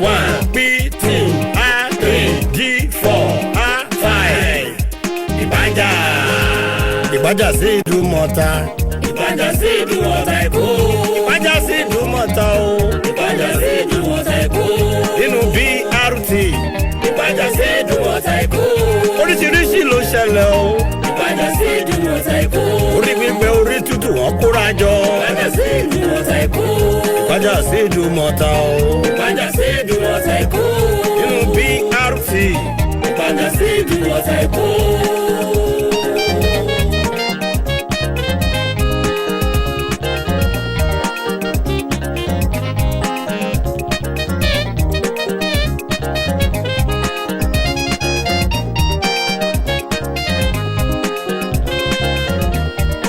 one P two R three G four R five. Ìpájà. Ìpájà sí Ìdúmọ̀tà. Ìpájà sí Ìdúmọ̀tà Èkó. Ìpájà sí Ìdúmọ̀tà o. Ìpájà sí Ìdúmọ̀tà Èkó. Nínú BRT. Ìpájà sí Ìdúmọ̀tà Èkó. Oríṣiríṣi ló ṣẹlẹ̀ o. Ìpájà sí Ìdúmọ̀tà Èkó. Orí gbígbẹ orí tútù wọn kóra jọ. Ìpájà sí Ìdúmọ̀tà Èkó. Ìpájà sí Ìdúmọ̀tà o. Ìpájà sí Ìdúmọ̀tà Èkó. Nínú BRT. Ìpájà sí Ìdúmọ̀tà Èkó.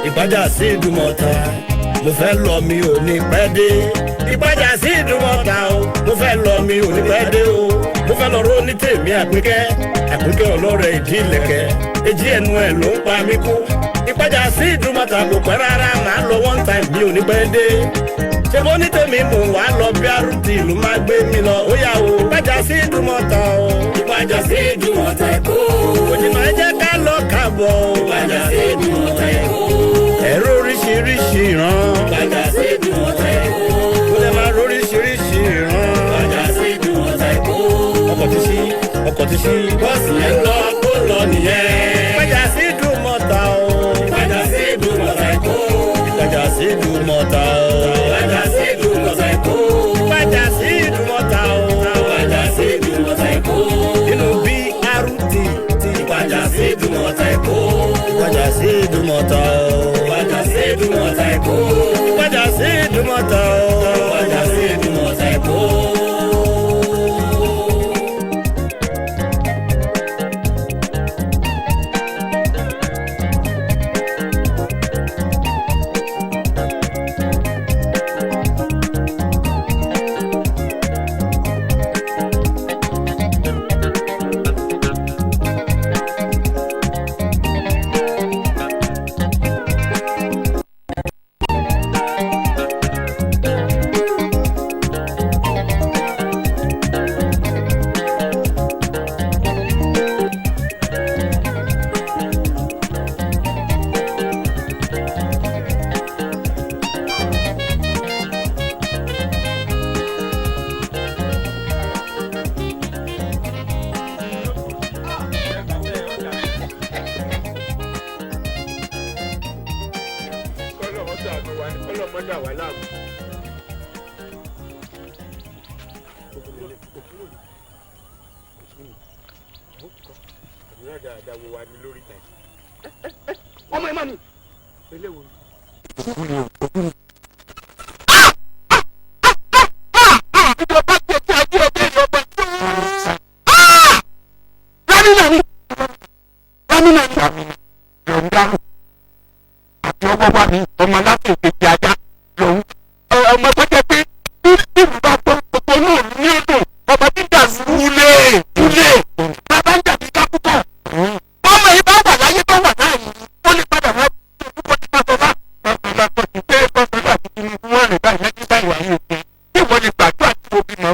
Ìpájà sí Ìdúmọ̀tà mo fẹ́ lọ mi ò ní pẹ́ dé. Ìpájà sí Ìdúmọ̀tà o mo fẹ́ lọ mi ò ní pẹ́ dé o. Mo fẹ́ lọ ró ní tèmi Àpínkẹ́ Àpínkẹ́ ọlọ́rẹ̀ ìdí ìlẹ̀kẹ̀ èjì ẹnu ẹ̀ ló ń pa mí kú. Ìpájà sí Ìdúmọ̀tà kò pẹ́ rárá màá lọ one time mi ò ní pẹ́ dé. Ṣé mo ní tèmi mò ń wá lọ BRT ló máa gbé mi lọ ó yá o. Ìpájà sí Ìdúmọ̀tà o. Ìpájà sí Ìdúmọ̀tà Èkó. Òjìnà ẹ jẹ́ ká lọ kábọ̀ o. Ìpájà sí Ìdúmọ̀tà Èkó. Ẹ̀rọ oríṣiríṣi ìran. Ìpájà sí Ìdúmọ̀tà Èkó. Mo lè máa ro oríṣiríṣi ìran. Ìpájà sí Ìdúmọ̀tà Èkó. Ọkọ̀ ti ṣí, ọkọ̀ ti ṣí. Bọ́ọ̀sì yẹn lọ ó lọ nìyẹn. Ìpájà sí Ìdúmọ̀tà o. Ìpájà sí Ìdúmọ̀tà Èkó. Ìpájà sí Ìdúmọ̀tà o. Ìpájà sí Ìdúmọ̀tà Èkó. Ìpájà sí Ìdúmọ̀tà o. Ìpájà sí Ìdúmọ̀tà Èkó. Nínú BRT. Ìpájà sí Ìdúmọ̀tà Èkó. Ìpájà sí Ìdúmọ̀tà o. Ìpájà sí Ìdúmọ̀tà Èkó. Ìpájà sí Ìdúmọ̀tà o. Ìpájà sí Ìdúmọ̀tà Èkó. Kọ́lọ́mọ ṣàánú wa ni kọ́lọ́mọ dà wá láàmú. Àdúrà dáadáa wo wa ni lórí ta yìí. Ọmọ ẹ má ní. Eléwo ni. Àti ọwọ́ wa mi ọmọ aláṣẹ ìkejì ajá lòun ọmọ tó jẹ́ pé bí ìlú bá gbọ́ gbogbo náà ní ọdún ọmọ dídà wúlé wúlé bàbá ń dàbí kápútà ọmọ yìí bá wà láyé bá wà láàyè ó lè padà wá orúkọ tí wọ́n sọ wá ọ̀pọ̀lọpọ̀ ti pé ọ̀pọ̀lọpọ̀ àti Tinubu wọn rìn báyìí lẹ́yìn báyìí wáyé òkè tí wọ́n lè gbàdúrà tí wọ́n bímọ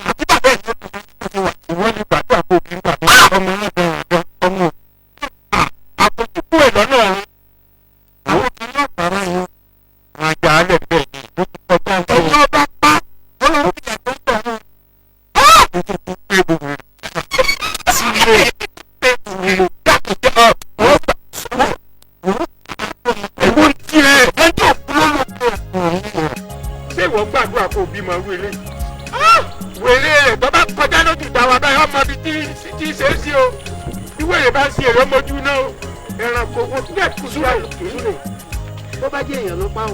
àti bàbá ẹ̀ ló dùn mí ìwọ́n lè gbàdúrà kó bímọ ọmọ náà ọmọ àpòjùkú ẹ̀ lọ́nà ọ̀run àwọn obìnrin ọ̀pára yẹn wọn àjà alẹ́ bẹ́ẹ̀ ni ló ti kọjá ọjọ́ bá pa ọlọ́run ìyá tó ń bọ̀ wọn. ó ti kú pé gbogbo sílé pé gbogbo dákúnjẹ́ ọ̀ wọ́n gbà ẹ̀wọ̀n tiẹ̀ ẹjọ́ kúló ló kú. Ṣé ìwọ gbàdúrà kó o bímọ irú eléyìí? Wèrè rẹ̀ bàbá kọjá lójú ìta wa báyìí ọmọ bíi tí í ṣe é sí o bí wèrè bá ń ṣe èrè ọmọjú náà o ẹranko wọn tún bẹ́ẹ̀ kú súra Súlè bó bá jẹ́ èèyàn ló pa o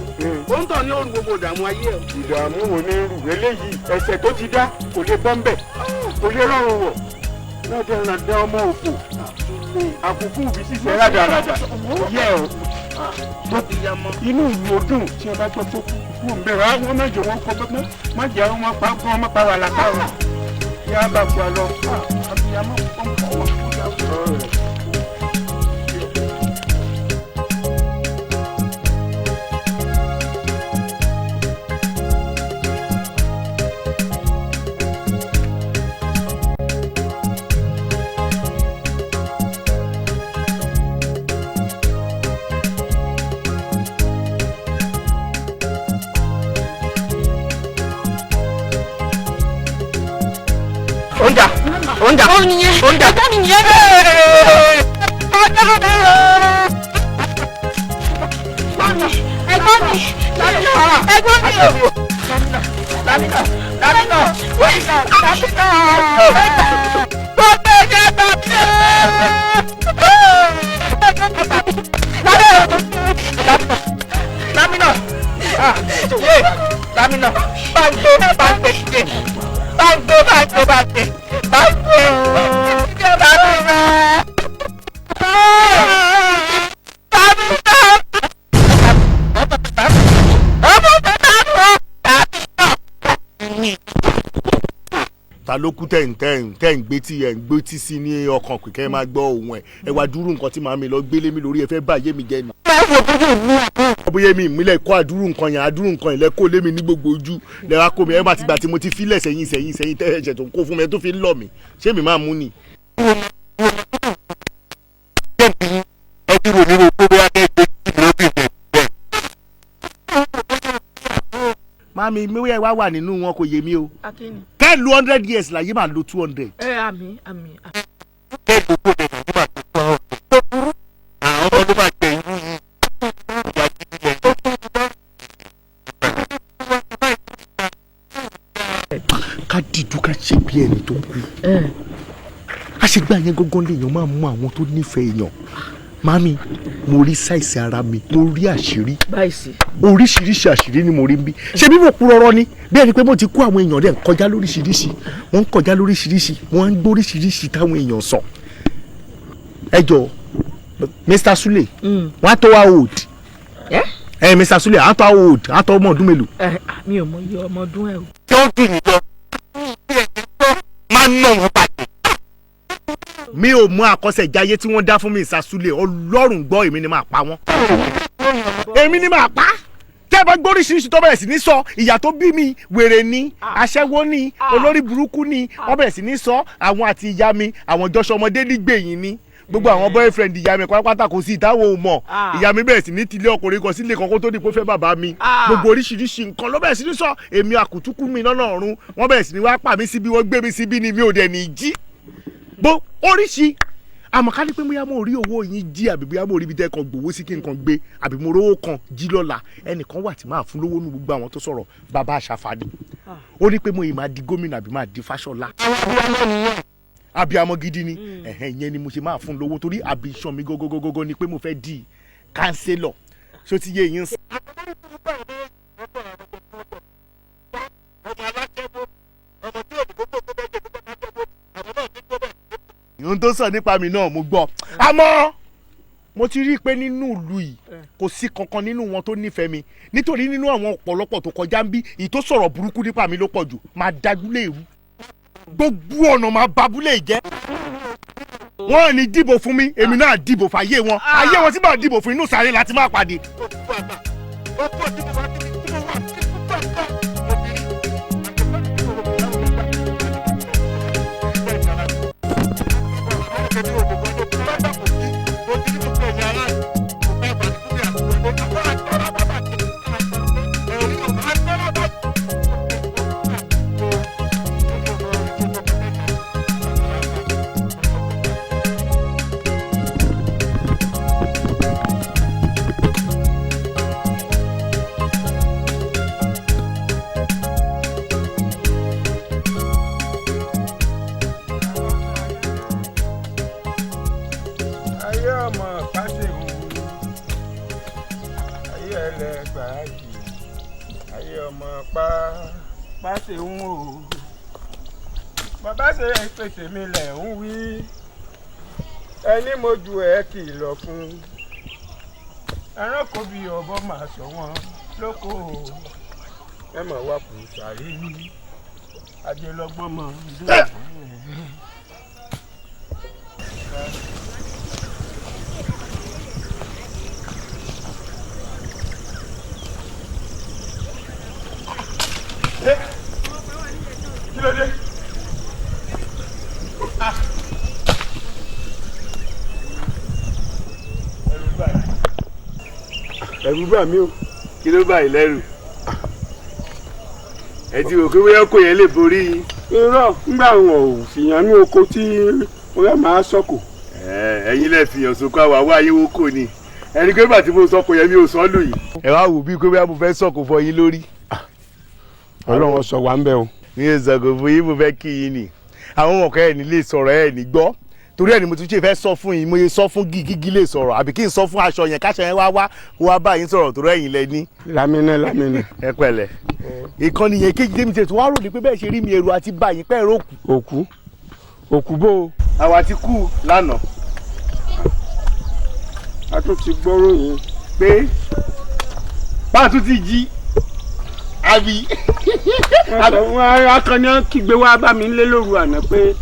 ó ń tàn ní òru gbogbo ìdààmú ayé ẹ̀. Ìdààmú wo ni rù eléyìí ẹsẹ̀ tó ti dá kò lè bọ́ ńbẹ̀ kò lè rọrùn wọ̀ lọ́dẹ̀ ràdá ọmọ òfò àkókò òbí ṣiṣẹ́ rádaràdà yẹ ọ inú ìlú ọdún tí ẹ bá gbọ́ tó kú kú ń bẹ̀rẹ̀ àwọn mẹ́jọ wọn kọ gbọ́gbọ́n má jẹ́ àwọn pa kọ́ ọmọ pa wà lápá wọn yá bá kú àlọ́ àbíyamọ ọmọ ọmọ kú yà wọ́n. Ó ń dà. Ó nìyẹn. Ó ń dà. Ẹ̀gbọ́n mi nìyẹn. Ẹ̀gbọ́n mi. Ẹ̀gbọ́n mi. Lámìnà. Lámìnà. Lámìnà. Lámìnà. Lámìnà. Báńgbé báńgbé ṣe. Báńgbé báńgbé báńgbé. Báńgbé. Lámìnà. Ta ló kú tẹ̀ ń tẹ̀ ń tẹ̀ ń gbé tí ẹ̀ ń gbé tí sí ní ọkàn pé kẹ́ ẹ máa gbọ́ ohùn ẹ̀ ẹ wá dúró nǹkan tí màmí lọ gbélé mi lórí ẹ fẹ́ bá yé mi jẹ́ ni. Bóyá mi ìmílẹ̀ kó àdúrú nǹkan yẹn àdúrú nǹkan yẹn lẹ́kọ́ lé mi ní gbogbo ojú lẹ́wà kó mi ẹ bá ti gbà tí mo ti filẹ̀ sẹ́yìn sẹ́yìn sẹ́yìn tẹ́ ẹ̀ṣẹ̀ tó ń kó fún mi ẹ tó fi ń lọ̀ mí ṣé mi máa mú ni. Màmí mi wíyà wà nínú wọn kò yé mi o. Akínni. Kẹ́ lu 100 years láyé máa lo 200. Ẹ àmì àmì. Ká dìjú ká ṣe bí ẹni tó kú. Àṣegbà yẹn gángan lèèyàn máa mú àwọn tó nífẹ̀ẹ́ èèyàn. Màmí, mo rí sáìsì ara mi, mo rí àṣírí. Báyìí sí. Oríṣiríṣi àṣírí ni mo rí ń bí. Ṣé bí mo kú rọrọ ni? Bí ẹni pé mo ti kó àwọn èèyàn rẹ̀ ń kọjá lóríṣiríṣi. Wọ́n ń kọjá lóríṣiríṣi. Wọ́n ń gbóríṣiríṣi táwọn èèyàn sọ. Ẹ jọ, Mr. Sule, wọ́n á tó wá old. Ẹ Mr. Sule, á tó wá old, á tó ọmọ ọdún mélòó? Ẹ mi ò mọ iye ọmọ ọdún ẹ o. Máa ń nà wọ́n bàjẹ́. Mi ò mú àkọsẹ̀jayé tí wọ́n dá fún mi ìsàsúlẹ̀ Ọlọ́run gbọ́ èmi ni máa pa wọ́n. Èmi ni máa pa. Tẹ́ ẹ bá gbóríṣiríṣi tó bẹ̀rẹ̀ sí ní sọ ìyá tó bí mi wèrè ni aṣẹ́wó ni olórí burúkú ni wọ́n bẹ̀rẹ̀ sí ní sọ àwọn àti ìyá mi àwọn jọ́sọ ọmọdé nígbẹ̀yìn ni gbogbo àwọn boyfriend ìyá mi pátápátá kò sí ìdáwọ́ ò mọ̀ ìyá mi bẹ̀rẹ̀ sí ní tilé ọkùnrin kan sílé kan kó tó di pé ó fẹ́ bàbá mi gbogbo oríṣiríṣi nǹkan ló bẹ̀rẹ̀ sí ní sọ èmi àkùtùkù mi lọ́nà ọ̀run wọ́n bẹ̀rẹ̀ sí ní wá pa mí síbi wọ́n gbé mi síbi ni mi ò dẹ̀ ní jí bó oríṣi àmọ́ ká ní pé bóyá mo rí owó yín jí àbí bóyá mo rí ibi tẹ́ kan gbowó sí kí n kan gbé àbí mo rówó kan jí lọ́la ẹnìkan wà tí máa fún lówó nu gbogbo àwọn tó sọ̀rọ̀ bàbá àṣàfàdì ó ní pé mo yìí máa di gómìnà àbí máa di Fáṣọlá abiyamọ gidi ni ẹ̀hẹ́n ìyẹn ni mo ṣe máa fún lówó torí àbíṣan mi gógógógógó ni pé mo fẹ́ di kánsélọ̀ ṣó ti yé yín. Ohun tó sọ nípa mi náà mo gbọ́ àmọ́ mo ti rí i pé nínú ìlú yìí kò sí kankan nínú wọn tó nífẹ̀ẹ́ mi nítorí nínú àwọn ọ̀pọ̀lọpọ̀ tó kọjá ń bí èyí tó sọ̀rọ̀ burúkú nípa mi ló pọ̀ jù máa dájúlé ìrú gbogbo ọ̀nà máa babúlé jẹ́ wọ́n ò ní dìbò fún mi èmi náà dìbò fàyè wọn ayé wọn tí màá dìbò fún inú sáré láti máa pàdé. Ayé ọmọ pàṣẹ wù ayé ẹlẹgbàájì ayé ọmọ pa pàṣẹ wù o bàbá ṣe pèsè mi lẹ̀ ń wí ẹni mo ju ẹ kìlọ̀ fún ẹranko bí ọbọ máa sọ wọn lóko ẹ mọ̀ wá kù sàrí ajé lọ́gbọ́n mọ̀. Kí ló dé? Ẹ̀rù bà mí o. Kí ló bá yín lẹ́rù? Ẹ ti rò pé bóyá kò yẹn lè borí yín. Irọ́ ńgbà wọn ò fìyàn ní oko tí ó máa sọ̀kò. Ẹ̀yin lẹ fìyàn sóko àwa wá ayé wo kò ní. Ẹni pé bàtí mo sọkò yẹn mi ò sọ lù yìí. Ẹ wá wò bí pé bóyá mo fẹ́ sọ̀kò fọ yín lórí. Ọlọ́run sọ wá ń bẹ̀ o. Mi ò sọ̀kò fún yín, mo fẹ́ kí yín ni. Àwọn ọmọ kan ẹ̀ ní lè sọ̀rọ̀ ẹ̀ ní gbọ́. Torí ẹ̀ ni mo tún ṣe fẹ́ sọ fún yín, mo yẹ sọ fún gígí lè sọ̀rọ̀ àbí kí n sọ fún aṣọ yẹn káṣọ yẹn wá wá bá yín sọ̀rọ̀ torí ẹ̀yin lẹ ní. Lámínà lámínà. Ẹ pẹ̀lẹ́. Ìkànnì yẹn kejì tèmi tètè wá rò ní pé bẹ́ẹ̀ ṣe rí mi èrò àti bá yín pẹ́ rókù. Òkú òkú bó o. Àwa ti kú lánàá. A tún ti gbọ́rọ̀ yín. Pé bá a tún ti jí àbí. Wọ́n akànnì kígbe wá bá mi lé lóru àná pé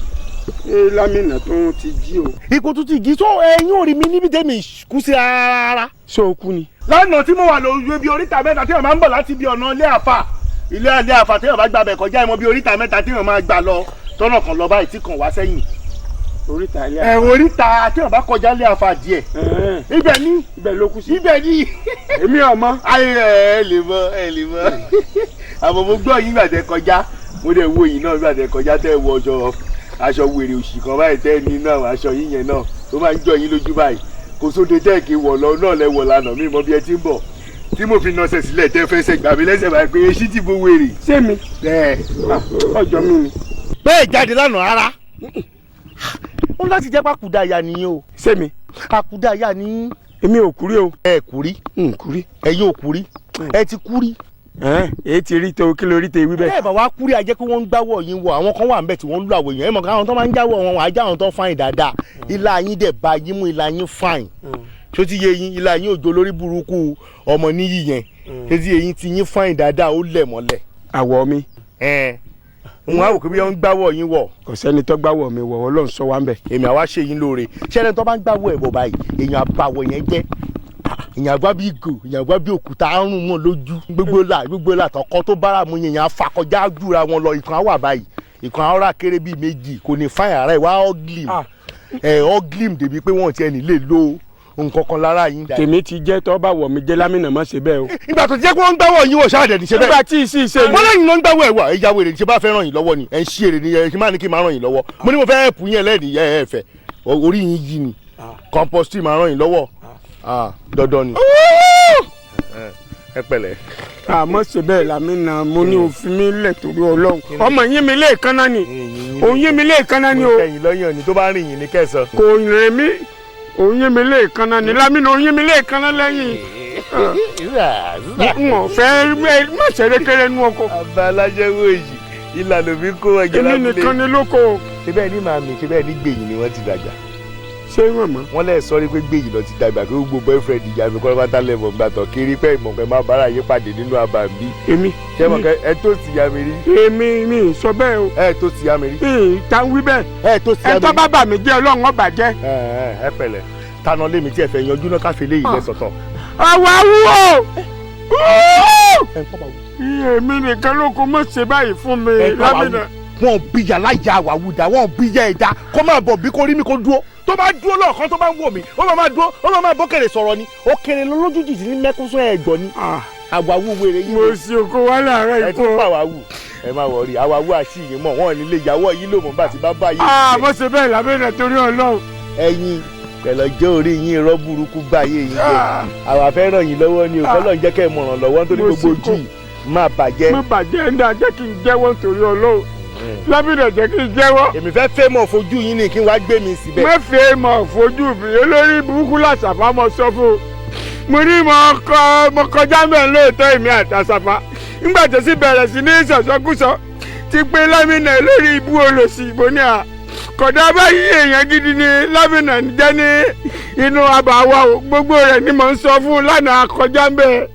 Lámínà tó ti jí o. Ipò tún ti jí tó ẹ̀yin ò rí mi níbi tẹ́mi kú sí rárá. Ṣé o kú ni? Lánàá tí mo wà lójú ibi oríta mẹ́ta tí wọ́n máa ń bọ̀ láti ibi ọ̀nà ilé àfà ilé àfà tí wọ́n bá gbàbẹ̀ kọjá ìmọ̀ bí oríta mẹ́ta tí wọ́n máa gbà lọ tọ́nà kan lọ báyìí tí kàn wá sẹ́yìn. Oríta ilé àfà. Ẹ̀wọ̀n oríta tí wọ́n bá kọjá ilé àfà díẹ̀. Ibẹ̀ ni ibẹ̀ ló kú sí. Ibẹ̀ ni. Èmi ọmọ. Ayé ẹ lè mọ ẹ lè mọ. Àmọ́ mo gbọ́ yín gbàtẹ́ kọjá mo dẹ̀ wo yín náà gbàtẹ́ kọjá tẹ́ wọ aṣọ wèrè òṣì kan báyìí tẹ́ ní náà aṣọ yín yẹn náà tó máa ń jọ yín lójú báyìí kò sóde tẹ́ kí wọ̀ lọ náà lẹ wọ̀ lánàá mi mọ bí ẹ ti ń bọ̀ tí mo fi nọsẹ̀ sílẹ̀ tẹ́ fẹsẹ̀ gbà mí lẹ́sẹ̀ báyìí pé eṣí ti bo wèrè. Ṣé mi? Ọjọ́ mi ni. Bẹ́ẹ̀ jáde lánàá rárá. Ó láti jẹ́ pé àkúdàáyà nìyẹn o. Ṣé mi? Àkúdàáyà ni. Èmi ò kúrí o. Ẹ kúrí. N kúrí. Ẹ̀yin ò kúrí. Ẹ ti kúrí. Èyí ti rí tó kí lórí tẹ wí bẹ́ẹ̀. Bẹ́ẹ̀ bá wá kúrí ajẹ́ pé wọ́n ń gbáwọ̀ yín wọ àwọn kan wà ń bẹ̀ tí wọ́n ń lu àwọ̀ èèyàn ẹ̀ mọ̀ káwọn tó máa ń jáwọ́ wọn wà á já àwọn tó fáìn dáadáa ilá yín dẹ̀ bá yín mú ilá yín fáìn ṣó ti yé yín ilá yín òjò lórí burúkú ọmọ níyì yẹn ṣó ti yé yín ti yín fáìn dáadáa ó lẹ̀ mọ́lẹ̀. Àwọ̀ mi. N wá wò pé bí wọ́n ń gbáwọ̀ yín wọ̀. Kò sẹ́ni tó gbáwọ̀ mi wọ̀ Ọlọ́run sọ wá ń bẹ̀. Èmi àwa ṣe yín lóore ṣẹ́ni tó bá ń gbáwọ̀ ẹ̀bọ̀ báyìí èèyàn àbàwọ̀ yẹn jẹ́ èèyàn àgbá bí ìgò èèyàn àgbá bí òkúta àrùn wọn lójú gbogbo là tọkọ tó bára mu yẹn afakọjá júra wọn lọ ìkan wà báyìí ìkan ara kéré bíi méjì kò ní fáyà ara ẹ wá ọglim ẹ ọglim débi pé wọn ti ẹni lè lo nǹkan kan lára yín. Tèmi ti jẹ́ tọ́ bá wọ̀ mí jẹ́ Lámínà má ṣe bẹ́ẹ̀ o. Ìgbà tó jẹ́ pé wọ́n ń gbáwọ̀ yín wọ̀ ṣáàdẹ̀ ní ṣe bẹ́ẹ̀. Nígbà tí ì sì ṣe ni. Wọ́n lẹ́yìn ló ń gbáwọ̀ ẹ̀wà ẹ̀yà wèrè ṣe bá fẹ́ ràn yín lọ́wọ́ ni ẹ̀ ń ṣí èrè ni ẹ̀ ṣe máa ní kí n máa ràn yín lọ́wọ́. Mo ní mo fẹ́ ẹ̀pù yín ẹlẹ́rìí ẹ̀ ẹ̀ fẹ́ orí yín yí ni compost máa ràn yín lọ́wọ́ dandan ni. Ẹ pẹ̀lẹ́. Àmọ́ ṣe bẹ́ẹ̀ Lámínà mo ní òfin mi lẹ̀ torí Ọlọ́run ọmọ yín mi lẹ́ẹ̀kan náà ni òun yín mi lẹ́ẹ̀kan náà ni o. Mo kẹ́yìn lọ́yàn ni tó bá rìn yín ní kẹsàn. Kò rìn mí òun yín mi lẹ́ẹ̀kan náà ni Lámínà òun yín mi lẹ́ẹ̀kan náà lẹ́yìn. N ò fẹ́ má ṣeré kéré nú ọkọ. Abalájẹ́wò èyí ìlànà mi kó ẹjọ́ lábúlé. Èmi nìkan ni lóko. Ṣé bẹ́ẹ̀ ni màmí ṣé bẹ́ẹ̀ ni gbèyìn ni wọ́n ti dàgbà. Ṣé wọ́n mọ̀? Wọ́n lẹ̀ sọ pé gbèyìn lọ ti dàgbà pé gbogbo boyfriend ìyá mi kọ́ pátá lẹ́mọ̀ gbàtọ̀ kiri pé ìmọ̀ pé máa bára yín pàdé nínú àbàmì. Èmi. Ṣé mọ̀ kẹ́ ẹ tó sì ya mi rí. Èmi mi sọ bẹ́ẹ̀ o. Ẹ tó sì ya mi rí. Ìta ń wí bẹ́ẹ̀. Ẹ tó sì ya mi rí. Ẹ tó bá bà mí jẹ́ Ọlọ́run ó bà jẹ́. Ẹ pẹ̀lẹ́ taná lémi tí ẹ fẹ́ yanjú náà káfí léyìí lẹ́sọ̀tọ̀. Àwa wú o. Èmi nìkan ló kó mọ̀ ṣe báyìí fún mi Lámínà. Wọ́n bí yàrá ìyá àwàwùdà wọ́n bí yẹ ẹ̀dá kó máa bọ̀ bí kò rí mi kó dúró tó bá dúró lọ́ọ̀kan tó bá ń wò mí ó máa dúró ó máa bókèrè sọ̀rọ̀ ni ó kéré lójú jìjì ní mẹ́kúnsún ẹ̀gbọ́n ni àwàwù wèrè yìí. Mo sì kó wá láàárọ̀ ikú. Ẹ tún pa àwàwù ẹ má wọrí àwàwù àṣìyìn mọ̀ wọ́n nílé ìyàwó yìí ló mọ̀ bá ti bá bá yìí. Mo ṣe bẹ́ẹ̀ Lámínà torí Ọlọ́run. Ẹ̀yin pẹ̀lú ọjọ́ orí yín irọ́ burúkú báyé yín jẹ́ àwa fẹ́ ràn yín lọ́wọ́ ni òkọ́ lọ́n jẹ́ kẹ́ ẹ mọ̀ràn lọ́wọ́ nítorí gbogbo ojú yìí má bàjẹ́. Má bàjẹ́ ń dá jẹ́ kí n jẹ́wọ́ nítorí Ọlọ́run. Lámínà jẹ́ kí n jẹ́wọ́. Èmi fẹ́ fẹ́ mọ̀ fojú yín ni kí n wá gbé mi síbẹ̀. Má fẹ́ mọ̀ fojú mi olórí burúkú làṣàfà mo sọ fún un. Mo ní mo kọjá mẹ́rin lóòótọ́ èmi àtàṣàfà nígbà tó sì bẹ̀rẹ̀ sí ní sọ̀sọ́kúsọ ti pé Lámínà lórí ibú olòṣì mo ní à kọ̀dá báyìí èèyàn gidi ni Lámínà jẹ́ ní inú àbáwá o gbogbo rẹ̀ ni mò ń sọ fún un lánàá kọjá mẹ́rin.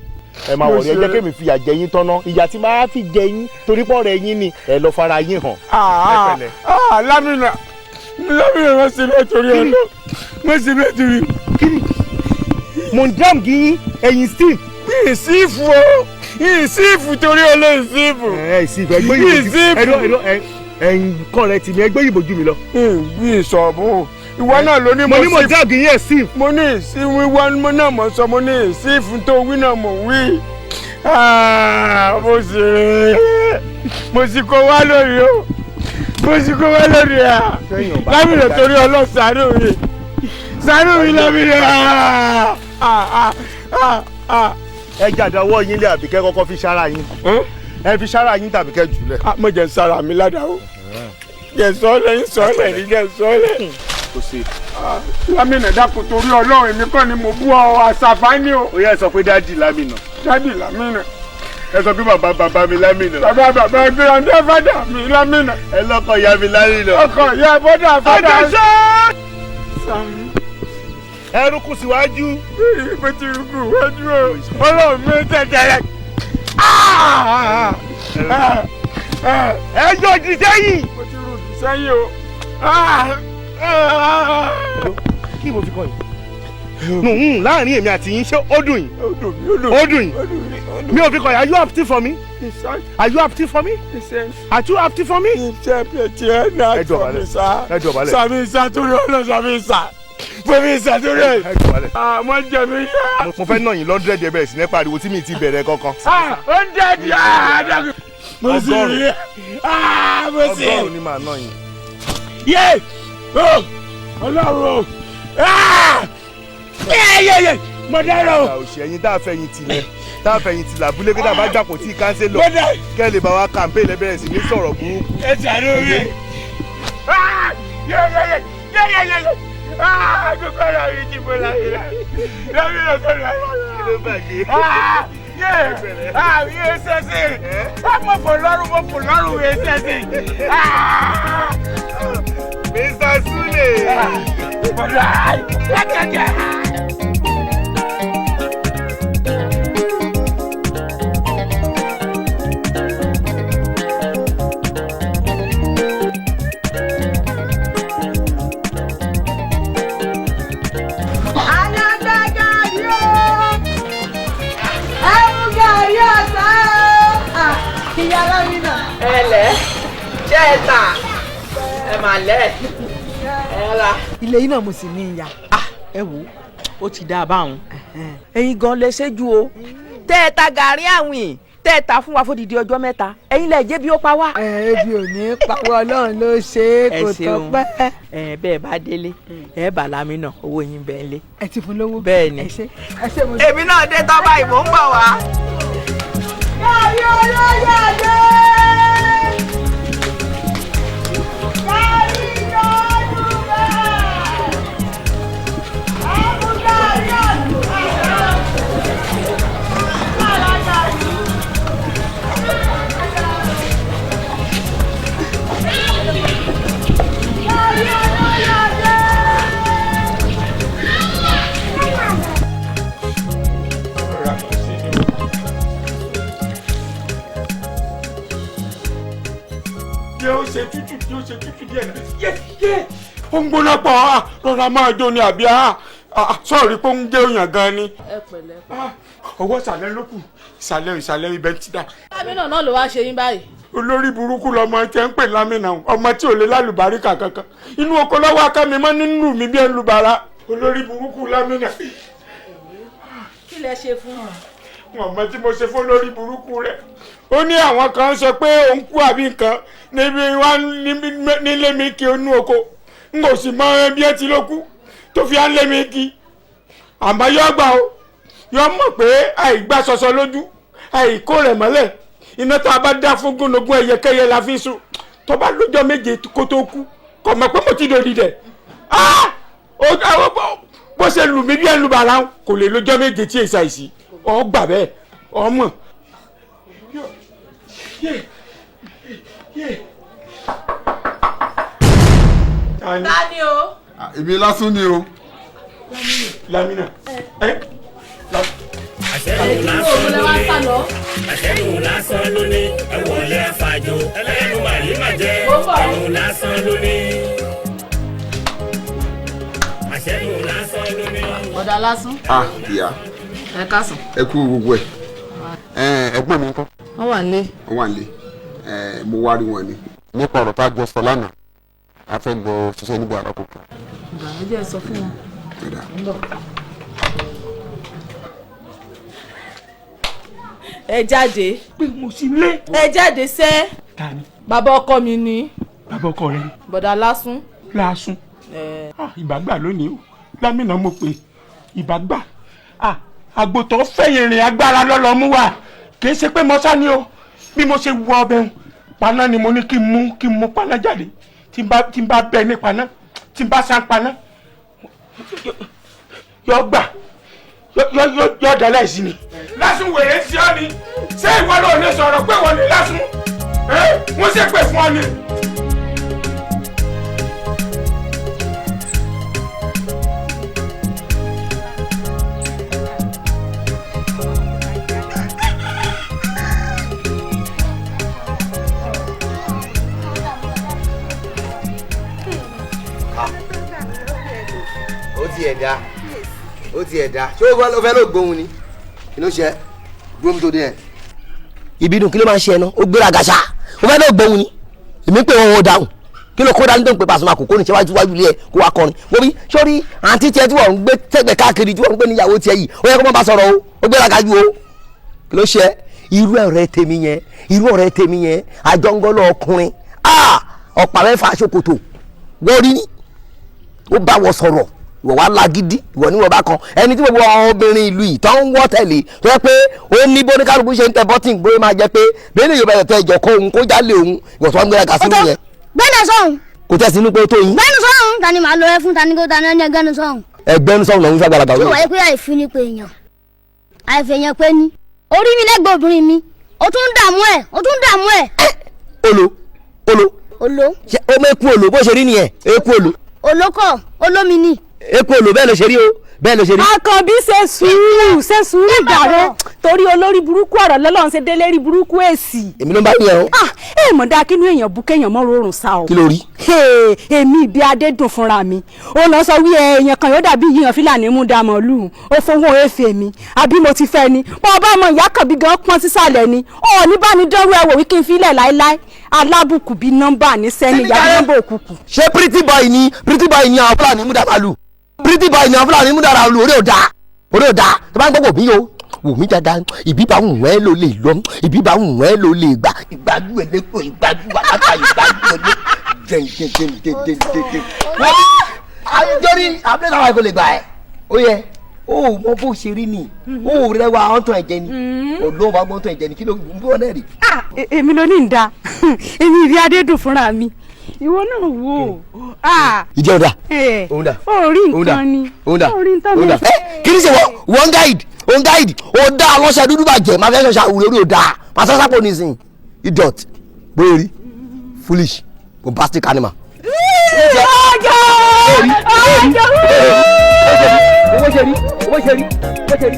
Ẹ máa wọ̀rí ẹ jẹ́ kémi fìyà jẹ yín tọ́ná ìyà tí máa fi jẹ yín torí pọ̀ rẹ̀ yín ni ẹ lọ fara yín hàn. Lámínà Lámínà wọ́n sì bẹ́ẹ̀ torí ọ̀nà wọ́n sì bẹ́ẹ̀ torí. Kíni mo ń dám kí yín ẹ̀yìn steve. Ìsífù o ìsífù torí olóyè ìsífù. Ẹ ìsífù ẹgbẹ́ ìbòjú ẹ̀yìn kọ́ rẹ tì mí ẹgbẹ́ ìbòjú mi lọ. Ìsọ̀bù ìwọ náà ló ní mo ní mo dám kí yín ẹ̀ steve. Mo ní ìsíwí wọn mo náà mo sọ mo ní ìsífù tó wí náà mo wí. Mo sì mo sì kó wá lórí o Mo sì kó wá lónìí à. Lámìnà torí Ọlọ́run ṣàánú mi. Ṣàánú mi Lámìnà. Ẹ jàdá ọwọ́ yín lé àbíkẹ́ kọ́kọ́ fi sára yín. Ẹ fi sára yín tàbí kẹ́ jùlẹ̀. Mo jẹ sára mi ládàá o. Jẹ sọ́ọ̀lẹ̀ ń sọ́ọ̀lẹ̀ ní jẹ sọ́ọ̀lẹ̀. Kò sí. Lámìnà dákun torí Ọlọ́run èmi kọ́ ni mo bú ọ àṣàfáàní o. Ó yẹ sọ pé dádì Lámìnà. Dádì Lámìnà. Ẹ sọ pé bàbá bàbá mi Lámìnà. Bàbá bàbá grandfather mi Lámìnà. Ẹ lọ́kọ̀ ìyá mi Lámìnà. Ọkọ̀ ìyá bọ́dà fọ́dà. Ọjọ́ ẹrú kù síwájú. Mo ti rú kù wájú o. Ọlọ́run mi tẹ̀tẹ̀rẹ̀. Ẹ yọ jù sẹ́yìn. Mo ti rú jù sẹ́yìn o. Kí mo fi kọ́ yìí? Láàrin èmi àti yín ṣé ó dùn yín? Ó dùn yín. Mi ò fi kọ́ yìí. Are you happy for me? Are you happy for me? Are you happy for me? Ẹ dọ̀bálẹ̀. Ẹ dọ̀bálẹ̀. Sàmì ìsà torí Ọlọ́run sàmì ìsà. Fẹ́mi ìsà torí ẹ̀. Àmọ́ jẹ mi yá. Mo fẹ́ nà yín lọ́ndrẹ́dì ẹ bẹ̀rẹ̀ sí ní pariwo tí mi ti bẹ̀rẹ̀ kankan. Ó ń dẹ́ẹ̀dì àádọ́gùn. Mo sì rí mo sì. 100 ni màá nà yín. Yé! Ọlọ́run o! Yé! Mo dárò. Òṣì ẹ̀yin tá a fẹ̀yìn tì lẹ̀ tá a fẹ̀yìn tì làbúlé kí tá a bá gbàpò tí kánsílọ̀ kẹ́ lè bá wa kàmpé lẹ́bẹ̀rẹ̀ sí ní sọ̀rọ̀ burúkú. Ẹ ṣàánú mi. Yé! Yé! Yé! Yé! Gbogbo ara mi ti bọ̀ láyé láyé lọ́sọ̀ láyé. Kí ló bàjẹ́? Yé! Yé sẹ́sẹ̀! Mo fò lọ́rùn mo fò lọ́rùn yé sẹ́sẹ̀! Mr. Sule! Bọ̀dọ̀ lẹ́kẹ̀kẹ̀. Ìyá Lámìnà. Ẹ lẹ̀ ṣé ẹ tà ẹ mà lẹ̀ ẹ ra. Ilé yìí náà mo sì ní ìyá. Ẹ wò ó ti dáa báwọn. Ẹ̀yin gan lè ṣẹ́jú o. Tẹ́ ẹ ta gàrí àwìn tẹ́ ẹ ta fún wa fódìdí ọjọ́ mẹ́ta. Ẹ̀yin lẹ jẹ́ bí ó pa wá. Ẹ ebi ò ní pa wá Ọlọ́run ló ṣe é kò tọ́pẹ́. Ẹ bẹ́ẹ̀ bá délé ẹ bá Lámìnà owó yín bẹ́ẹ̀ lé. Ẹ ti fún lówó. Bẹ́ẹ̀ ni. Ẹ ṣé ẹ ṣé mo. Èmi náà dé tọ́ báyìí mò ń bọ̀ wá. Gàrí olóyè dé! Gàrí lọ́dún bẹ́ẹ̀! Ẹ̀mú gàrí ọ̀dùn bẹ́ẹ̀! Gàrí olóyè dé! Yóò ṣe tútù yóò ṣe tútù díẹ̀ yé yé ó ń gbóná pọ̀ rọra máa jó ni àbí sọ̀rí pé ó ń jẹ́ òyàn gan ni. Ẹ pẹ̀lẹ́. Ọwọ́ ìsàlẹ̀ ló kù ìsàlẹ̀ ìsàlẹ̀ ibẹ̀ ti dà. Lámìnà náà ló wá ṣe yín báyìí. Olórí burúkú lọmọ tẹ ń pè Lámìnà ọmọ tí ò lè lálùbáríkà kankan inú oko lọ́wọ́ akámi mọ́ nínú mi bí ẹ ń lu bara olórí burúkú Lámìnà. Kí lẹ ṣe fún wọn? Wọn mọ tí mo ṣe fún lórí burúkú rẹ. Ó ní àwọn kan sọ pé òun kú àbí nǹkan níbi wá nílé mi kí inú oko n kò sì mọ bí ẹ ti ló kú tó fi á lé mi kí àmọ́ yọ gbà ó yọ mọ̀ pé àìgbà sọsọ lójú àìkó rẹ̀ mọ́lẹ̀ iná tá a bá dá fún gúnugún ẹyẹkẹyẹ la fi sùn tó bá lọ́jọ́ méje kó tó kú kò mọ̀ pé mo ti dòdì dẹ̀ bó ṣe lù mí bí ẹ lù bàrà kò lè lọ́jọ́ méje tí èsà ìsì ọ gbà bẹ́ẹ̀ ọmọ. Ta ni o? Èmi lásán ni o. Lámìnà. Àṣẹ́gun lásán ló ní àṣẹ́gun lásán ló ní ẹ̀wọ̀lẹ́ àfàjò ẹlẹ́nu màrí màjẹ́ àṣẹ́gun lásán ló ní àṣẹ́gun lásán ló ní. Ọ̀dà lásán. Ah ìyá. Ẹ káàsán. Ẹ kú gbogbo ẹ. Ẹ̀gbọ́n mi ńkọ́. Wọ́n wà nílé. Wọ́n wà nílé. Mo wá rí wọn ni. Nípa ọ̀rọ̀ tá a jọ sọ lánàá, a fẹ́ lọ ṣiṣẹ́ níbo àràkókò. Ìgbà ló jẹ́ sọ fún wọn. Ẹ jáde. Pé mo sì lé. Ẹ jáde sẹ́. Ta ni? Bàbá ọkọ mi ni. Bàbá ọkọ rẹ ni. Bọ̀dà Lásùn. Lásùn. Ìbágbà lónìí o lámìnà mo pè ìbágbà àgbòtọ́ fẹ̀yìn rìn agbára lọ́lọ́ mú wa kì í ṣe pé mọ́sá ni o bí mo ṣe wọ ọbẹ̀ ń paná ni mo ní kí n mú paná jáde tí n bá bẹ ní paná tí n bá sá paná yọ gbà yọ dá láìsí ni. Lásùn wèrè ń ṣe ọ́ ni ṣé ìwọ ló lè sọ̀rọ̀ pé wọ́n ní Lásùn wọ́n ṣe pè fún ọ ni. Ó ti ẹ̀dá ṣé o fẹ́ ló gbóhùn ni kí ló ṣe gbóhùn tó dé ẹ̀. Ìbínú kí ló máa ń ṣe ẹ náà ó gbéra gàṣà ó fẹ́ ló gbóhùn ni èmi pé òun ò dáhùn kí ló kó dání tó ń pè Pasuma kò ní ṣe wájú wájú ilé ẹ kó wá kọrin mo bí sórí àǹtí tiẹ̀ tí wọ́n ń gbé tẹ́gbẹ̀ káàkiri tí wọ́n ń gbé níyàwó tiẹ̀ yìí ó yẹ kó má bá sọ̀rọ̀ o ó gbéra gàjú o kí ló ṣe irú ọ̀rẹ́ tèmi yẹn irú ọ̀rẹ́ tèmi yẹn àjọngọ́lọ́ ọkùnrin ọ̀pá mẹ́fà ṣòkòtò wọ́n rí ó bá wọ sọ̀rọ̀ ìwọ wa lágídí ìwọ ní wọ́n bá kan ẹni tí gbogbo àwọn obìnrin ìlú yìí tó ń wọ́ tẹ̀lé tó yẹ pé ó ní bóníkálukú ṣe ń tẹ bọ́tìn bóyá máa jẹ pé bẹ́ẹ̀ ni yorùbá ẹ̀ tẹ ìjọ kó òun kó jálè òun ìwọ tó ń gbéra gà sínú yẹn. Gbẹ́nu sọ̀hún. Kò tẹ̀ sínú pé ó tó yín. Gbẹ́nu sọ̀hún tani màá lọ ẹ fún tani kó tani ẹni ẹgbẹ́nu sọ̀hún. Ẹgbẹ́nu sọ̀hún lòún fẹ́ gbàlagbà. Tí wàá pé àìfi ni pé èèyàn àìfẹ̀yàn pé ní orí mi lẹ́gbẹ̀ẹ́ obìnrin mi ó tún ń dààmú ẹ̀ ó tún ń dààmú ẹ̀. Olo olo. Olo. Ṣé o mọ eku olo bó ṣe rí nìyẹn eku olo. Olókọ̀ olómi ni. Eku olo bẹ́ẹ̀ ló ṣe rí o bẹ́ẹ̀ ló ṣe rí. Àkànbí ṣe sùúrù jàre torí olórí burúkú ọ̀rọ̀ lọ́lọ́run ṣe délé rí burúkú èsì. Èmi ló ń bá yẹn o. Ẹ mọ̀ dáa kínú èèyàn bú kéèyàn mọ́ rọrùn sá o. Kí ló rí. Èmi ìbí adédùn fúnra mi ó lọ sọ wí èèyàn kan yóò dàbí yíyan fúlàní mú dá màlúù ó fowó efe mi àbí mo ti fẹ́ ni bọ́ ọba ọmọ ìyá kan bí gan pọ́n sísàlẹ̀ ni ọ̀ ní bá ní dánrú ẹ wò wí kí n filẹ̀ láéláé alábùkù bíi nọ́mbà ní sẹ́ni ìyá bí nọ́mbà òkùnkùn. Ṣé pretty boy ni pretty boy ni àwọn fúlàní mú dá màlúù pretty boy ni àwọn fúlàní mú dára lu orí ò dáa orí ò dáa tó bá ń gbọ́ wò mí o wò mí dáadáa ìbí bá wù ẹ́ ló lè lọ ìbí bá wù ẹ́ ló lè gbà. Ìgbájú ẹ̀ lẹ́kọ̀ọ́ ìgbájú àlàkà ìgbájú ẹ̀ lẹ́kọ̀ọ́ jẹ̀ǹjẹ̀ǹjẹ̀ǹjẹ̀ǹjẹ̀. Wọ́n àjọrí abúlé náà kò lè gbà ẹ́ ó yẹ ó mọ bó ṣe rí ni ó rẹwà ọ̀tọ̀ ẹ̀jẹ̀ ni olóò bá gbọ́ntọ̀ ẹ̀jẹ̀ ni kí ló ń bọ̀ náà rí. Èmi ló ní ń da èmi ìbí adédùn fúnra mi ìwọ náà wò ó. Ìjẹ́ ọ̀dà òun dà orí nǹkan ni orí nǹkan mi. Kí ni ṣe wọ́n guide òun guide ó dá ọlọ́ṣẹ́ dúdú bàjẹ́ máa fẹ́ ṣọṣà àwùrẹ́ orí ò dáa máa sọ sápò nísìnyí idiot bóyá rí foolish bombastic animal. Ọjọ́ ọjọ́ owó ṣe rí owó ṣe rí owó ṣe rí.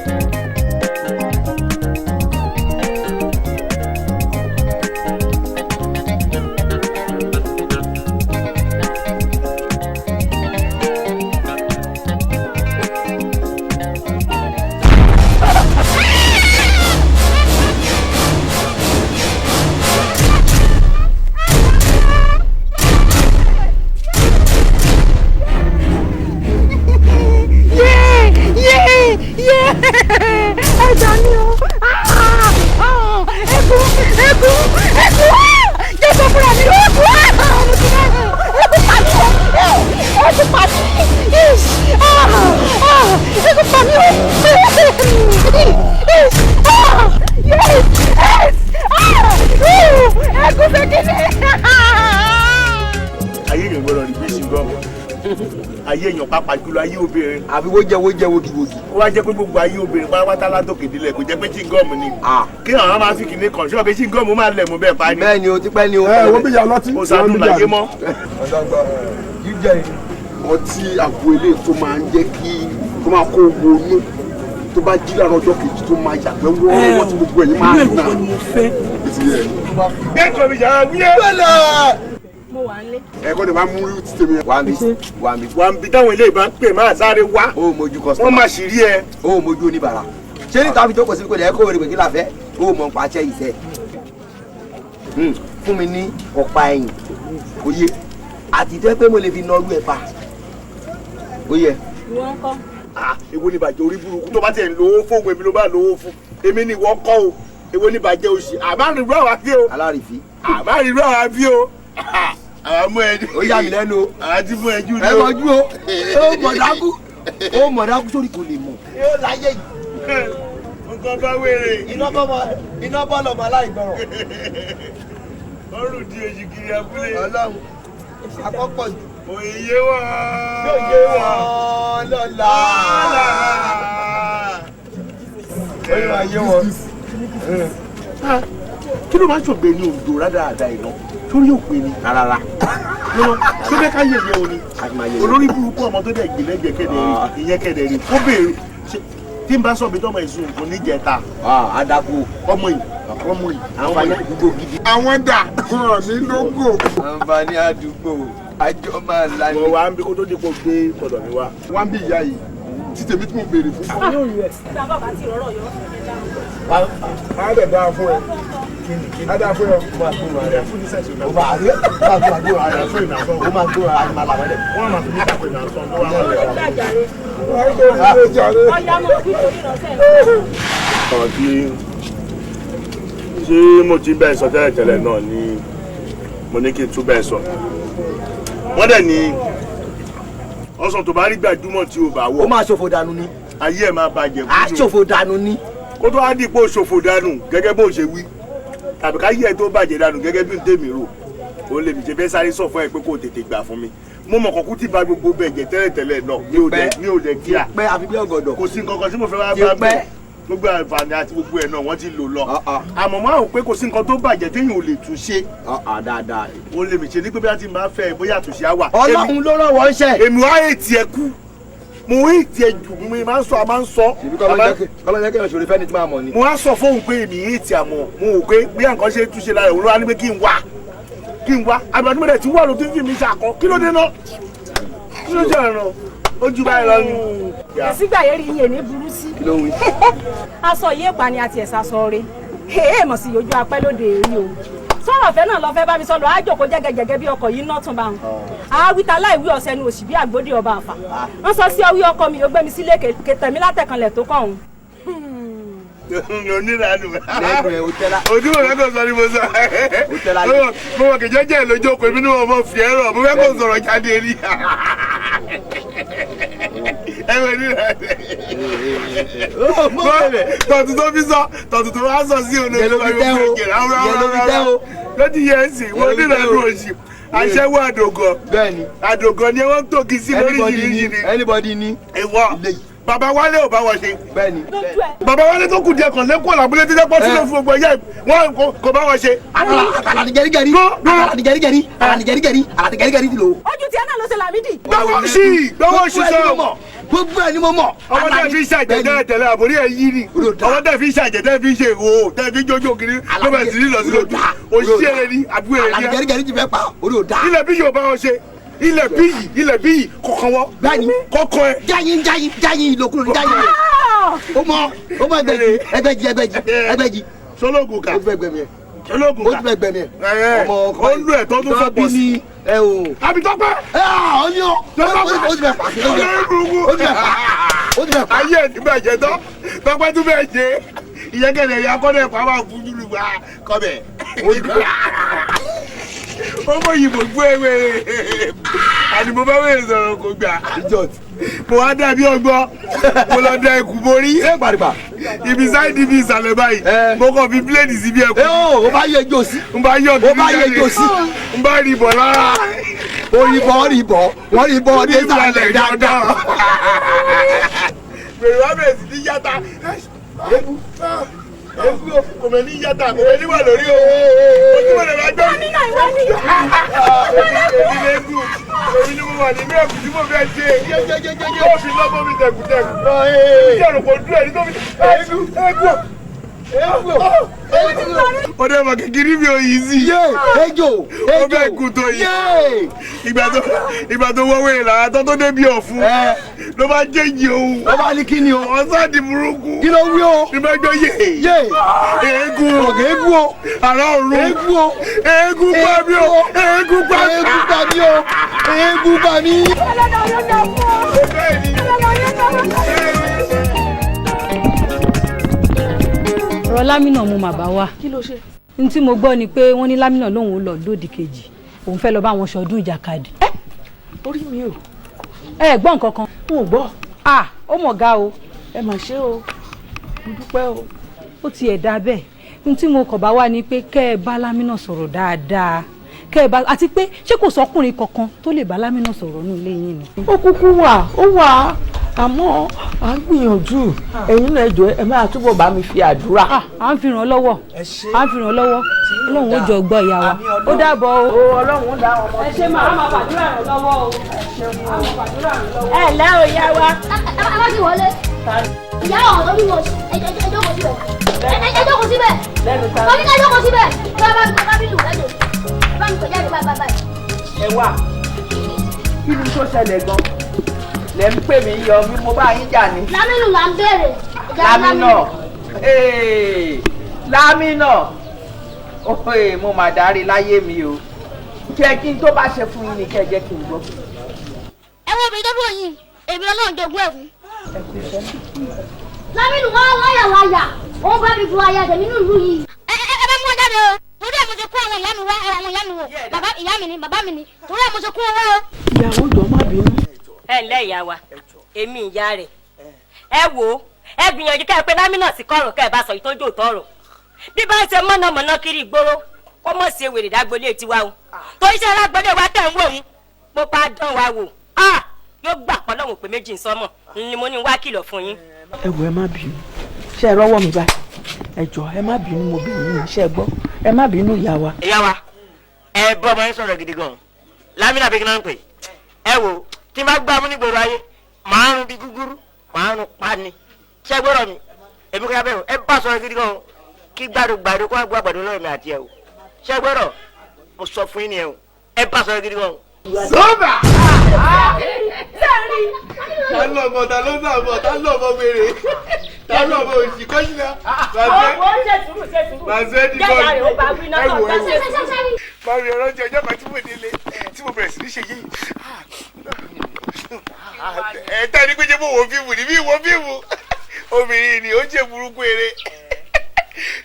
Ẹja ni o ẹkú ẹkú ẹkú jésù fúnra mi ẹkú ẹkú pàmí ẹkú pàmí ẹkú pàmí ẹkú fẹkẹsẹ. Ayé yẹn gbọ́dọ̀ rí bísí gan ayé èèyàn pàápàá jùlọ ayé obìnrin. Àfi wó jẹ wó jẹ wogiwogi. Ó wá jẹ́ pé gbogbo ayé obìnrin pátápátá látòkè délẹ̀ kò jẹ́ pé chingom ni. Kí àwọn máa fi kìnìún kan ṣọ́ọ̀ pé chingom máa lẹ̀ mú bẹ́ẹ̀ pa ni. Bẹ́ẹ̀ ni o ti pẹ́ ni o. Ẹ wo bí ya lọtí. Kò sádùn láyé mọ́. Jíjẹ ọtí àgbo ilé tó máa ń jẹ́ kí tó máa kó owó inú tó bá jí láàárọ̀ ọjọ́ kejì tó máa yàgbẹ́ wọ́ọ́rọ́wọ́ tí gbogbo ẹ̀yìn máa ń nà. Bẹ́ẹ̀ kò mi yàrá wúyẹ́. Mo wà nílé. Ẹ kọ́ ni máa mú ti tèmi. Wà mí wà mí. Wà mí táwọn ilé ìbá ń pè máa sáré wá. O mojú kọ́sítọ́mà. Wọ́n máa ṣì rí ẹ. O mojú oníbàárà. Ṣé níta fi jókòó síbi kò lè kó wèrè pé kí la fẹ́? O mọ̀ nípa àṣẹ ìṣe. Fún mi ní ọ̀pá ẹ̀yìn. Kò yé. Àti tẹ́ pé mo lè fi nọrú ẹ̀ pa. Ó yẹ. Ìwọ ń kọ́. Èwo ni bàjẹ́ orí burúkú tó bá tiẹ̀ ń lówó fóògùn èmi ló bá lówó fún. Èmi ni ìwọ kọ́ o. Èwo ni bàjẹ́ òṣì. Àbá rírú àwa bí o. Alárìífí. Àbá rírú àwa bí o. Àwọn mú ẹjú. Ó yà mí lẹ́nu o. Àwọn ti mú ẹjú ni o. Ẹ mọ̀jú o. Ó mọ̀ dákú. Ó mọ̀ dákú sórí kò lè mọ̀. Yóò láyé yìí. Nǹkan bá wèrè. Iná bọ́ lọ́mọ aláìgbọràn. Ọrùn di èjì kiri abúlé. Ọlọ́run àkọ́pọ̀ jù. Òye wọn. Òye wọn lọ́la. Oye wa yé wọn. Kí ló máa ń ṣògbé ní odò rádaràda ìná sórí òpè ni. Rárá. Lọ́wọ́ tó fẹ́ ká yẹ̀yẹ́ o ni. Olórí burúkú ọmọ tó dẹ̀ gbé lẹ́gbẹ̀ẹ́ kẹ́dẹ̀ rí ìyẹn kẹ́dẹ̀ rí ó béèrè tí n bá sọ mi tọmọ ìsun kò ní jẹta. Adaku. Ọmọ yìí ọmọ yìí. Àǹfààní àdúgbò gidi. Àwọn dà wọn ní lógo. Àǹfààní àdúgbò àjọ máa la ni. Mo wá ń bí kó tó dípò gbé tọ̀dọ̀ mi wá. Wá ń bí ìyá yìí tí tèmi tí mo béèrè fún. Á dẹ̀ dáa fún ẹ. Á dáa fún ẹ. O máa rí o máa gbóra rẹ o máa gbóra rẹ máa làwọn ẹ. Wọ́n máa fi mí kàpé náà sọ lọ́wọ́ àwọn ọ̀rẹ́. Ọ̀rọ̀ tí mo ti bẹ́ẹ̀ sọ tẹ́lẹ̀ tẹ́lẹ̀ náà ni mo ní kí n tún bẹ́ẹ̀ sọ. Wọ́n dẹ̀ ní ọsàn tó bá rí gbajúmọ̀ tí o bá wọ̀. Ó máa ṣòfò dànù ni. Ayé ẹ̀ máa bàjẹ́ kúrò. Á ṣòfò dànù ni. Kó tó wá dìpọ̀ ṣòfò dànù gẹ́gẹ́ bó ṣe wí tàbí ká yí ẹ tó bàjẹ́ dànù gẹ́gẹ́ bí n tèmi rò ó lè mi ṣe fẹ́ sáré sọ fún ẹ pé kó o tètè gbà fún mi. Mo mọ̀ kọ́kú tí ba gbogbo bẹ̀ jẹ́ tẹ́lẹ̀ tẹ́lẹ̀ náà mi ò dẹ̀ kíá. Pẹ́ àfi bí ọ̀gọ̀dọ̀. Kò sí nǹkan kan tí mo fẹ́ wá bá bẹ̀ gbogbo àǹfààní àti gbogbo ẹ̀ náà wọ́n ti lò lọ. Àmọ́ máa ń pé kò sí nǹkan tó bàjẹ́ téèyàn ò lè tún ṣe. Dáadáa. O lè mi ṣe ní pé bí a ti máa fẹ́ bóyá àtúnṣe á wà. Ọlọ́run ló ràn wọ́n ṣe. Èmi wá ètì ẹ kú. Mo ètì ẹ jù mo máa ń sọ a máa ń sọ. Kọ́lọ́ jẹ́ kéèyàn ṣòro fẹ́ni tí máa mọ̀ ni. Mo wá sọ fóun pé èmi ètì àmọ́ mo wò pé bí nǹkan ṣe túnṣe lára òun ló wá ní pé kí n wá kí n wá àgbàdo mẹ́rẹ̀ tí wà ló ti ń fi mi ṣàkọ kí ló dé náà kí ló jẹ́ ọ̀ràn ojú báyìí lọ ni. Sígbà yẹn rí iye ní burú sí. Kí ló ń wí. Aṣọ yìí èpà ni àti ẹ̀sà sọ re. Èè mọ̀ sí ojú apẹ́ lóde èrí o. Sọ̀rọ̀ ọ̀fẹ́ náà lọ fẹ́ bá mi sọ̀rọ̀ àjòkó jẹ́gẹ́jẹ́gẹ́ bí ọkọ̀ yìí náà tún bá wọn. Àwíta láìwí ọ̀sẹ̀ nu òsì bí àgbódì ọba àfà. Wọ́n sọ sí ọwí ọkọ mi ó gbé mi sílé kẹtẹ̀mí látẹ̀kanlẹ̀ tó kọ̀ ọ̀hún. Onírànù. Lẹ́nu ẹ̀ o tẹ́lá. Ojú mo fẹ́ kó sọ ni mo sọ. O tẹ́lá yìí. Mo mọ̀ kìjọ́ jẹ́ lójú okòó èmi ni mo mọ̀ fi ẹ̀rọ mo fẹ́ kó sọ̀rọ̀ jáde rí. Ẹ wọ onírànù. Tọ̀tù tó fi sọ tọ̀tù tó wá sọ sí olórí Yẹ ló fi tẹ́ o. Yẹ ló fi tẹ́ o. Lójú yẹn sì wọ́n onírànù òsì. Aṣẹ́wó àdògàn. Bẹ́ẹ̀ni. Àdògàn ni wọ́n ń tòkì sí lóríṣiríṣi. Anybody ni. Ìwọ. Bàbá Wálé ò bá wọn ṣe. Bẹ́ẹ̀ni. Bàbá Wálé tó kù díẹ̀ kan lẹ́kọ̀ọ́ làbúlé tó jẹ́ pọ́sí ló fún gbogbo ẹ̀yà wọn kò bá wọn ṣe. Àtàlà ni gẹ́rígẹ́rí. Àtàlà ni gẹ́rígẹ́rí. Àtàlà ni gẹ́rígẹ́rí. Àtàlà ni gẹ́rígẹ́rí ti lò. Ojú tiẹ̀ náà ló ṣe Làmídì. Gbọ́wọ́ sí gbọ́wọ́ sí sọ. Gbogbo ẹ̀ ni mo mọ̀. Ọmọ tẹ́ fi ṣàjẹ́ tẹ́lẹ̀ àbórí ẹ̀ yí ni. Ọmọ tẹ́ fi ṣàjẹ́ tẹ́ fi ṣe ìwò tẹ́ fi jójó kiri ló bẹ̀ sí ní lọ sí lójú. Òṣìṣẹ́ ni àbúrò ẹ̀ ní. Àtàlà ni gẹ́rígẹ́rí ti fẹ́ pa orí ò dáa. Ilẹ̀ bí yóò bá wọn ṣe ilẹ̀ bíyì kọ̀ọ̀kan wọ́. Bẹ́ẹ̀ni kọ̀ọ̀kan ẹ. Jáyín jáyín jáyín ìlòkulò ní jáyín rẹ̀. Ó mọ ẹgbẹ̀jì ẹgbẹ̀jì ẹgbẹ̀jì. Sọlọ́gùn ká. Ó ti fẹ́ gbẹ̀mí ẹ̀. Sọlọ́gùn ká. Ó ti fẹ́ gbẹ̀mí ẹ̀. Ọmọ ọkọ ó lù ẹ̀ tó tún fọ́ pọ̀ sí. Ẹ o. Àbí Tọ́pẹ́. Ẹ ọ ní o. Ó ti fẹ́ pa. Ó ti fẹ́ pa. Ó ti fẹ́ pa. Ayé ẹ̀ ti bàjẹ́ tán. Tọ́pẹ́ tún fẹ́ ṣe. Ìyẹn kẹ̀lẹ̀ ìyá kọ́dẹ̀ pa máa fún júlù wá kọ́bẹ̀. Ọmọ yìí mo gbé wèrè àti mo bá wèrè sọ̀rọ̀ kò gbà. Mo wá dàbí ọgbọ́n mo lọ da ẹkù borí. Ibi sáìdì ibi ìsàlẹ̀ báyìí mo kàn fi bíléèdì sí bí ẹkù. Ó bá yẹ jò sí. N bá yọ Ó bá yẹ jò sí. N bá rí bọ̀ lára. Ó rí bọ́ rí bọ́ wọ́n rí bọ́ dé sàlẹ̀ dáadáa. Wèrè wá bẹ̀rẹ̀ sí ní yàtà. Kò mẹ́ ní yàtà kò mẹ́ ní wà lórí o. Ojúmọ̀ lè máa gbọ́. Amina ìwọ ni. Èmi lè gùn. Èmi ni mo wà nínú ẹ̀kú tí mo fẹ́ ṣe. Yóò fi lọ́mọ mi tẹ̀kùtẹ̀kù. Ìjẹ́ òrùkọ dúró ẹni tó fi. Ẹ̀gùn. Ó dẹ́ mọ̀ kékeré mi ò yí sí. Ejò. Ó bẹ́ẹ̀ kú tó yìí. Ìgbà tó wọ́wọ́ ìlànà tó tó débi ọ̀fun. Ló bá jẹ́jì òun. Ó bá ní kí ni o. Ọ̀sán di burúkú. Kí ló wí o. Ní bá gbọ́ yé. Yé. Eégún. Ọ̀gá eégún o. Àrà ọ̀run. Eégún o. Eégún pa mí o. Eégún pa mí. Eégún pa mí o. Eégún pa mí. Ẹlẹ́dàá yóò dá fún ọ. Ẹlẹ́dàá yóò dá fún ọ. Ọ̀rọ̀ Lámìnà mo mà bá wà. Kí ló ṣe? N tí mo gbọ́ ni pé wọ́n ní Lámìnà lòun ò lọ lódì kejì òun fẹ́ lọ bá wọn ṣọdún ìjàkadì. Orí mi o. Ẹ gbọ́ nǹkan kan. N ò gbọ́. Ah, ó mọ̀ ga o. Ẹ mà ṣe o, mo dúpẹ́ o. Ó tiẹ̀ dá bẹ́ẹ̀. N tí mo kàn bá wà ní pé kẹ́ ẹ bá Lámínà sọ̀rọ̀ dáadáa, kẹ́ ẹ bá, àti pé ṣé kò sọkùnrin kankan tó lè bá Lámínà sọ̀rọ̀ ní ilé yín ni? Ó kúkú wà, ó wà, àmọ́ à ń gbìyànjú. Ẹ̀yin náà, ẹ jọ̀ọ́, ẹ máa túbọ̀ bá mi fi àdúrà. À ń fi ràn lọ́wọ́, à ń fi ràn lọ́wọ́. Ọlọ́run ó jọ gbọ́ ìyá wa. Ó dàbọ̀ o. Ọlọ́run ó dá ọmọ. Ẹ ṣe máa máa fàdúrà ràn lọ́wọ́ o. Á máa fàdúrà ràn lọ́wọ́. Ẹ lẹ́ o, ìyá wa. Ẹ má ti wọlé. Ìyá ọ̀hún ló bí wọ́n. Ẹ jókòó síbẹ̀. Ẹ jókòó síbẹ̀. Mo ní ká jókòó síbẹ̀. Ẹ bá mi bá mi lù lẹ́jọ́. Ẹ bá mi pè jáde báyìí báyìí. Ẹ wà, kí ni tó ṣẹlẹ̀ gan? Lẹ ń pè mí yọ mí, mo bá yín jà ní. Lámínú là ń béèrè. Lámínà, Lámínà, mo mà dárí láyé mi o. Kí kí n tó bá ṣe fún yín ni kẹ́ ẹ jẹ́ kí n gbọ́. Ẹ wo obìnrin tó dúró yìí, èmi Ọlọ́run jogún ẹ̀ fún. Lámínú wá láyà láyà, ó bá mi bu aya tèmi nínú ìlú yìí. Ẹ ẹ bá mú ọ jáde o, torí ẹ mo ṣe kó àwọn ìyá mi wá, àwọn ìyá mi wò, bàbá ìyá mi ni, bàbá mi ni, torí ẹ mo ṣe kó wọn wá o. Ìyàwó, jọ, má bínú. Ẹ ǹlẹ́ ìyá wa, èmi ìyá rẹ̀. Ẹ wò ó, ẹ gbìyànjú kẹ́ ẹ pé Lámínà sí kọ̀rọ̀, kẹ́ ẹ bá sọ ìtọ́jú òtọ́rọ̀ bí bá ń ṣe mọ̀nàmọ́ná kiri ìgboro, kó mọ̀ ṣe wèrè dágbolé tiwa o, torí iṣẹ́ alágbọ́dé wa tẹ̀ ń wò ó, bó bá dán wa wò yóò gbà pọ́ lọ́wọ́ pé méjì ń sọ́mọ̀ ni mo ní wá kìlọ̀ fún yín. Ẹ wò, ẹ má bínú. Ṣe ẹ rọ́wọ́ mi báyìí? Ẹ jọ̀ọ́, ẹ má bínú, mo bínú yín. Ṣe ẹ gbọ́? Ẹ má bínú, ìyá wa. Ìyá wa, ẹ bọ́ ọmọ yín sọ̀rọ̀ gidi gan. Lámínà bí kí náà ń pè ẹ wò, tí n bá gbá mú nígboro ayé, màá rún bí gúgúrú, màá rún pa ni. Ṣé gbọ́dọ̀ mi èmi kò yá bẹ́ẹ̀ o. Ẹ bá sọ̀rọ̀ gidi gan o, kí gbàdúgbàdú kó àgbà gbàdú lọ́rọ̀ mi àti ẹ o. Ṣé gbọ́dọ̀ mo sọ fún yín ni ẹ o, ẹ bá sọ̀rọ̀ gidi gan o. Sọ́ọ̀bà! Ta ló mọ̀, ta ló sàmọ̀, ta ló mọ̀ wèrè, ta ló mọ̀ òsì kọ́sílẹ̀. Ó ṣe sùúrù, ṣe sùúrù. Màṣẹ́ di Jẹ́ ìyá rẹ̀ ó bá wí náà, ẹ wò, tó ẹ wò. ṣe sùúrù. Máa rí ọ̀rọ̀ jẹ ọjọ́ kan tí mo délé tí mo bẹ̀rẹ̀ sí ní ṣe yìí. Ẹ tẹ́ ní pé jẹ́ mo wo fíìmù ní bí wo fíìmù. Obìnrin ni ó jẹ́ burúkú eré.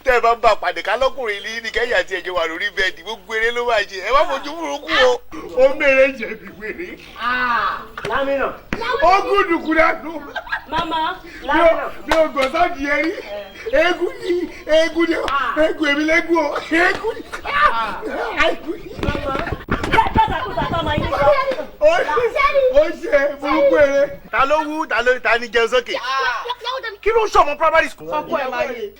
Tẹ́ ẹ bá ń bá pàdé ká lọ́kùnrin ní ní kẹ́yìn àti ẹ̀jẹ̀ wà lórí bẹ́ẹ̀dì, gbogbo eré ló máa ṣe. Ẹ má fojú burúkú o. Ó mèrè jẹ̀bi wèrè. Lámínà. Ó gùdùkú dànù. Mama. Mi ò gbọ́ sáàdì yẹn rí. Eégún ni, eégún ni, eégún èmi lẹ́gùn o. Eégún ni. Eégún ni. Ó ṣe burúkú eré. Ta ló wú, ta ló ta ni jẹun sókè? Kí ló ń sọmọ primary school? Ọkọ ẹ máa yé.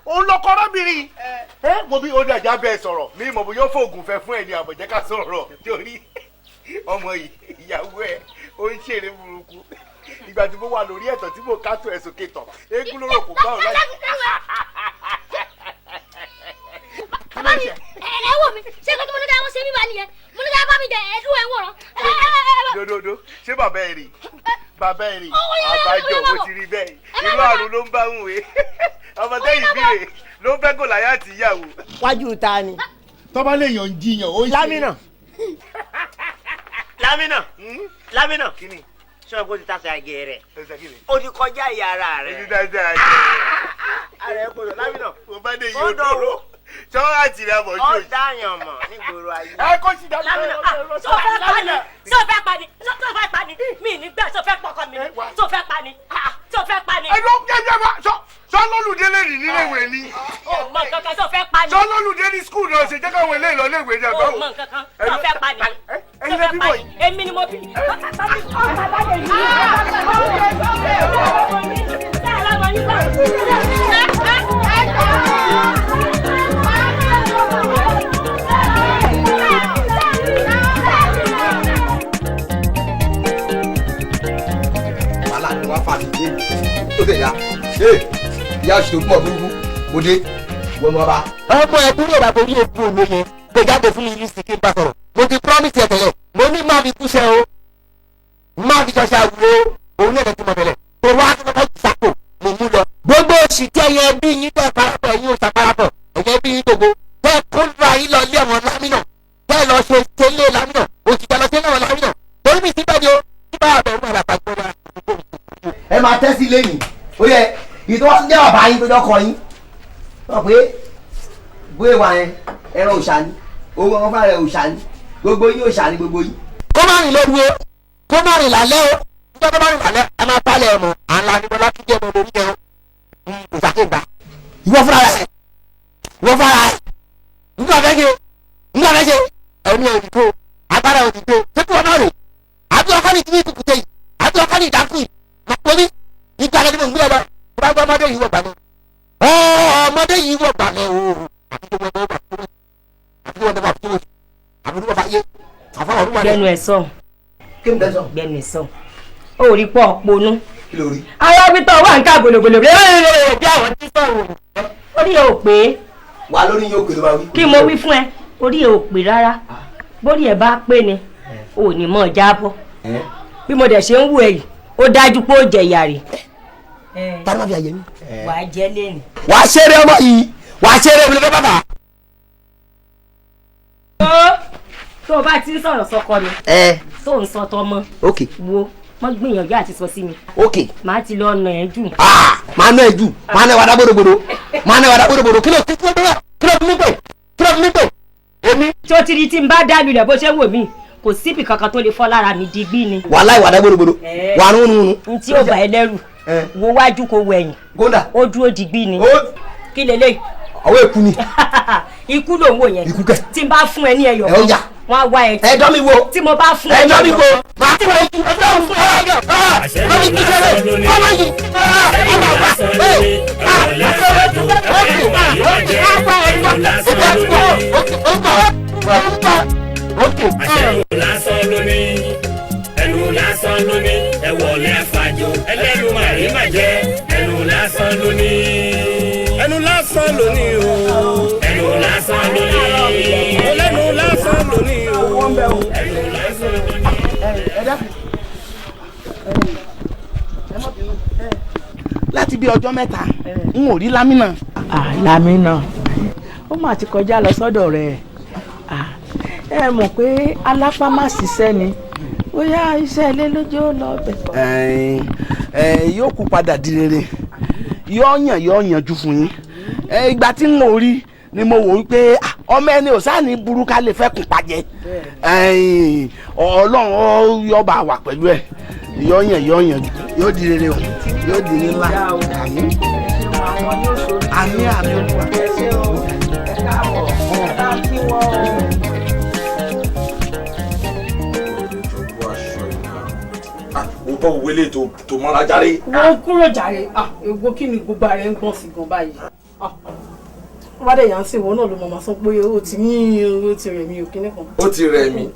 Òun lọkọ arábìnrin. Ẹ wo bí ó dàjà bẹ́ẹ̀ sọ̀rọ̀. Mi mọ̀ bóyá ó fògùn fẹ́ fún ẹ ní àbọ̀jẹ́ ká sọ̀rọ̀. Torí ọmọ yìí, ìyàwó ẹ̀, ó ń ṣeré burúkú. Ìgbà tí mo wà lórí ẹ̀tọ́ tí mo ká tó ẹ̀ sókè tọ̀, eégún ló rò kó bá òun láti. Bàbá mi, ẹ wò mí, ṣé kí mo ní ká wọ́n ṣe mí bá nìyẹn? Mo ní ká bá mi jẹ ẹ̀dùn ẹ̀ wòrán. Dododo, ṣé bàbá ẹ rí? Bàbá ẹ rí? Àbájọ mo ti rí bẹ́ẹ̀. Irú àrùn ló ń bá ń wé. Ọmọ tẹ́yìn bí rè ló ń fẹ́ kò láyà àti ìyàwó. Wájú ta ni. Tọ́ba lè yàn ń jiyàn, ó ṣe. Lámínà. Lámínà. Lámínà. Ṣé o kò ti tasẹ̀ àgẹ̀ rẹ̀? O ti kọjá ìyá ara rẹ̀. O ti tasẹ̀ àgẹ̀ rẹ̀. Ara ẹ̀ kò lọ Lámínà. Mo bá dé yìí òdòdó. Sọ́wọ́n àti ìrìn àbọ̀ Ó ṣòṣì. dáyàn mọ̀ nígboro ayé. Ẹ kó sì dá Lámínà, sọ fẹ́ pa ni, sọ fẹ́ pa ni, sọ fẹ́ pa ni, mi ní gbà, sọ fẹ́ pọkọ mi ni, sọ fẹ́ pa ni, sọ fẹ́ pa ni. Ẹ ló ń jẹ́ bá sọ lọ́lùdé lè rìn nílé ìwé ni. O mọ nǹkan kan, sọ fẹ́ pa ni. Sọ lọ́lùdé ní skul náà ṣe jẹ́ káwọn eléyìí lọ lé ìwé ní àgbáwò. O mọ nǹkan kan, sọ fẹ́ pa ni. Ẹyin lẹ bímọ yìí. Èmi ni mo bí. Wàhálà ni wàá fà mí dé ó tẹ̀ ya ee ìyá oṣù tó gbọ́ burúkú mo dé wọ́n mọ́ bá. Ọmọ ẹ kúrò, bàbá orí òkú òun yẹn kò jáde fún mi ní sìkì bá sọ̀rọ̀. Mo ti promise ẹ tẹ́lẹ̀, mo ní má fi kúṣẹ́ o, má fi ṣọṣẹ́ àwùrọ̀ o, òun náà ti mọ̀ tẹ́lẹ̀ tó wá kọ́kọ́ sàpò mo mú lọ. Gbogbo oṣù tí ẹyẹ bí yín tẹ parapọ̀, ẹ̀yin ò sàparapọ̀, ẹ̀yẹ bí yín gbogbo tẹ kó ra yín lọ ilé àwọn Lámínà, tẹ lọ ṣe tẹ́lẹ̀ Lámínà, òṣìṣẹ́ lọ ṣe náà Lámínà torí mi sí bẹ́ẹ̀ ni o tí bá àbẹ̀rù àbàbà gbọ́dọ̀. Ẹ máa tẹ́ sí lẹ́yìn, ó yẹ ìtọ́ wá jẹ́ bàbá yín tó jọ kọ yín wọ́n pé bóyá wà yẹn ẹran òòṣà ni, owó ọmọ fúnra rẹ̀ òòṣà ni. Gbogbo yín ò ṣàní gbogbo yín. Kó má rìn lóru o, kó má rìn lálẹ́ o, nígbà tó bá rìn lálẹ́ a máa palẹ̀ ọmọ à ń la ní bọ́lá tún jẹ́ ọmọ lórí ẹ̀ o, kò sàkégbà. Ìwọ fúnra rẹ, ìwọ fúnra rẹ, nígbà fẹ́ ṣe, nígbà fẹ́ ṣe, ẹ̀mí òdìdó, agbára òdìdó, ṣé kí wọ́n náà rè? Àbí ọkọ ní tìbí kùkùté yìí, àbí ọkọ ní ìdákùn yìí, màpọ̀ ní ìgbà rẹ̀ ni mo ń gbé ọ lọ, mo bá gbọ́ ọmọdé yìí wọ̀ gbà mí. Ọmọdé yìí wọ̀ gbà mí o, àbí wọ́n bá fún mi, àbí wọ́n bá fún mi, àbí wọ́n bá yé, àfọwọ́n wà ní. Gbẹnu ẹ sọ. Kí ni bẹ́ẹ̀ sọ? Gbẹnu ẹ sọ. Ó rí pọ̀ ponú. Kí ló rí? Ara wí tán wà ń ká gbòlògbòlò bí àwọn tí sọ̀rọ̀. Orí ẹ ò pé. Wà lórí yóò pè ló bá wí. Kí mo wí fún ẹ, orí ẹ ò pé rárá. Bórí ẹ bá pé ni, ò ní mọ̀ jábọ́. Bí mo dẹ̀ ṣe ń wù ẹ yìí, ó dájú pé ó jẹ ìyà rẹ̀. Ta ló máa fi àyè mi? Wàá jẹ lẹ́nu. Wàá ṣeré ọmọ yìí, wàá ṣeré mi ló fẹ́ bàbà. Tó o bá ti ń sọ̀rọ̀ sọ́kọ mi. Tó ń sọ tọmọ. Ok. Wo mọ gbìyànjú àti sọ sí mi. Ok. Màá ti lọ nà ẹ́ jù. Màá nà ẹ́ jù, màá nà ẹ́ wàdà bòdòbòdò, màá nà ẹ́ wàdà bòdòbòdò, kí ló kí ló kí ló fi mí pè, kí ló fi mí pè. Èmi. Tí o ti rí tí n bá dá lulẹ̀ bó ṣe wò mí, kò síbi kankan tó lè fọ́ lára mi digbí ni. Wàláì wàdà bòdòbòdò, wà rún rún. N tí ò bá ẹ lẹ́rù, wo wájú kó wo ẹ̀yìn. Góńdà. Ó dúró digbí ni. Kí lélẹ̀? Ọwọ́ èkú ni. Ikú ló ń wò yẹn. Ikú kẹ. Tí n bá fún ẹ ní ẹyọ kan. Wọ́n á wá ẹ. Ẹ dán mi wò. Tí mo bá fún ẹ. Ẹ dán mi wò. Màá ti wọ ikú. Ẹ dán mi wò. Ẹ mi kí sẹ́lẹ̀. Ọmọ yìí. Àṣẹ̀wò lásán lóní, ẹnu lásán lóní, ẹ̀wọ̀ lẹ́fàjò, ẹlẹ́nu màrí màjẹ́, ẹnu lásán lóní. Ẹnu lásán lóní o, ẹnu lásán lóní, ẹlẹ́nu lásán lóní o, ẹnu lásán lóní. Ẹ dákun, ẹ má bínú. Láti bí ọjọ́ mẹ́ta n ò rí Lámínà. Lámínà ó mà ti kọjá lọ sọ́dọ̀ rẹ̀. Ẹ mọ̀ pé alápá má ṣiṣẹ́ ni, bóyá iṣẹ́ ilé lójú ó lọ bẹ̀. Yóò kú padà di rere, yóò yàn yóò yanjú fún yín. Ìgbà tí n ò rí ni mo wò wípé ọmọ ẹni ò sáà ní burú ká lè fẹ́ kún pàjẹ́. Ọlọ́run yóò bá wà pẹ̀lú ẹ̀, yóò yàn yóò yanjú, yóò di rere o, yóò di ńlá. Àmín àmín àmín Olúwa. Ẹ ṣé o, ẹ káàbọ̀, ẹ bá kí wọ́n o. O bọ́ wọlé tó mọ́ra járe. Wọ́n kúrò jàre, èwo kí ni gbogbo ara ń gbọ̀n sí gan báyìí? Wọ́n bá dẹ̀ yà ń sìn wọ́n náà ló mọ̀ máa sọ pé ó ti ní ó ti rẹ̀ mí o kíní kan. Ó ti rẹ̀ mí.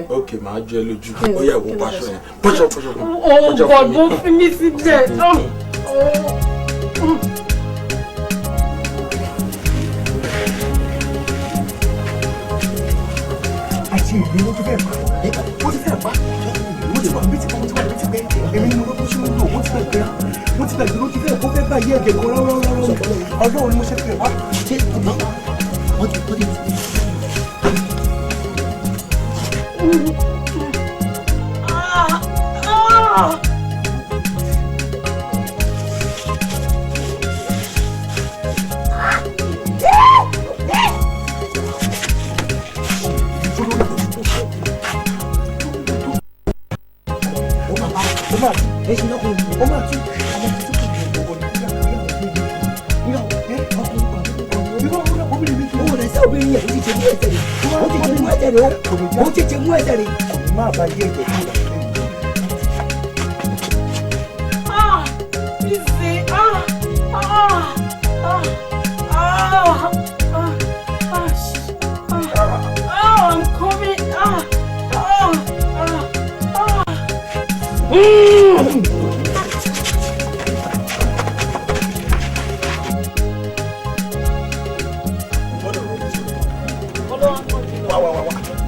Ok, màá jọ ẹ lójú. Ó yẹ wo báṣọ yẹn. Bọ́ṣọ bọ́ṣọ. Ó gbọ̀dọ̀ fi mí síbẹ̀. Àti ìlú ló ti fẹ́ pa. Ó ti fẹ́ pa. Mo ti wà bí ti mo ti wà bí ti pẹ́. Èmi ni mo lọ́kọ́ sínú odò, mo ti fẹ́ pẹ́. Mo ti gbàgbé ló ti fẹ́ kó fẹ́ bá yé ẹ̀jẹ̀ kan rárá. Ọlọ́run ni mo ṣe fẹ́ wá. Ṣé wọ́n ti kó dé?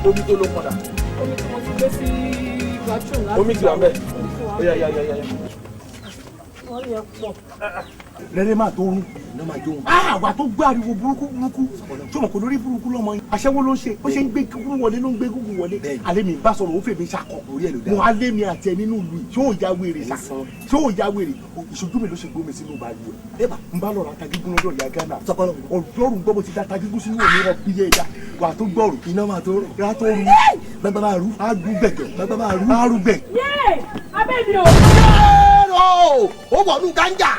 Omi tó ló pọ̀dà. Omi tí mo ti gbé sí bathroom láti. Omi ti wà ńbẹ̀. Ó yá yá yá yá. Wọ́n yẹ pọ̀. Rẹ́rẹ́ máa tó rún. Àwa tó gbé ariwo burúkú burúkú. Tó mọ̀ kó lórí burúkú lọ́mọ yín. Aṣẹ́wó ló ń ṣe. Ó ṣe ń gbé gúgú wọlé ló ń gbé gúgú wọlé. Alẹ́ mi bá sọ̀rọ̀ ó fèmí ṣakọ. Mo alẹ́ mi àti ẹ nínú ìlú yìí. Ṣé ò ya wèrè sa? Ṣé ò ya wèrè? Ìṣojú mi ló ṣe gbómi sínú balùwẹ̀. N bá lọ ra ata gígún lọ́dọ̀ ìyá Ghana. Ọlọ́run gbọ́ bó ti da ata gígún sínú òní rọ bíyẹ̀ ẹ̀dá. Wà tó gbọ́rù. Iná máa tó rọ̀. Ra tó rú. Bàbá máa rú. Arúgbẹ̀gẹ̀. Bàbá máa rú. Arúgbẹ̀. Yéè abẹ́ mi ò. Ó wọnú gánjà.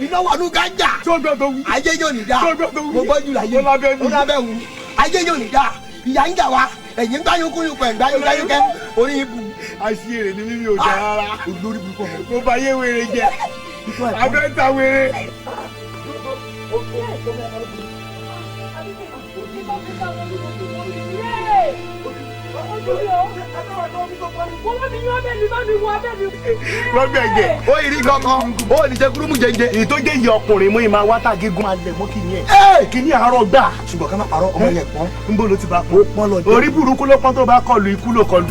Iná wọnú gánjà. Ayé yóò ní dá. Mo gbọ́ jù láyé. Ó lábẹ́ wù. Ayé yóò ní dá. Ìyá ń jà wá. Ẹ̀yin ń gbáyókúyókù ẹ̀ ń gbáyókáyókẹ́. Orí ibu. Aṣèrè ni mímí ò dá rárá. Olórí burúkú ọmọ. Mo bá yé wèrè jẹ. Abẹ́ ta wèrè. Lọ́gbẹ̀gẹ̀. Ó ìrí kankan, ó lè jẹ kúrúmù jẹjẹ. Èyí tó jẹ́ ìyá ọkùnrin mú ìmọ̀ wá tàgégún alẹ̀ mọ́ kì í yẹn. Kì í ní àárọ̀ gbà. Ṣùgbọ́n ká má parọ́ ọmọ yẹn pọ́n. Ń bó ló ti bá pọ́n. Ó pọ́n lọ jẹ́. Orí burúkú ló pọ́n tó bá kọlu ikú ló kọlu.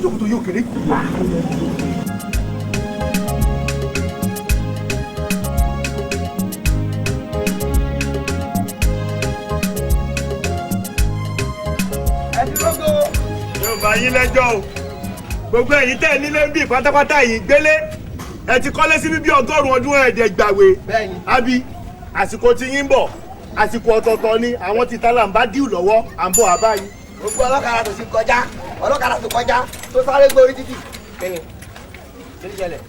Sókòtò yóò kéré. Yóò bá yín lẹ́jọ́ o. Gbogbo ẹ̀yin tẹ́ ẹ nílé ń bì pátápátá yìí gbélé. Ẹ ti kọ́lé sí bíbí 100 ọdún ẹ̀ẹ́dẹ̀ gbàwé. Àbí àsìkò tí yín ń bọ̀, àsìkò ọ̀tọ̀ọ̀tọ̀ ni àwọn ti tálà ń bá díù lọ́wọ́, à ń bọ̀ àbá yín. Gbogbo ọlọ́kadà tó ti kọjá, ọlọ́kadà tó kọjá tó sáré gbórí títì. Kíni? Kíni ṣẹlẹ̀?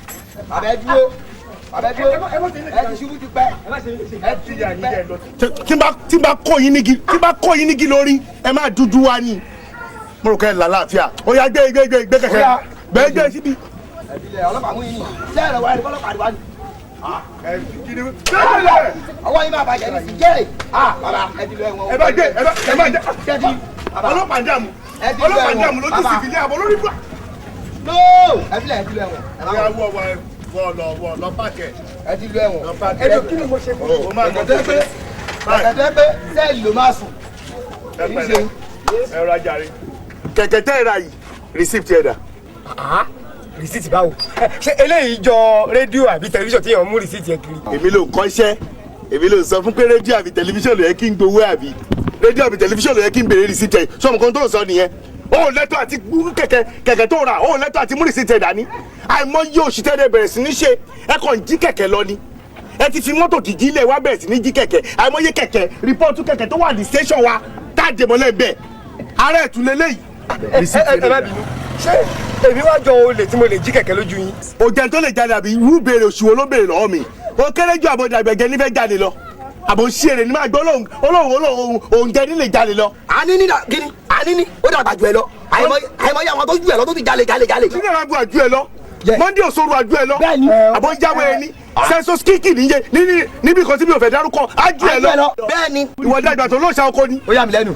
Bàbá ẹ dúró. Bàbá ẹ dúró. Ẹ ti ṣubú ti pẹ́. Ẹ ti ṣubú ti pẹ́. Tí n bá kó yín nígi, tí n bá kó yín nígi lórí, ẹ máa dúdú wá ni. Mo rò kẹ́ ẹ lálàáfíà. Ó yá gbé gbé gbé gbé kẹ̀kẹ́. Gbé gbé síbi. Ẹ̀bílẹ̀ ọlọ́pàá mú yín ni. Ṣé ẹ̀rọ wa ẹni kọ́lọ́pàá wá ni? Ọwọ́ yín máa bàjẹ́ ní sí jẹ́rìí. Bàbá ẹ ti lọ ẹ̀wọ̀n. Ẹ bá gbé ẹ bá jẹ. Ọlọ́pàá ń dààmú. Ọlọ́pàá ń dààmú lójú sífìlì àbọ̀ lórí bua. Nóò ẹ̀bílẹ̀ ẹ ti lọ ẹ̀wọ̀n. Ẹ wọ wọ wọ lọ wọ lọ pàkẹ́. Ẹ ti lọ ẹ̀wọ̀n. Ẹ jọ kí ni mo ṣe fún un. Ọ̀gẹ̀dẹ̀ pé sẹ́ẹ̀lì ló máa sùn. Ẹ pẹ̀lẹ́ ẹ rà jàre. Kẹ̀kẹ́ tẹ́ ẹ ra yìí receipt ẹ dà. Rìsíìtì báwo? Ṣé eléyìí jọ rédíò àbí tẹlifíṣàn tí èèyàn mú rìsíìtì yẹn kiri? Èmi ló kọ́ iṣẹ́, èmi ló sọ fún pé rédíò àbí tẹlifíṣàn ló yẹ kí n gbowó àbí rédíò àbí tẹlifíṣàn ló yẹ kí n béèrè rìsíìtì ẹ̀. Sọ nǹkan tó ń sọ nìyẹn. O ò lẹ́tọ̀ àti kẹ̀kẹ́ kẹ̀kẹ́ tó rà, o ò lẹ́tọ̀ àti mú rìsíìtì ẹ̀ dání. Àìmọye òṣìṣẹ́ rẹ̀ bẹ̀rẹ̀ sí ní ṣe, ẹ kàn jí kẹ̀kẹ́ lọ ni. Ẹ ti fi mọ́tò jìjì ilẹ̀ wa bẹ̀rẹ̀ sí ní jí kẹ̀kẹ́. Àìmọye kẹ̀kẹ́ rìpọ́ọ̀tù kẹ̀kẹ́ tó wà ní station wa tá a dèmọ́lẹ̀ bẹ́ẹ̀. Ara ẹ̀ tún lélẹ́yìí. Ẹ má bínú, ṣé èmi wá jọ olè tí mo lè jí kẹ̀kẹ́ lójú yín? Òjẹ́ tó lè jalè àbí irú béèrè òṣùwò ló béèrè lọ́wọ́ mi. Ó kéré jù àbọ̀dà àgbẹ̀gẹ́ nífẹ̀ẹ́ jalè lọ. Àbò ṣeré ni máa gbọ́ olóhùn òǹjẹ ní lè jalè lọ. Àní ní kíni àní ní ó dàgbà jù ẹ lọ. Àìmọye àwọn tó jù ẹ lọ tó ti jalè jalè jalè. Nígbà máa bu àjù ẹ lọ. Monday òṣòro àjù ẹ lọ. Àbọ̀ jáwé ẹni. Sẹ́sọ kíkì níye níbi kan tí mi ò fẹ́ dárúkọ àjù ẹ lọ. Bẹ́ẹ̀ni. Ìwọ dàgbà tó lóòṣà oko ni. Ó yà mí lẹ́nu.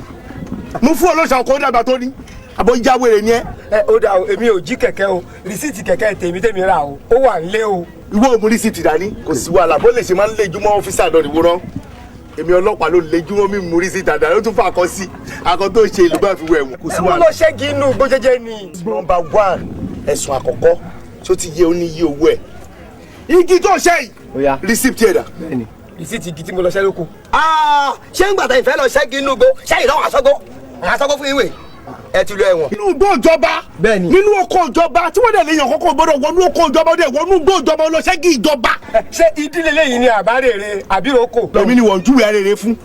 Mo fún olóòṣà oko dàgbà tó ní. Àbọ̀ jáwé ni ẹ. Ẹ ó dà o, èmi ò jí kẹ̀kẹ́ o, rìsíìtì kẹ̀kẹ́ tèmi tèmi rà o, ó wà nílé o. Ìwọ ò mú rìsíìtì dání, kò sí wàhálà, bó lè ṣe máa ń lejú mọ́ ọ́fíìsà lọ nìwòrán. Èmi ọlọ́pàá ló lejú mọ́ mi mú rìsíìtì dání, ó tún fà kọ́ sí akọ tó ṣe ìlú bá fi wẹ̀ wọ̀n. Kò sí Ẹ mú wàhálà. lọ ṣẹ́gi inú gbójẹ́jẹ́ ni. Nọ́mbà 1 ẹ̀sùn àkọ́kọ́ tó ti yé oníyé owó ẹ̀. Igi tó ṣe yìí, rìsíìtì ẹ̀ dà. Rìsíìtì igi tí mo lọ ṣẹ́ lóko. Ṣé ń gbàtà ìfẹ́ lọ ṣẹ́gi inú igbó ṣé ìlọ́wọ́ aṣọ́gbó aṣọ́gbó fún ìwé ẹ ti lọ ẹ̀wọ̀n. Inú igbó ìjọba nínú oko ìjọba tí wọ́n dẹ̀ lè yàn kọ́kọ́ gbọ́dọ̀ wọnú oko ìjọba dẹ̀ wọnú igbó ìjọba ọlọ́ṣẹ́gi ìjọba. Ṣé ìdílé lẹ́yìn ni àbárèrè àbíròkò? Èmi ni wọ́n ń júwe arére fún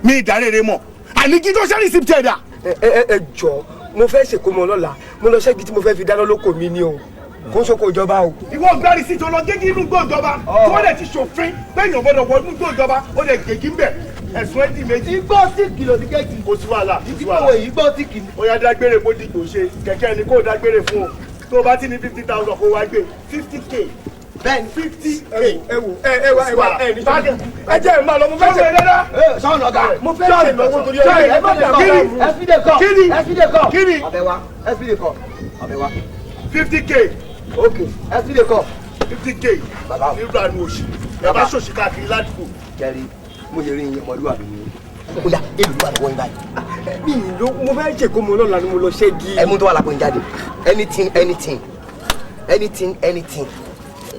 mi ìdárere mọ̀ àní kí tó ṣe rìsíìtì ẹ̀ dà. Ẹ jọ mo fẹ́ ṣèkómọ lọ́la, mo lọ ṣẹ́gi tí mo fẹ́ fi dáná lóko mi ni o, kò ń ṣoko ìjọba o. Ìwọ gba rìsíìtì lọ gégé inú igbó ìjọba tí wọ́n dẹ̀ ti ṣòfin bẹ́ẹ̀ yàn gbọ́dọ̀ wọnú igbó ìjọba ó dẹ̀ gègé ń bẹ̀ ẹ̀sùn ẹ̀dì méjì. Igbó tí kìlò ti gẹ́gì. Kò sí wàhálà. Igbó wo igbó tí kìlò. Ó yá dágbére kó dìgbò ṣe kẹ̀kẹ́ ni kó dágbére fún o tó o bá ti ní 50,000 kó wá gbé 50K. Bẹ́ẹ̀ni 50K. Ẹ wò ẹ ẹ wá ẹ wá ẹ ní sọ́ọ̀nù. Ẹ jẹ́ ẹ máa lọ mo fẹ́ ṣe. Sọ́ọ̀nù ọ̀gá. Mo fẹ́ ṣe ìnáwó torí ọ̀gá. Ẹ má dà Kíni? SPD kọ. Kíni? SPD kọ. Kíni? Ọbẹ̀ wa SPD kọ. Ọbẹ̀ wa. 50K. Ok SPD kọ. 50K. Nígbà nu òṣì ẹ bá ṣòṣì káàkiri ládùúgbò. Kẹ́rì mo ṣe rí iye ọmọlúwàbí ni. Ó yá èlò wà lọ́wọ́ yín báyìí. Mi ì ló mo fẹ́ ṣèkómọ lọ́la ni mo lọ ṣẹ́gi. Ẹ mú tó wà lápò yín jáde. Anything anything. Anything anything.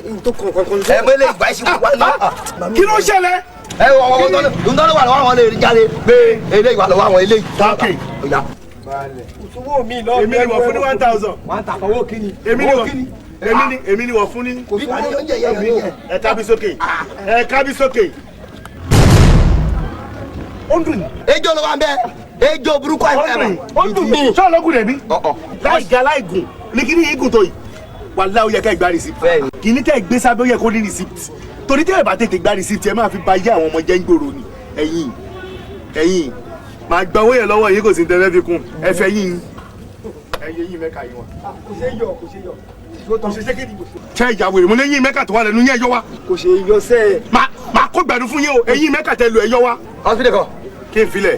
Ẹ mọ ilé ìgbà ìṣe wà náà. Kí ló ṣẹlẹ̀? Ẹ wọ wọ wọ́n tó wà lọ́wọ́ àwọn lè jáde pé eléyìí wà lọ́wọ́ àwọn eléyìí. Táàkì. Owó mi lọ. Èmi ni wọ́n fún ní 1000. 1000 owó kíni. Èmi ni wọ́n fún ní. Ẹ kábí sókè. Ẹ kábí sókè. Ó ń dùn ní. Ejò ló wà ń bẹ. Ejò burúkú àìsàn ẹ̀. Ó ń dùn mí. Ṣé ọlọ́gùn rẹ̀ bí? Láì ga láì gùn ní kí ni igun tó yìí. Wàhálà ó yẹ ká gba receipt. Kì í ní tẹ́ gbé sábẹ́ ó yẹ kó ní receipt. Torí tẹ́ ẹ bá tètè gba receipt ẹ máa fi ba yé àwọn ọmọ jẹ́ ń gbòòrò ni. Ẹ̀yin ẹ̀yin màá gba owó yẹn lọ́wọ́ yìí kò sí tẹ́lẹ̀ fi kún ẹ fẹ́ yín. Ẹyẹ yín mẹ́ka yín wa. Kò ṣe é yọ, kò ṣe é yọ. Kò ṣe ṣé kéde. Ṣé ìyá wèrè mo ní yín mẹ́ka tó wà lẹ́nu yín ẹ yọ wa. Kò ṣe yọ sẹ́ẹ̀. Màá kó gbàdúrà fún yín o, eyín mẹ́ka tẹ lu ẹ yọ wa. Hospital kan. Kí n filẹ̀.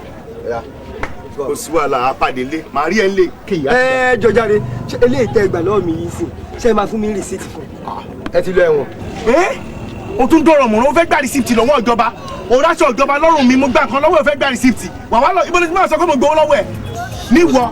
Kò sí wàhálà apàdé lé, màá rí ẹ lé. Ẹ jọjáre, ṣé eléyìí tẹ ìgbà lọ́wọ́ mi yìí sìn, ṣé ẹ máa fún mi rìsíìtì fún? Ẹ ti lọ ẹ̀wọ̀n. Ẹ́ o tún dọ̀rọ̀ mọ̀rọ̀, o fẹ́ gba rìsíìtì lọ́wọ́ ìjọba. O ráṣọ ìjọba lọ́rùn mi, mo gba nǹkan lọ́wọ́ ẹ fẹ́ gba rìsíìtì. Wà wá lọ, ibo ni tí máa sọ pé mo gbowó lọ́wọ́ ẹ̀? Níwọ.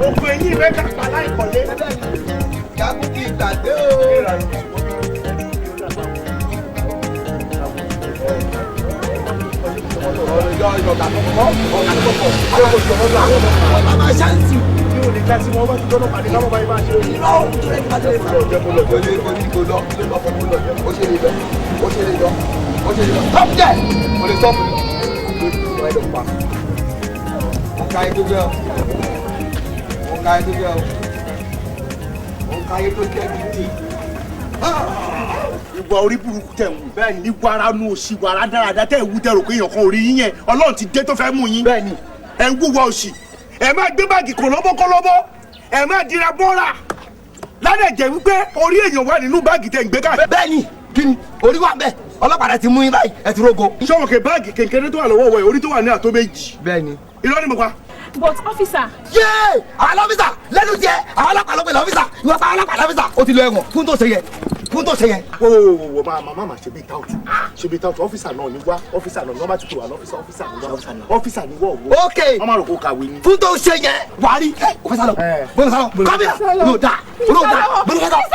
Òkú eyín mẹ́ka pa láìkọ̀lé. Jagun kì í gbàgbé o. Ìwà orí burúkú tẹ̀ ń wù. Bẹ́ẹ̀ni ìwà ara nu òṣì ìwà ara dáradá tẹ̀ ń wù tẹ̀ rò pé èèyàn kan ò rí yín yẹn. Ọlọ́run ti dé tó fẹ́ mú yín. Bẹ́ẹ̀ni. Ẹ ń wúwa òṣì. Ẹ máa gbé báàgì kòlóbó kólóbó. Ẹ máa dira bọ́ra. Ládẹ̀ jẹ́ wípé orí èèyàn wà nínú báàgì tẹ̀ ń gbé káàkiri. Bẹ́ẹ̀ni kí ni orí wà bẹ́ẹ̀ ọlọ́pàá ti mú yín báyìí ẹ ti rógo. Sọ̀rọ̀ kẹ báàgì kékeré tó wà lọ́wọ́ wẹ̀ orí tó wà ní àtó méjì. Bẹ́ẹ̀ni. Irọ́ ni mo pa. But officer. Yéé àwọn ọlọ́fíìsà lẹ́nu jẹ́ àwọn ọlọ́pàá ló pè lọ́fíìsà ìwọ pa ọlọ́pàá lọ́fíìsà ó ti lọ ẹ̀wọ̀n fún tó ṣe yẹn fún tó ṣe yẹn. Wo wo máa máa máa ṣe bíi táwùtù ṣe bíi táwùtù ọ́fíìsà náà ni wá ọ́fíìsà náà ni wọ́n bá ti pè wá lọ́fíìsà ọ́fíìsà ni wá ọ́fíìsà ni wọ́ọ̀ wọ́. Ok wọ́n máa rò kó kàwé ni. Fún tó ṣe yẹn wàá rí o fẹ́ sálọ bó fẹ́ sálọ kọ́míà ló dà ló dà bó fẹ́ sálọ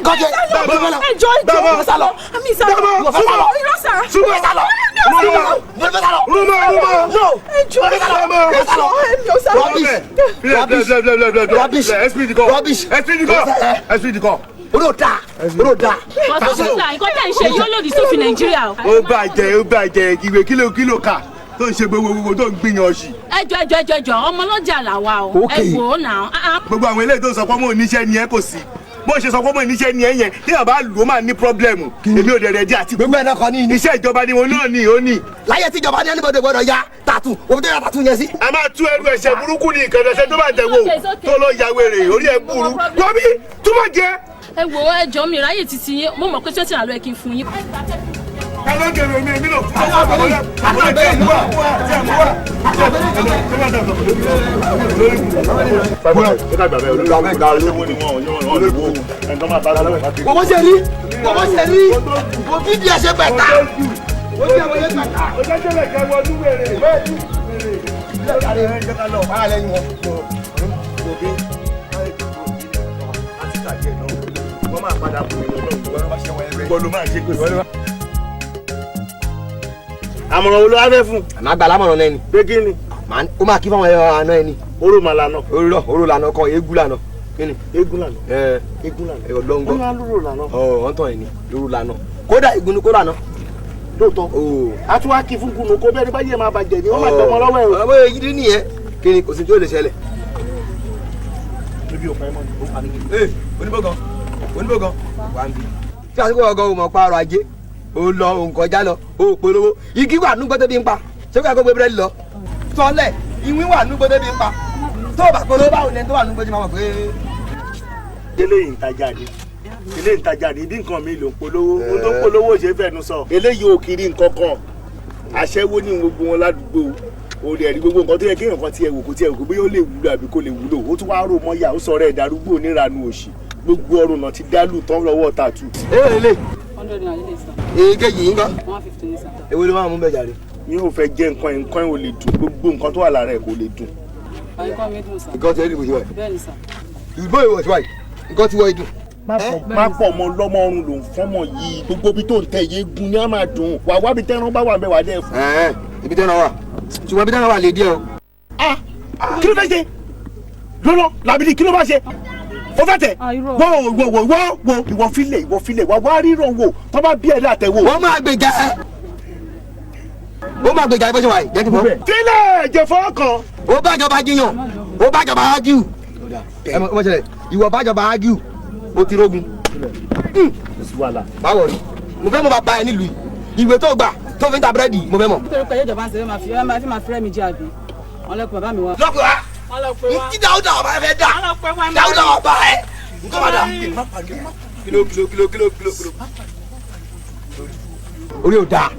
kọ́jẹ bó fẹ́ sálọ ẹjọ́ bó fẹ́ sálọ ẹjọ́ bó fẹ́ sálọ súnmọ́ bó fẹ́ sálọ bó fẹ́ sálọ rúmọ́ ẹjọ́ bó fẹ́ sálọ ẹjọ́ rubbish rubbish rubbish olóòdà olóòdà. Ọ̀sán nǹkan tẹ̀ ń ṣe yóò lòdì sófin Nàìjíríà o. Ó bàjẹ́ ó bàjẹ́ ìwé kílò kílò kà tó ń ṣe gbogbo tó ń gbìyànjú ọ̀sì. Ẹjọ́ ẹjọ́ ẹjọ́ ẹjọ́ ọmọ ọlọ́jà làwa o. Ẹ wò ó nà án. Gbogbo àwọn eléyìí tó ń sọ pé ọmọ oníṣẹ́ ni ẹ kò sí bó ṣe sọ pé ọmọ oníṣẹ́ ni ẹ yẹn tí yàrá bá lù ó máa ní pírọ́blẹ̀mù èmi ò dẹ̀rẹ̀ jẹ́ àti. Gbogbo ẹ̀ náà kọ́ ní. Iṣẹ́ ìjọba ni wọn náà ní ó ní. Láyé tí ìjọba ní ẹnibọdẹ gbọ́dọ̀ ya tàtù òfin tó yà tàtù yẹn sí. A máa tú ẹrù ẹ̀ṣẹ̀ burúkú ní ìkànnì ẹ̀ṣẹ̀ tó bá tẹ̀ wò tó lọ ya wèrè orí ẹ̀ burú. Wọ́n bí túbọ̀ jẹ́. Ẹ wò ó ẹjọ́ mi ráyè títí yín mo mọ̀ pé 20 naira ló yẹ kí n fún yín. Bọ̀bọ̀ ṣe rí bọ̀bọ̀ ṣe rí bọ̀ fídíò ṣe bẹ̀ta. Àmọ̀ràn wo ló wá fẹ́ fún. Àmọ́ àgbà lámọ̀ràn náà ni. Pé kí ni. Ó máa kí fáwọn ẹyọ àná ẹni. Oró màá lànà. Oró oró lànà kọ eégún lànà. Kí ni. Eégún lànà. Ẹ eégún lànà. Ẹ ọlọ́ngbọ́n. Wọ́n á lúrò lànà. Ọ wọ́n tàn ẹ̀ ní lóru lànà. Kódà ìgúnnu kó lànà. Lóòótọ́. A tún wá kí fún gúnnu kó bẹ́ẹ̀ ni báyìí máa bàjẹ́ ni wọ́n máa tọmọ lọ́wọ́ ẹ̀ o. Ọ̀rọ̀ bóyá yìí nìyẹn. Kí ni kò sí tí ó lè ṣẹlẹ̀. Níbi òpin ẹ̀mọ́ ni. Ee oníbọ̀gàn oníbọ̀gàn wà ń bí. Tí àsìkò ọgọ́ ò mọ̀ pa ọrọ̀ ajé ó lọ òǹkọjá lọ ó polówó igi wà nú gbọ́dọ̀ bí ń pa ṣé kò yẹ kó gbé búrẹ́dì lọ sọlẹ̀ ìwín wà nú gbọ́dọ̀ bí ń pa tó o bá polówó báwo ni ẹni tó wà nú gbọ́dọ̀ máa mọ̀ pé. Eléyìí ń tajà ni eléyìí ń tajà ni bí nǹkan mi ló ń polówó ohun tó ń polówó ṣe é fẹnu sọ. Eléyìí ò kiri nǹkan kan aṣẹ́wó ní gbogbo wọn ládùúgbò O lè rí gbogbo nǹkan tó yẹ kéèyàn kan tiẹ̀ wò kó tiẹ̀ wò bóyá ó lè wúlò àbí kò lè wúlò. Ó tún wá rò mọ́ yà ó sọ̀rọ̀ ẹ̀ darúgbó oníranu òṣì. Gbogbo ọrùn náà ti dálù tán lọ́wọ́ tàtú. Ee lè. 100 naira lè sà. Èkejì yín kan. 150 ní sà. Èwo ló máa mú bẹ́ẹ̀ jàre. Mi ò fẹ́ jẹ nǹkan ò lè dùn. Gbogbo nǹkan tó wà lára ẹ̀ kò lè dùn. Nǹkan mi dùn sà. Nǹkan ti ẹ̀ dìbò sí wa. Bẹ́ẹ̀ ni sà. Ìbò ìwọ̀ sí wa yìí. Nǹkan ti wọ ìdùn. Má pọ̀ mọ́ lọ́mọ ọrùn ló ń fọ́mọ yìí. Gbogbo ibi tó ń tẹ iye gun ni á máa dùn. Wà wá bí tẹ́ran bá wà bẹ́ẹ̀ wà dẹ́ fún. Ibi tẹ́ran wà. Ṣùgbọ́n ibi tẹ́ran wà lè díẹ̀ o. Kí ló fẹ́ ṣe? Lọ́lọ́ Làbídì kí ló bá ṣe? Ó fẹ́ tẹ̀. Wọ́n ìwọ filẹ̀ wà wá ríran wò tó bá bí ẹ̀ látẹ̀ wò. Wọ́n máa gbèjà ẹ. Ó máa gbèjà ẹ bó ṣe wà yìí. Jẹ́ kí n bọ́. Filẹ̀ jẹ̀fọ́ kan. Ó bá jọba jiyàn. Ó bá jọba ágíù. Ẹ mọ̀ ṣẹlẹ̀ ìwọ bá jọba ágíù. Ó ti rógun. Báwo ni? Mo fẹ́ mọ bàbá ẹ nílùú yìí. Ìwé tó gbà tó fi ń ta búrẹ́dì mo fẹ́ mọ̀. Nítorí pé ìjọba ń ṣe máa fi rẹ́ mi jẹ àbí. Wọ́n lọ pe bàbá mi wá. Lọ́pẹ́ wa. Kí Dáúdà ọba ẹ fẹ́ dà. Dáúdà ọba ẹ. Nǹkan máa dà. Kìló kìló kìló kìló kìló kìló. Orí ò dáa.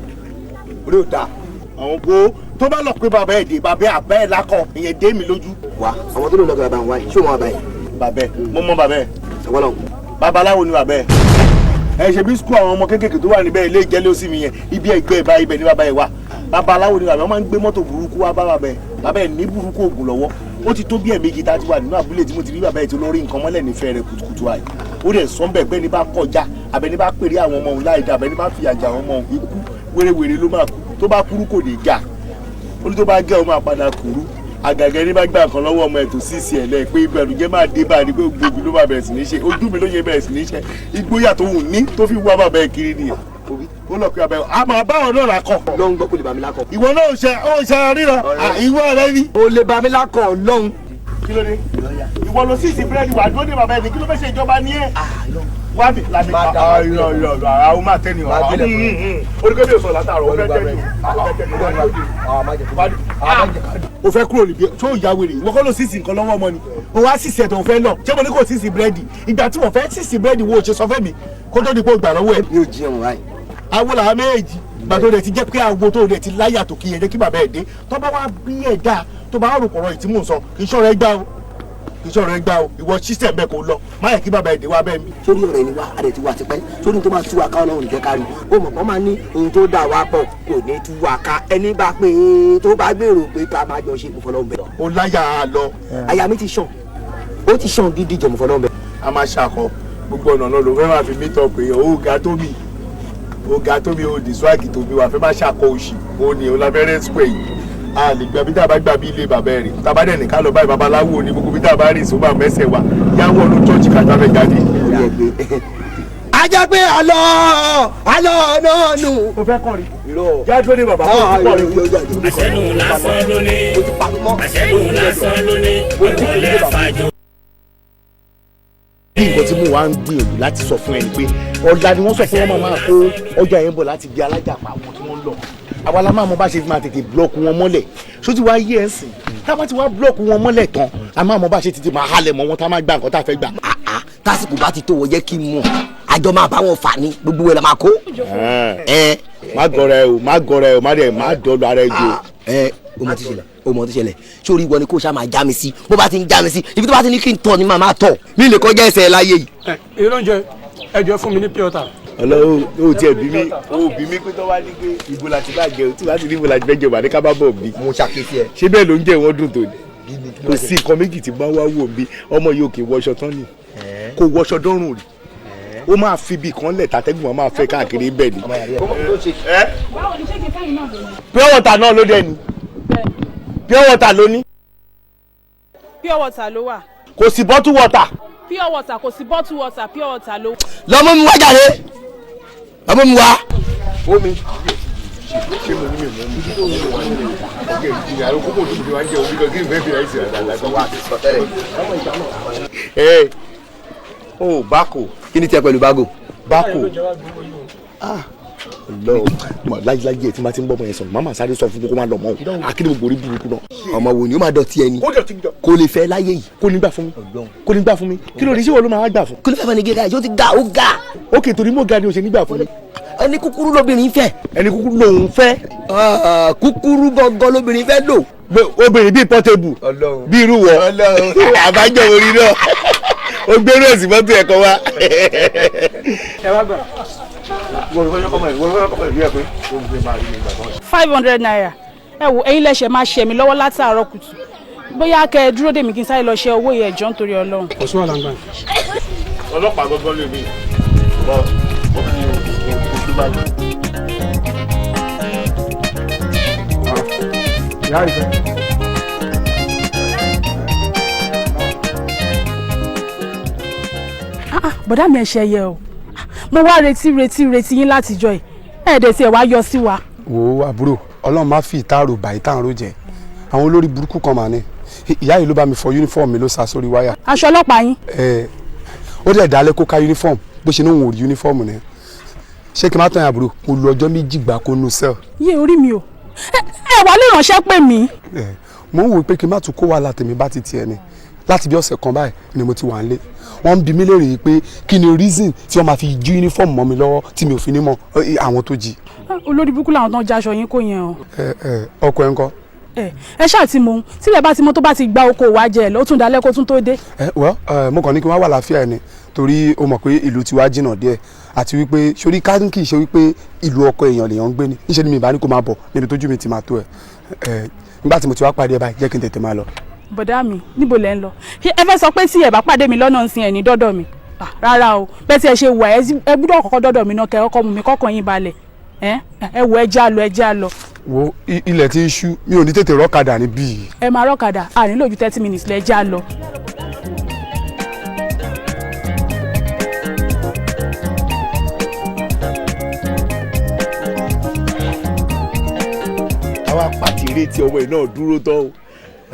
Orí ò dáa. Àwọn wo tó bá lọ pé bàbá ẹ̀ dé bàbá ẹ̀ àbẹ́ ẹ̀ lákọ̀ ìyẹn dé mi lójú. Wá àwọn tó lò lọ́kọ̀ bàbá ń wá yìí ṣé o mọ bàbá ẹ̀? Bàbá ẹ̀ mo mọ bàbá ẹ̀. Ṣọwọ́ Babaláwo ni bàbá ẹ̀. Ẹ ṣe bí skul àwọn ọmọ kéékèèké tó wà níbẹ̀ ilé ìjẹ́lé òsì mi yẹn ibi ẹgbẹ́ ẹ̀ bá ibẹ̀ ní bàbá ẹ̀ wà. Babaláwo ni bàbá ẹ̀ wọ́n máa ń gbé mọ́tò burúkú wá bá bàbá ẹ̀. Bàbá ẹ̀ ní burúkú ògùn lọ́wọ́. Ó ti tó bí ẹ̀ẹ̀mejì tá a ti wà nínú abúlé tí mo ti rí bàbá ẹ̀ tó lórí nǹkan mọ́lẹ̀ nífẹ̀ẹ́ rẹ̀ kùtùkùtù àì. Ó dẹ̀ sọ bẹ́ẹ̀ pé ní bá kọjá àbẹ̀ní bá pèrè àwọn ọmọ òun láì dá àbẹ̀ní bá fìyà jẹ àwọn ọmọ òun ikú wérewère ló máa kú tó bá kúrú kò ní ga ó ní tó bá gẹ́ ọ máa padà kúrú àgàgà ẹni bá gbà kan lọ́wọ́ ọmọ ẹ̀ tó sísì ẹ̀ lẹ́ẹ̀ pé ìbẹ̀rùjẹ́ máa dé bá a ní pé gbogbo ló máa bẹ̀rẹ̀ sí ní ṣe ojú mi ló yẹ bẹ̀rẹ̀ sí ní ṣe ìgboyà tó wù ní tó fi wá bàbá ẹ̀ kiri nìyẹn ó lọ pé abẹ́ a máa bá ọ náà lakọ. Lọ́hún gbọ́ kó lè bá mi lakọ. Ìwọ náà ṣe ó ṣe ríran ìwọ rẹ ni. Ó lè bá mi lakọ lọ́hún. Kí ló dé ìwọ lọ sísì búrẹ́dì wà dúró dé bàbá ẹ̀ ní kí ló fẹ́ ṣe ìjọba ní ẹ̀. Wá mi làbí àwọn máa tẹ́ ni ọ̀ orí kébí òsàn látàrọ̀ ó fẹ́ tẹ́ ni o fẹ́ kúrò níbi tó ìyá wèrè ìwọ kọ́ ló sísì nǹkan lọ́wọ́ ọmọ ni o wá sísì ẹ̀tọ́ fẹ́ lọ ṣé mo ní kò sísì búrẹ́dì ìgbà tí mo fẹ́ sísì búrẹ́dì wo ṣe sọ fẹ́ mi kó tó di pé o gbà lọ́wọ́ ẹ̀. Mi ò jiyàn wáyé. Awo làwọn méjì gbà tó rẹ̀ ti jẹ́ pé awo tó rẹ̀ ti láyà tó kí ẹ jẹ́ kí bàbá ẹ̀ dé tó bá wá bí ẹ̀ dáa tó bá rò pọ̀rọ̀ ìtí mò ń sọ kì í ṣọ̀rọ̀ ẹ gbá o kì í ṣọ̀rọ̀ ẹ gbá o ìwọ sísẹ̀ bẹ́ẹ̀ kò lọ má yẹ kí bàbá ẹ̀ dé wá bẹ́ẹ̀ mi. Sórí ọ̀rẹ́ ni wá adẹ̀ ti wá tipẹ́ sórí tó máa tú wa ká Ọlọ́run jẹ́ ká rí o mọ̀ kọ́ máa ní ohun tó dà wá pọ̀ kò ní tú wa ká ẹni bá pé tó bá gbèrò pé ká máa jọ ṣe ìfọlọ́hún bẹ̀. O láyà lọ. Àyà mi ti ṣàn ó ti ṣàn gidi jọ̀mọ̀ fọlọ́hún bẹ̀. A máa ṣàkọ gbogbo ọ̀nà náà ló fẹ́ máa fi mí tọ pé ó ga tó mi ó ga tó mi ó di swag tó mi wà fẹ́ máa ṣàkọ òṣì ó ní olábẹ́rẹ́ square yìí a lè gba bí tá a bá gbà bí ilé bàbá ẹ̀ rè tá a bá dẹ̀ ní ká lọ báyìí babaláwo ní gbogbo bí tá a bá rìn sóbà mẹ́sẹ̀ wa yáwó ọdún chọ́ọ̀chì kájọ fẹ́ jáde. A jẹ́ pé àlọ́ àlọ́ náà nù. O fẹ́ kọrin. Jáde ní bàbá kò tí kọrin. Àṣẹ́nu lásán ló ní. Àṣẹ́nu lásán ló ní. Àwọlé fàájò. Bí nǹkan tí mo wá ń gbìyànjú láti sọ fún ẹ ni pé ọ̀la ni wọ́n sọ fún wọn máa kó ọjà yẹn bọ̀ láti di alájàpá àwọn tí wọ́n ń lọ. Àwa la máa mọ bá ṣe máa tètè búlọ́ọ̀kù wọn mọ́lẹ̀ ṣó ti wá yé ẹ̀ ń sìn tá a bá ti wá búlọ́ọ̀kù wọn mọ́lẹ̀ tán a máa mọ bá ṣe tètè máa halẹ̀ mọ́ wọn tá a máa gba nǹkan tá a fẹ́ gbà. Tásìkò bá ti tó wọ jẹ́ kí n mọ̀ àjọ máa bá wọn fà ní gbogbo ẹ̀ la máa kó. Má gọrẹ o má gọrẹ o má dẹ̀ má dọ́lu ara ẹ jù. O mọ tó ṣẹlẹ̀ o mọ tó ṣẹlẹ̀ sórí ìwọ ni kò ṣáà máa já mi sí bó bá ti ń já mi sí ibi tó bá ti ní kí n tọ̀ ni màá máa tọ̀ mi lè kọjá ẹsẹ̀ láyé yìí. Ẹ ìrọ̀njẹ ẹ jọ̀ọ́ fún mi ní pure water. Ọlọ́run ó tiẹ̀ bí mi ó bí mi pé tó wá ní pé ibo la ti bá jẹ o tí wàá ti ní ibo la ti fẹ́ jẹ o wà ní ká bá bọ̀ bí. Mo ṣàkíyèsí ẹ. Ṣé bẹ́ẹ̀ ló ń jẹ́ ìwọ́n dùn tó ni kò sí nǹkan méjì tí bá wá wò bí ọmọ yìí ò kì í wọṣọ tán ni kò wọṣọ dọ́rùn rí ó máa fi ibì kan lẹ̀ tàtẹ́gùn wọn máa fẹ́ káàkiri bẹ́ẹ̀ ni. Pure water náà ló dé ni pure water ló ní. Pure water ló wà. Kò sí bottle water. Pure water kò sí bottle water pure water ló. Lọ́mú mi wá jàre lọ́mú mi wá. Omi. Ṣé mo ní mi mú mi? Ọ̀gẹ̀ ìjìnlẹ̀ àrùn kókò tó ti wá ń jẹ omi kan kí n fẹ́ fi àìsàn àdàlà wá. Ẹ o bákò. Kí ni tiẹ̀ pẹ̀lú bágò? Bákò. Lọ lájílájí ẹ tí ma ti ń bọ́ ọmọ yẹn sọ̀rọ̀ màmá sáré sọ fún kókó máa lọ mọ́ o akéde gbogbo orí burúkú náà. Ọmọ wo ni ó máa dọ̀tí ẹni kò lè fẹ́ láyé yìí. Kò ní gbà fún mi kò ní gbà fún mi kí ló dé sí wo ló máa gbà fún. Kí ló fẹ́ fẹ́ ni gíga yóò ti ga ó ga. Ókè torí mo ga ni o ṣe nígbà fún mi. Ẹni kúkúrú lóbìnrin fẹ́. Ẹni kúkúrú lòun fẹ́. Kúkúrú gangan lóbìnrin fẹ́ lò. Obìnrin bíi Portable bíi irú wọ àbájọ orí náà ó gbérú ẹ̀sìn mọ́tò ẹ̀kọ́ wa. Ẹ wá gbà. ₦500. Ẹ wo, ẹ̀yin lẹsẹ máa ṣe mí lọ́wọ́ látàárọ̀ kùtù, bóyá kẹ́ ẹ dúró dè mí kí n sáré lọ ṣe owó yẹn, ẹjọ́ nítorí Ọlọ́run. Kò sí wàhálà ń gbà. Ọlọ́pàá gbọ́ngàn lè mí bọ́ ó fi ojú bá jù. Ìyá ìfẹ́. Bọ̀dá mi, ẹ ṣe yẹ o. Mo wá retí retí retí yín látijọ́ yìí, ẹ̀ẹ́dẹ̀ tí ẹ wá yọ sí wa. Wo àbúrò, Ọlọ́run má fi ìtaàrò bàyí tá à ń ro jẹ. Àwọn olórí burúkú kan mà ní. Ìyá yìí ló bá mi fọ uniform mi, ló sa sórí wáyà. Aṣọ ọlọ́pàá yín? Ẹ ó dẹ̀ dálé kó ká uniform, bó ṣe ní òun ò rí uniform ni. Ṣé kí n má tán yín àbúrò, mo lu ọjọ́ 2 gbáko nínú cell. Yé, orí mi o! Ẹ wà lè ránṣẹ́ pè mí. Ẹ mo ń wò pé kí n má tún kó wàhálà tèmi bá ti tiẹ̀ ni. Láti bí ọ̀sẹ̀ kan báyìí ni mo ti wà nílé, wọ́n ń bi mí léèrè pé kí ni reason tí wọ́n máa fi jí uniform mọ́ mi lọ́wọ́ tí mi ò fi ní mọ̀ àwọn tó jí. Olórí burúkú làwọn tó ń jaṣọ yín kó yẹn o. Ẹ ẹ ọkọ ẹ ń kọ́? Ẹ ẹ ṣáà ti mọ ohun tílẹ̀ bá ti mọ, tó bá ti gba oko wa jẹ lọ, ó tún dalẹ́ kó tún tó dé. Ẹ well, mo kàn ní kí wọ́n wà láfíà ẹ ni, torí o mọ̀ pé ìlú tiwa jìnnà díẹ̀, àti wípé sórí káńkì ṣe wípé ìlú ọkọ èèyàn lèèyàn ń gbé ni. Níṣẹ́ ni mi ìbá ní kó máa bọ̀ níbi tójú mi ti máa tó ẹ. Ẹ nígbà tí mo ti wá pàdé ẹ báyìí, jẹ́ kí n tètè máa lọ. Bọ̀dá mi, níbo lẹ ń lọ? Ẹ fẹ́ sọ pé tí ẹ bá pàdé mi lọ́nà ńsìn, ẹ̀ ní dọ́dọ̀ mi? Rárá o, bẹ́ẹ̀ tí ẹ ṣe wà, ẹ gbúdọ̀ kọ́kọ́ dọ́dọ̀ mi náà, kẹ́ ọkọ mú mi kọ́kàn yín balẹ̀. Ẹ wò, ẹ já lọ, ẹ já lọ. Wo, ilẹ̀ tí ń ṣú, mi ò ní tètè rọ́kadà níbí yìí. Ẹ máa rọ́kadà, a nílò ju 30 minutes lẹ, já lọ. Àwa pàtì retí ọmọ yìí náà dúró tán o,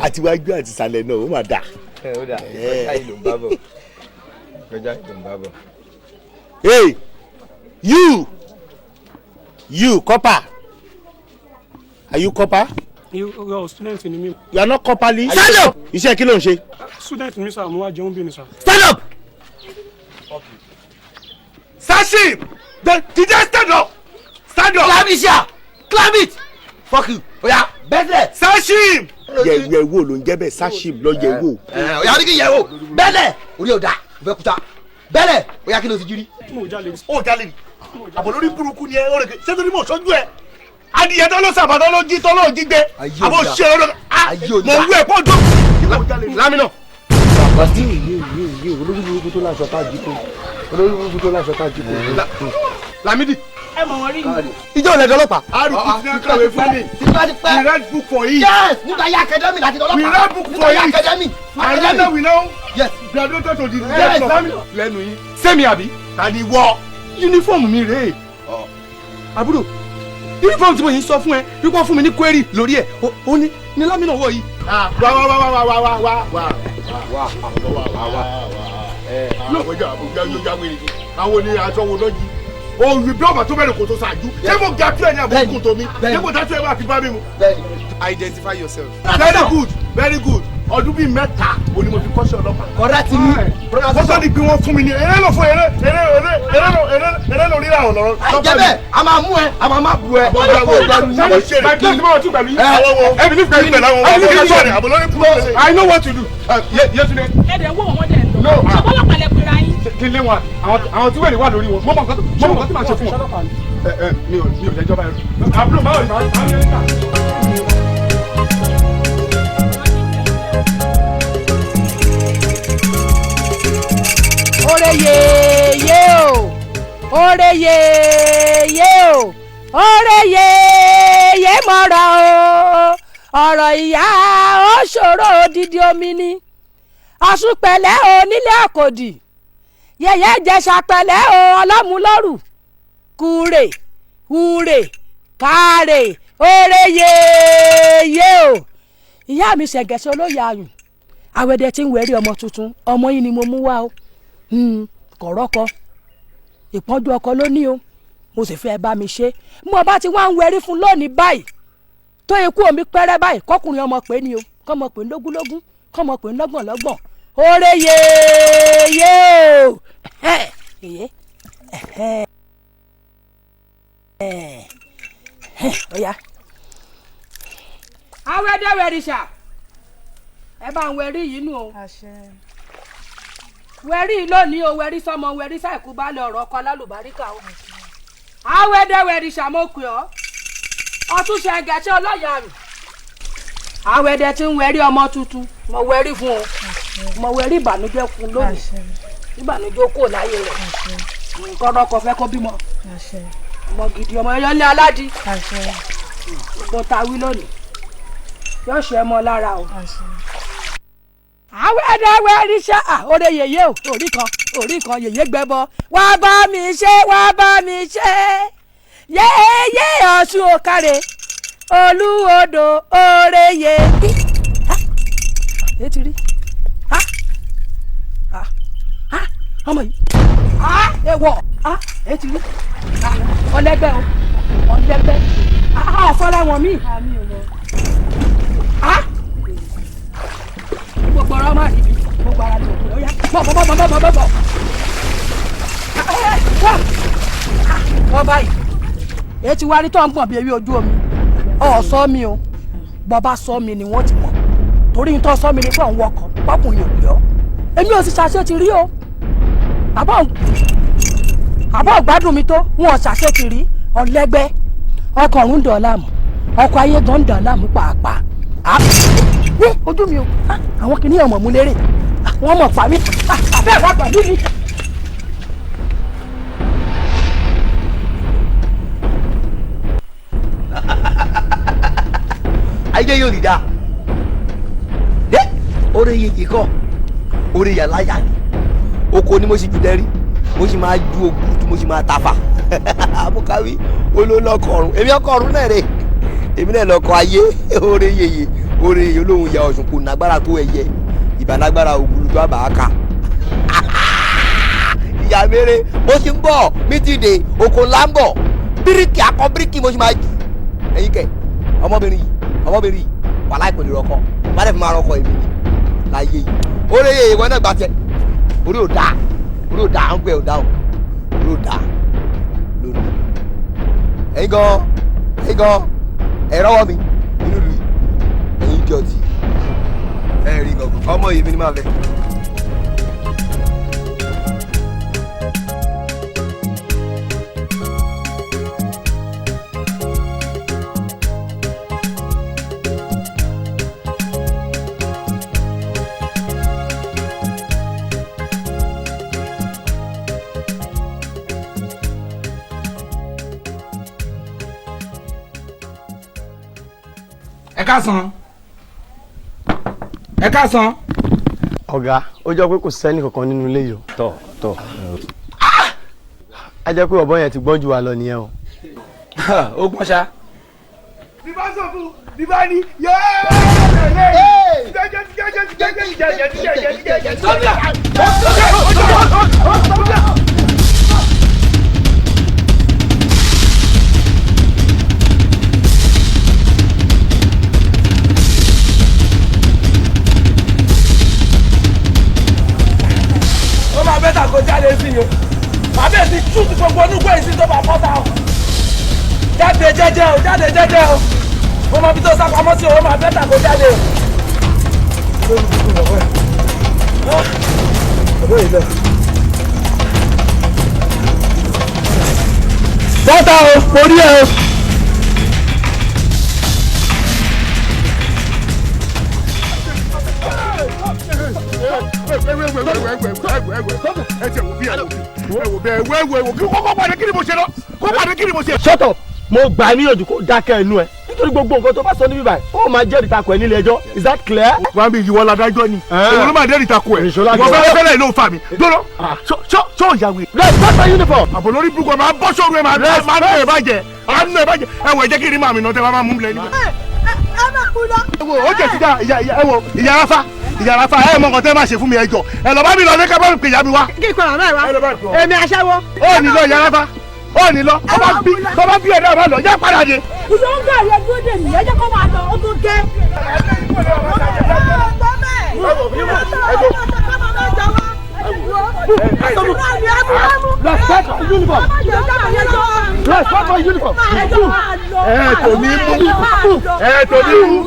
àti wájú àti ìsàlẹ̀ náà, ó mà dà. Ẹ ó dà, kọjá ìlú ń bá bọ̀, kọjá ìlú ń bá bọ̀. Hey, you you corper, are you corper? You student ni mi. You are not corperly. Stand up. Iṣẹ́ kí ló ń ṣe? Student mi sir, mo wá jẹun bí ni sir. Stand up. Sashim, the DJ, stand up, stand up. Climb it here, climb it. Fuck you, oya, bẹ́lẹ̀. Sashim. Yẹ wo ló ń jẹ́ bẹ́ẹ̀, Sashim lọ yẹ wo. Oya, ní kí yẹ wo bẹ́lẹ̀, orí ò da, ò fẹ́ kuta bẹ́lẹ̀. Oya, kí ló ti jírí? Mo jalè. Ó jalè ni àbọ̀ lórí burúkú ni ẹ. Ó rẹ̀ ṣé torí mo sọ́jú ẹ, adìyẹ tó ló sàbà tó ló jí tó ló jí gbé, àbọ̀ ṣe ọ̀rọ̀ mo wú ẹ̀ pọ̀ tó. Lámìnà. Olórí burúkú tó láṣọ tá a jí kó, olórí burúkú tó láṣọ tá a jí kó. Lámídì. Ẹ mọ̀ wọ́n rí mi. Ìjọ ìlẹ̀ dọ́lọ́pàá. Arúgbó ti náà kàwé fún mi. We read book for it. Yes, nígbà yá academy láti dọ́lọ́pàá. We read book for Nígbà yá it. academy. And later we now. Yes. Graduated to the Yes. Lẹ́nu yín sẹ́mi àbí. Ta ni wọ́? Uniform mi rèé. Àbúrò, uniform tí mo yìí sọ fún ẹ wípé wọ́n fún mi ní query lórí ẹ̀, ó ní ní Lámìnà wọ̀ yìí. Wá wá wá wá wá wá wá wá wá wá wá wá wá. Àwọn ni aṣọ wo lọ jí? Òòrùn bí ọba tó bẹ̀rẹ̀ kò tó ṣáájú. Ṣé mo ga tú ẹ ní àbúkù tó mi? Ṣé mo dá tú ẹ bá fi bá mi mu? Identify yourself. Very good, very good. Ọdún bíi 3 wo ni mo fi kọ́ṣẹ́ ọlọ́pàá. Correct ni. Kọ́sọ́ ni pé wọ́n fún mi ní eré lọ fún eré eré eré eré lọ eré eré lọ rírà ọ̀lọ́rọ̀. Àìjẹ́ bẹ́ẹ̀, a máa mú ẹ, a máa má bu ẹ. My place máa tún pẹ̀lú yín. Ẹ believe pẹ̀lú yín. I believe pẹ̀lú yín. I know what to do. Yetunde. Ẹ dẹ̀ ń wò wọ́n, wọ́n dẹ̀ ń lọ. Ṣùgbọ́n ọlọ́pàá lẹ pera yín. Kí n lé wọn, àwọn tí wèrè wà lórí wọn. Mo mọ̀ nǹkan tí màá ṣe fún wọn. Ẹ mi ò lẹ́jọ́ báyìí. Àbúrò, báwo ni màá ń yẹn ta? Ore yeye o, ore yeye o, ore yeye mọ̀rọ̀ o. Ọ̀rọ̀ ìyá ó ṣòro, odidi omi ni ọ̀ṣunpẹ̀lẹ́ o, nílé àkòdì yẹ̀yẹ́ ìjẹsà pẹ̀lẹ́ o, ọlọ́múlọ́rù kúrè húrè káàrè. Ore yeye o. Ìyá mi ṣẹ̀gẹ̀ṣẹ̀ olóyè ayùn àwẹ̀dẹ tí ń wẹ̀rí ọmọ tuntun, ọmọ yìí ni mo mú wá o. Kọ̀rọ́kọ ìpọ́njú ọkọ ló ní o, mo sì fẹ́ bá mi ṣe. Mo bá ti wá ń wẹrí fún lónìí báyìí, tó ikú omi pẹ́rẹ́ báyìí, kọkùnrin ọmọ pé ni o, kọ́mọ pé lógúnlógún, kọ́mọ pé lọ́gbọ̀n lọ́gbọ̀n. Oore yeye o. Ọ̀ya. Awẹ́dẹ́wẹ̀rìṣà, ẹ bá ń wẹrí yìí nù o. Wẹrí lónìí o, wẹrí sọmọ, wẹrí sáìkú balẹ̀ ọ̀rọ̀ ọkọ alálùbáríkà o. Awẹ́dẹ́wẹ̀rìṣà, mo pè ọ́, ọtúnṣe ẹgẹṣẹ ọlọ́yà rẹ̀. Awẹ́dẹ́ tí ń wẹrí ọmọ tuntun, mo wẹrí fún o, mo wẹrí ìbànújẹ́ kun lónìí, ìbànújẹ́ kò láyé rẹ̀, nǹkan ọkọ fẹ́ kó bímọ ọmọ gidi, ọmọ ẹyọ ní aládìí. Gbogbo ta wí lónìí yóò ṣe mọ lára o. Awẹ́dẹ́wẹ̀rìṣà, òde yèyé o, orí kan orí kan yèyé gbẹbọ, wá bá mi ṣe, wá bá mi ṣe, yéyé Ọ̀ṣun òkàrè olúwodò òre yè. Ètí rí ọmọ yìí ewọ ètí rí ọlẹ́gbẹ́ o, ọlẹ́gbẹ́ ọ̀fọ́lá wọn mí. Gbogbo ọ̀rọ̀ máa rí mi, gbogbo ara mi ò kúrò yá. Bọ̀ bọ̀ bọ̀ bọ̀ bọ̀ bọ̀. Wọ́n báyìí ètí wá rí tó ń gbọ̀n bí ewé ojú omi. Ọ̀ sọ mi o, bọ́ba sọ mi ni wọ́n ti mọ̀, torí n tó sọ mi ni pé òun wọkọ̀ pọ́kùnrin ò pè ọ́. Èmi ò sì ṣàṣe ti rí o, àbọ̀ ògbádùn mi tó wọn ò ṣàṣe ti rí. Ọ̀lẹ́gbẹ́ ọkọ̀ ọ̀run dàn láàmú, ọkọ̀ ayé gan dàn láàmú pàápàá. Ní ojú mi o, àwọn kìnìún ọmọ mú lérè, wọ́n mọ̀ pa mí, àbẹ́ ẹ̀rọ àgbà mi. Ayé yóò rí dáa dé orí yìí kọ orí yàrá yà ni oko ni mo sì jù dẹ́rí, mo sì máa ju ògùrùtù, mo sì máa tafa abukawi olólọkọ ọ̀run, èmi ọkọ ọ̀run náà rè, èmi náà lọkọ ayé. Orí yèyè orí yèyè olóhùn ya Ọ̀ṣun kò nágbára tó ẹyẹ ìbánágbára ògùrùtù àbáká ìyá mèrè. Mo sì ń bọ̀ mí ti dé oko ńlá ń bọ̀ bíríkì akọ bíríkì mo sì máa jù ẹ̀yin kẹ. Ọmọbìnrin yìí, ọmọbìnrin yìí wà láìpẹ́ lè rọkọ, wà lè fi máa rọkọ èmi ni láyé yìí. Orí yèyè ìwọ náà gbà tiẹ̀, orí ò dáa, orí ò dáa, ń pè ò dáa o, orí ò dáa lórí. Ẹ̀yin gan, ẹ̀yin gan, ẹ̀ rọ́wọ́ mi nínú ìlú yìí, ẹ̀yin jẹ́ ọtí ẹ̀ rí gangan, ọmọ yìí mi ni máa fẹ́. Ẹ káàsán, ẹ káàsán. Ọ̀gá, ó jọ pé kò sẹ́ni kankan nínú ilé yìí o. Tọ tọ. A jẹ́ pé ọ̀bọ yẹn ti gbọ́n jù wá lọ nìyẹn o. Ó gbọ́n ṣá. Bí bá sọ fún bí bá ní yéé. Ó máa bẹ́tà kó jáde sí i o, màá bẹ́ẹ̀ ti túùtù gbogbo onúgbò yìí sí tó bá fọ́ta o. Jáde jẹ́jẹ́ o, jáde jẹ́jẹ́ o, mo máa fi tó sá pamọ́ sí o, ó máa bẹ́tà kó jáde o. Bọ́tà o, mo rí ẹ o. Shut up! Mo gbà ẹ́ níyànjú kó dákẹ́ ẹnu ẹ, nítorí gbogbo nǹkan tó bá sọ níbí báyìí ó máa jẹ́rìí takò ẹ nílé ẹjọ́. Is that clear? Wọ́n á bí ìwọ ládájọ́ ni, èwo ló máa dẹ́rìí takò ẹ̀? Wọ́n fẹ́rẹ́ fẹ́rẹ́ ló ń fa mi dọ́rọ́ ṣọ́ ìyàwó. Respect my uniform. Àbò lórí burúkú ẹ máa bọ́ sóru ẹ máa nù ẹ bàjẹ́, máa nù ẹ bàjẹ́. Ẹ wọ ẹ jẹ́ kí n rí màmí náà tẹ́ bá máa mú mi lẹ́yìn. Ẹ má kú lọ. Ó jẹ́ ti dá ìyá ẹ wo ìyá Rafa, ìyá Rafa, ẹ mọ nǹkan tẹ́ máa ṣe fún mi. Ẹ jọ ẹ lọ bá mi lọ ní ká bá mi pè ìyá mi wá. Kí n kọ́ màmá ẹ wá, èmi aṣẹ́wó. Ó ní lọ ìyá Rafa, ó ní lọ, bọ́ bá bí ẹ̀dá ọba lọ yá padà dé. Ìyá ń gbà yẹn dúró dè mí, ẹ jẹ́ kó máa lọ, ó tún gé. Respect my uniform. Dress proper uniform. Ẹ kò ní mú. Ẹ kò ní mú.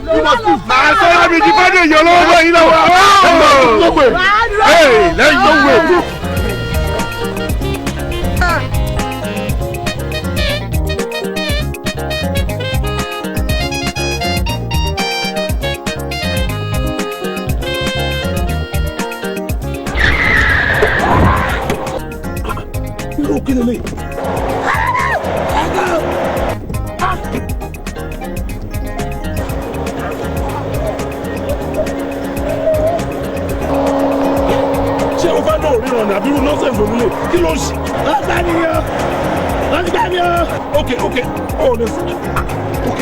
Màá sọ́ra mi di bọ́dé yọ lọ́wọ́ bọ́ yín lọ́wọ́. Ẹ lẹ́yìn tó wẹ̀. Irú kí lélẹ̀? Ṣé o fẹ́ náà ríran ní àbí irú nọ́ọ̀sẹ̀ ló lè kí ló ń ṣe? Wọ́n gbá mi yọ! Wọ́n gbá mi yọ! Ok ok ó lè sọ ok.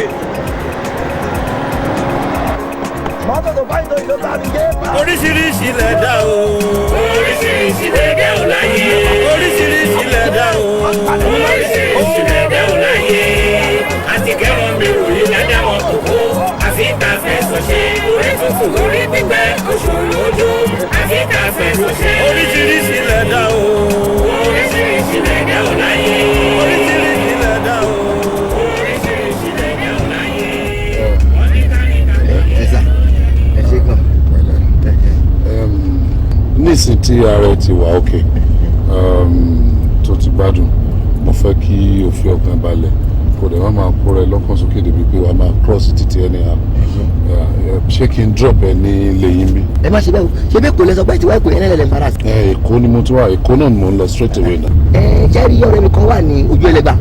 Mọ́tò tó bá ìtọ́ ìlú bá mi dé pa. Oríṣiríṣi lẹ̀dá o. Oríṣiríṣi lẹ̀dá o láyé. Oríṣiríṣi lẹ̀dá o. Oríṣiríṣi lẹ̀dá o láyé. Àti kẹ́rọ̀ mi rò yí ládàá wọn kò kó. Àfi tá a fẹ́ sọ ṣe. Orí tuntun orí gbígbẹ́ oṣù lójú. Àfi tá a fẹ́ sọ ṣe. Oríṣiríṣi lẹ̀dá o. Oríṣiríṣi lẹ̀dá o láyé. Oríṣiríṣi lẹ̀dá o. Oríṣiríṣi lẹ̀dá o láyé. Ẹ sà, ẹ ṣe gan. Nísìn tí ara ẹ ti wà òkè tó ti gbádùn, mo fẹ́ kí o fi ọkàn balẹ̀, kò dẹ̀ má máa kó rẹ lọ́kàn sókè débi pé wàá máa cross títí anyhow. Ṣé kí n drop ẹ ní ilé yín bí? Ẹ má ṣe bẹ́ẹ̀ o, ṣé bẹ́ẹ̀ kò lẹ sọ pé tiwa Èkó yẹn náà lẹ̀ ń fara sí. Ẹ Èkó ni mo ti wá, Èkó náà ni mo ń lọ straight away náà. Ẹ jẹ́ rí ọ̀rẹ́ mi kan wà ní ojú ẹlẹ́gbà,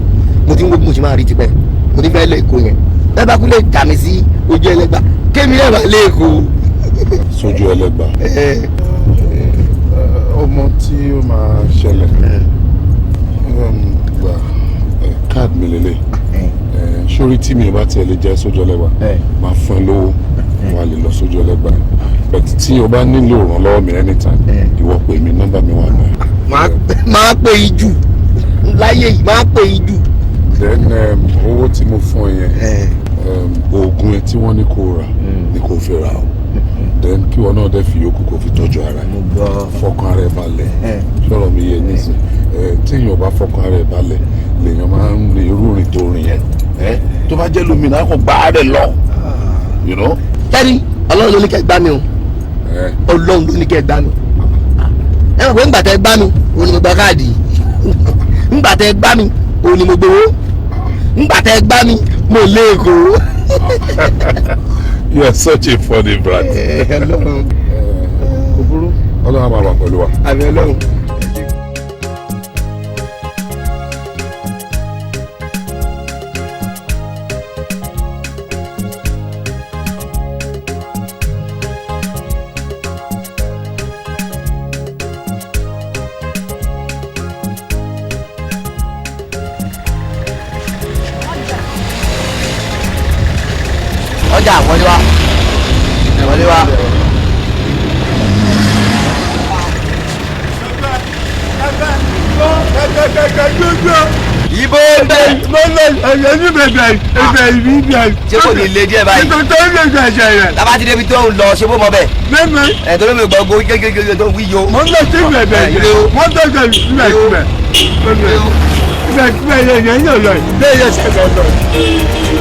mo ti ń wo bí mo ṣe máa rí tipẹ́, mo ti fẹ́ lọ Èkó yẹn. Bẹ́ẹ̀ bá kú lè dà mí sí ojú ẹlẹ́gbà, kémi náà bá lé Èkó. Sójú ẹlẹ́gbà. Ọmọ tí ó máa ṣẹlẹ̀ gba káàdì mi lélẹ̀ sórí tí mi ò bá tiẹ̀ lè jẹ́ sójú ẹlẹ́gbà, máa fún ẹ lówó wà lè lọ sójú ẹlẹ́gbà, but tí o bá nílò ìrànlọ́wọ́ mi anytime, ìwọ pè mí, nọ́mbà mi wà náà. Máa pè yín jù láyé yìí, máa pè yín jù. Then owó tí mo fún ẹ yẹn, oògùn ẹ tí wọ́n ní kó rà ni kò fi rà o, then kí wọn náà dẹ́ fi yòókù kó fi tọ́jú ara ẹ, fọkàn ara ẹ balẹ̀. Sọ̀rọ̀ mi yẹ nísìn, tí èèyàn bá fọkàn ara ẹ balẹ̀ lèèyàn máa ń rin irú rìn tó rìn yẹn, tó bá jẹ́ lómìnira kò gbá rẹ̀ lọ. You know? Kẹ́ni Ọlọ́run ló ní kẹ́ gbá mi o, Ọlọ́run ló ní kẹ́ gbá mi. Ẹ mọ̀ pé ńgbà tẹ́ gbá mi òun ni mo gba káàdì, ńgbà tẹ́ gbá mi òun ni mo gbowó, ńgbà tẹ́ gbá mi mo lé Èkó. You are such a funny brat. Kò burú, Ọlọ́run á máa wà pẹ̀lú wa. Àmì Ọlọ́run. Ọjà wọlé wá, wọlé wá. Ibo bẹ. Ṣé kò ní le díẹ̀ báyìí? Tábà ti débi tó ń lọ, ṣé bó mọ bẹ́ẹ̀? Ẹ̀ torí mi gbọ́ gbó gégégé tó ń wí yo. Mo ń lọ sí ibẹ̀ bẹ̀. Mo ń lọ sí ibẹ̀ ibẹ̀. Ibẹ̀ ibẹ̀ yẹn yẹn yóò lọ. Bẹ́ẹ̀ yẹn ṣe lọ.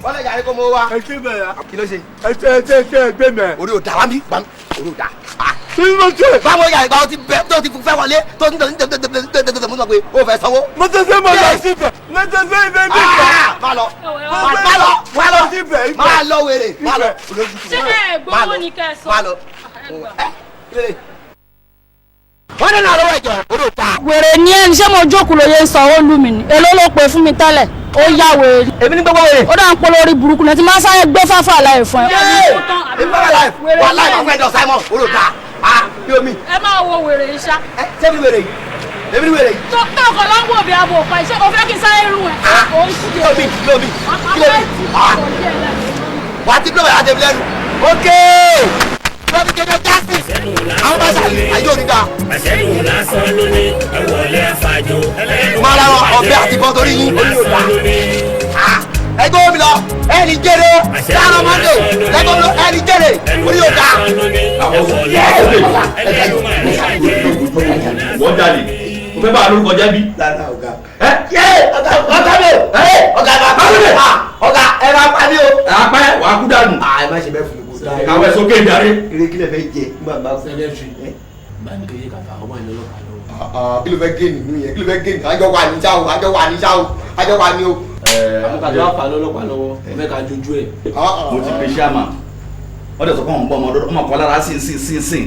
Bọ́lá ìyá rẹ̀ kò mọ wa. Ẹ ṣe bẹ̀ ya. Kí ló ṣe? Ẹ ṣe ẹ ṣe ẹ gbé mẹ́. Orí ò dá wa mi, gbà mí, orí ò dá. Kí ló ṣe? Báwo yà ìgbà tó ti bẹ tó ti fẹ́ wọlé tó ń tẹ̀ mú sọ pé o fẹ́ sanwó. Mo ti ṣe mo lọ síbẹ̀. Mo ti ṣe ibẹ̀ bí ìgbà. Má lọ, má lọ, má lọ, má lọ wèrè, má lọ. Ṣé ẹ gbowó ni kẹ́ ẹ sọ? Má lọ. Wọ́n dẹ̀ náà lọ́wọ́ ẹ̀jọ̀, orí ò dá. Wèrè ni ẹni, ṣé mo jókòó lóye ń sanwó lù mí ni? Èló ló pè fún mi tẹ́lẹ̀? Ó yá wèrè. Èmi ní gbogbo wèrè. Ó dà ń polo orí burúkú náà tí máa ń sáré gbé fáfà láì fún ẹ. Èmi bá wà láì wà láì máa fẹ́ dọ̀ Simon, orí ò dá. Bí omi. Ẹ máa wo wèrè yìí ṣá. Ṣé mi wèrè yìí? Èmi ni wèrè yìí. Tó ọkọ̀ ló ń wò bí abo òpa iṣẹ́ o fẹ́ kí n sáré rún ẹ. Kí ló mi? Kí ló mi? Kí ló mi? Wà á ti bílọ̀ wà á ti lẹ́nu. Ok. Lọ́bí kéde justice. Àwọn bá ṣàlì ayé òní dá. Àṣẹ́yìn lásán ló ní ẹ̀wọ̀lẹ́ àfàjò. Máa ra ọ̀bẹ àti ìbọn torí yín. Orí ò dá. Ẹgbẹ́ omi lọ, ẹni jèrè o, láàárọ̀ Monday, lẹ́gbẹ́ omi lọ, ẹni jèrè, orí ò dá. Wọ́n jalè, o fẹ́ bá a lórúkọ jẹ́ bí. Rárá ọ̀gá. Ọ̀gá mi o, ọ̀gá mi ọ̀gá ẹ máa pa mí o. Àpẹ́ wàá kú dànù. Ẹ má ṣe bẹ́ẹ̀ fún mi kó dáa. Kàwé sókè ìdarí. Eré kílẹ̀ fẹ́ jẹ nígbà bá. Sẹ́kẹ̀tìrì, báńkì kàfà ọmọ ìlú ọlọ́pàá lọ́wọ́. Kí ló fẹ́ gé nínú yẹn? Kí ló fẹ́ gé nínú? Àjọ wà ní sáwò, àjọ wà ní sáwò, àjọ wà ní o. Àmúkàtà wà fà lọ́lọ́pàá lọ́wọ́, ó fẹ́ ká jojú ẹ̀. Mo ti pe ṣáàmà, wọ́n dẹ̀ sọ fún àwọn ọmọ ọmọ ọmọ kan lára sí sí sí sí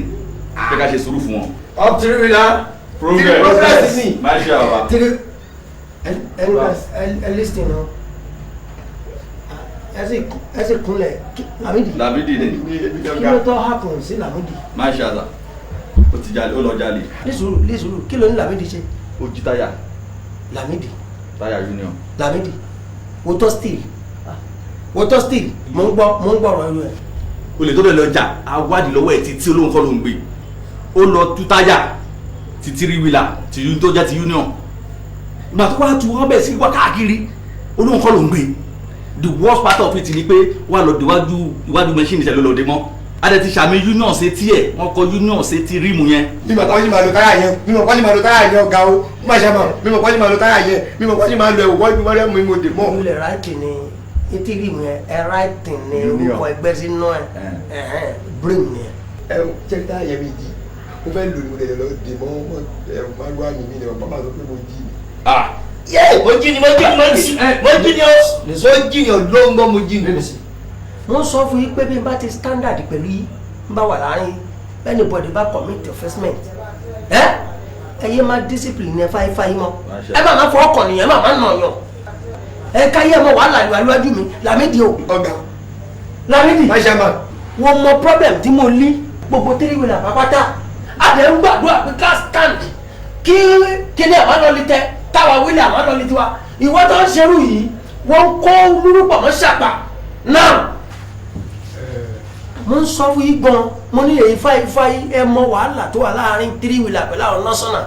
pé ká ṣe sùúrù fún wọn. Up three wheeler. Progress. Progress ni. Má ṣe àwa. Three. Ẹ listen o. Ẹ sì kúnlẹ̀ Lamidi. Lamidi ni. Kí ló tó happen sí Lamidi? Má ṣe àlà. Ó ti jalè, ó lọ jalè. Lísùrù lísùrù kí ló ní Lamidi ṣe? Ó jí táyà. Lamidi. Táyà union. Lamidi. Wòtọ́ steel. Wòtọ́ steel. Mo ń gbọ́ ọ̀rọ̀ ẹnu ẹ̀. Olè tó lè lọ jà, awádìí lọ́wọ́ ẹ̀ títí olóhùn kọ́ ló ń gbé. Ó lọ tú táyà ti three wheeler ti tó jẹ́ ti union. Ìgbà tó wá tu wọ́n bẹ̀ sí wá káàkiri, olóhùn kọ́ ló ń gbé. The worst part of it ni pé wà lọ déwájú iwájú machine ìṣẹ̀lẹ̀ lọ́dẹ mọ́. Adé ti sàmì union ṣe tiẹ̀, wọ́n kọ union ṣe ti ríìmù yẹn. Mímọ̀ kọ́ sí máa lo táyà yẹn, mímọ̀ kọ́ sí máa lo táyà yẹn ọ̀gá o, má ṣe mọ̀, mímọ̀ kọ́ sí máa lo táyà yẹn, mímọ̀ kọ́ sí máa lo ẹ̀wọ̀ wọ́n rẹ̀ mú ìmọ̀ dè mọ́. Ìmúlẹ̀ ráìtì ni etí ríìmù yẹn, ẹ ráìtì ni orúkọ ẹgbẹ́ sínú ẹ̀, brim ni ẹ. Ẹ ṣe táyà yẹn mi jí, mo fẹ́ lò ní mo lè lọ dè mọ́ ẹ̀rù márùn-ún mi ni bàbá sọ pé mo jí ni. Yé mo jí ni mo jí ni mo jí mo jí ni o mo jí ni o ló ń gbọ́ mo jí ni. Mo sọ fún yín pé bí n bá ti standard pẹ̀lú yín n bá wà láàrin anybody bá commit offense ẹ ẹ yé má discipline ẹ fáyífáyí mọ́ ẹ má má fọ ọkàn nìyẹn ẹ má má nà yàn ẹ káyé ẹ mọ wàhálà ìwà níwájú mi Lamidi o. Ọ̀gá Lamidi wọ́n mọ problem tí mo ní gbogbo three wheeler pàápàá àdé ń gbàdúrà pé ká stand kí kíní àmọ́ lọ tẹ táwa wílẹ̀ àmọ́ lọ tiwa ìwọ tó ń ṣerú yìí wọ́n kó lúrúpọ̀ mọ́ ṣàpà náà mo ń sọ fún yín gan mo ní èyí fáyífáyí ẹ mọ wàhálà tó wà láàrin three wheeler pẹ̀lú àwọn nọ́sọ̀nà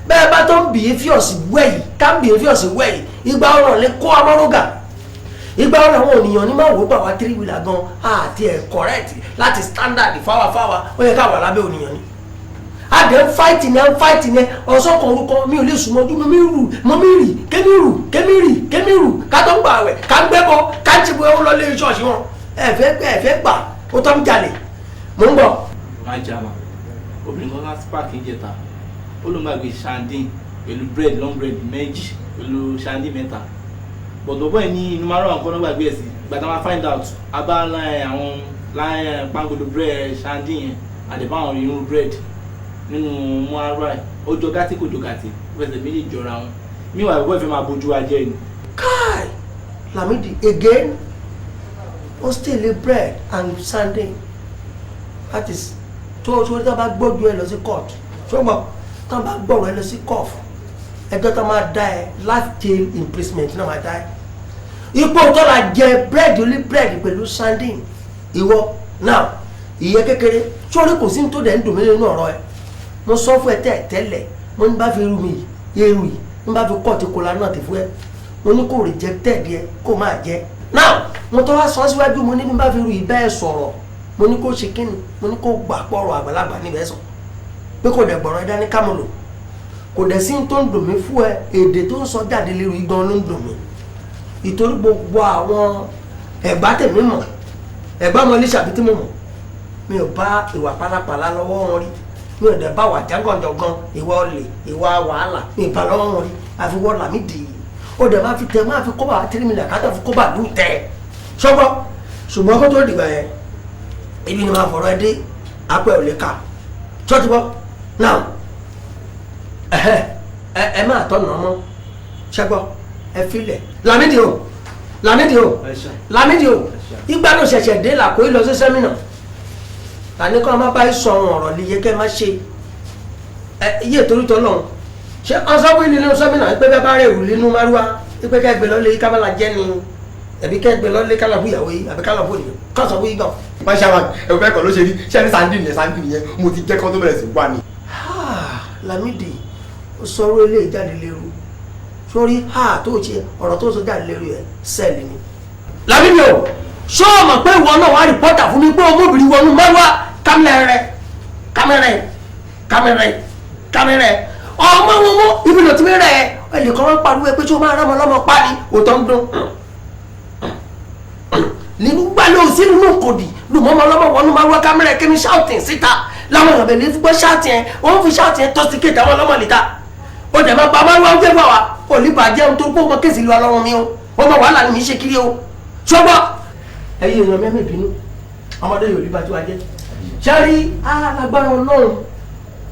bẹ́ẹ̀ bá tó ń bìí fíọ̀sì wẹ̀ yìí ká ń bìí fíọ̀sì wẹ̀ yìí ìgbà ọ̀rọ̀ lè kó amọ́rọ́gà ìgbà ọ̀rọ̀ àwọn ènìyàn ní máa wò ó bà wá three wheeler gan àti ẹ̀ correct láti standard fáwafáwa ó yẹ ká wà lábẹ́ ònìyàn ni adẹ ń fáìtì ní ń fáìtì ní ọ̀sán kan orúkọ mi ò lè sùn mọ́jú mi rù mọ́ mi rì kémi rù kémi rì kémi rù ká tó ń gbà wẹ̀ ká ń gbẹ́bọ ká ń tìbọ̀ ó lọ lé ṣọ́ọ̀ṣì wọn ẹ fẹ́ gbà ó tọ́ ń jalè mò ń bọ̀. Má jàmá, obìnrin kan láti páàkì ìjẹta, ó ló ń gbàgbé sandin pẹ̀lú bread long bread méjì pẹ̀lú sandin mẹ́ta. Bọ̀dọ̀ bọ́ ẹ̀ ní inú márùn-ún àwọn kan náà gbàgbé ẹ̀ sí, gbàtà máa find out, abá àwọn pangolo bread sandin yẹn, àdẹ̀bá àwọn irun bread nínú muara ẹ ó jọ gàtí kò jọ gàtí ó fẹsẹ̀ méjì jọra wọn míwà ìwọ ìfẹ́ máa bójú wa jẹ́ ni. Kai Lamidi again ó steal bread and sandin that is tó tó tó bá gbójú ẹ lọ sí court ṣùgbọ́n tó bá gbọ́rọ̀ ẹ lọ sí court ẹjọ́ tó máa dá ẹ life jail imprisonment náà máa dá ẹ ipò tó la jẹ bread only bread pẹ̀lú sandin ìwọ now ìyẹn kékeré sórí kò sí ní tó dẹ̀ ń dùn mí nínú ọ̀rọ̀ ẹ mo sọ fún ẹ tẹ tẹ́lẹ̀ mo ní bá fi irú mi irú yìí ní bá fi kọ́ọ̀tì kola náà ti fún ẹ mo ní kó rejected yẹ kó máa jẹ now mo tọ́ wá sọ síwájú mo ní bí bá fi irú yìí bẹ́ẹ̀ sọ̀rọ̀ mo ní kó ṣe kíni mo ní kó gbà pọ̀rọ̀ àgbàlagbà níbẹ̀ sọ pé kò dẹ̀ gbọ̀rọ̀ ẹ dání kámọ́lò kò dẹ̀ sí tó ń dùn mí fún ẹ èdè tó ń sọ jáde lérò yìí gan ló ń dùn mí ìtorí gbogbo àwọn ẹ̀gbá tèmi mọ̀ ẹ̀gbá mọ̀ ní sàbí tí mo mọ̀ mi ò bá ìwà pálapàla lọ́wọ́ wọn rí mi ò dẹ̀ bá wà jágànjọ̀gan ìwà olè ìwà wàhálà mi ì bá lọ́wọ́ wọn rí àfiwọ́ Lámídì ó dẹ̀ máa fi tẹ máa fi kóbá tírímìlà kátó fi kóbá lù tẹ̀ ṣọ́gbọ́ ṣùgbọ́n kó tó dìgbà yẹn ibi ni máa fọ̀rọ̀ ẹ dé apẹ̀ ò lè kà ṣọ́ọ́tì bọ́ now ẹ máa tọ́nà ọmọ ṣẹ́gbọ́ ẹ filẹ̀ Lámídì o Lámídì o Lámídì o ìgbà ló ṣẹ̀ṣẹ̀ dé làkó lọ sí sẹ́mínà Tani kọ́ máa bá yín sọ àwọn ọ̀rọ̀ líye kẹ́ má ṣe ẹ iye torí tọ́lọ́run. Ṣé ọ̀sán wí nínú sọ́mìnà pé bẹ́ẹ̀ bá rẹ̀ rù nínú márúwá pé kẹ́ gbé lọ́lé kábàlà jẹ́ ni ẹ̀bí kẹ́ gbé lọ́lé kálọ̀ fún ìyàwó yìí àbí kálọ̀ fún ìyàwó kọ́sọ̀ wí gan. Máṣáwá ẹ̀rù bẹ́ẹ̀ kọ́ ló ṣe rí ṣé ní sandi nìyẹn sandi nìyẹn mo ti jẹ́ kán tó bẹ̀rẹ̀ sí wà ní. Lámìdí ó sọ̀rọ̀ ilé ìjáde lérú sórí ha tó ṣe ọ̀rọ̀ tó sọ jáde lérú yẹn sẹ́ẹ̀lì ni. Lámìdí o ṣé o mọ̀ pé ìwọ náà wà rìpọ́tà fún mi pé ọmọbìnrin wọnú márúwá kámẹ́rẹ́ kámẹ́rẹ́ kámẹ́rẹ́ kámẹ́rẹ́ ọmọ wọn mọ ibi lọ tí mi rẹ ẹnìkan wọn pariwo pé tí o máa rán ọmọ lọmọ pa ni òótọ́ ń dún nínú gbàlẹ́ òsì nínú kòdì lùmọ́ ọmọ ọlọ́mọ wọnú máa wá kámẹ́rà kí ni shouting síta láwọn èèyàn bẹ̀rẹ̀ gbọ́ shouting ẹ̀ wọ́n fi shouting ẹ̀ tọ́síkéètì àwọn ọlọ́mọ níta ó dẹ̀ máa pa máa wá wíwá wa ò ní bàjẹ́ ohun tó kó ọmọ kéèsì lu ọlọ́run mi o ọmọ wàhálà ni mi ṣe kiri o ṣọgbọ́ ẹ̀yin èèyàn mẹ́mí bínú ọmọdé yóò rí bá tiwa jẹ́ ṣẹ́rí alágbára ọlọ́run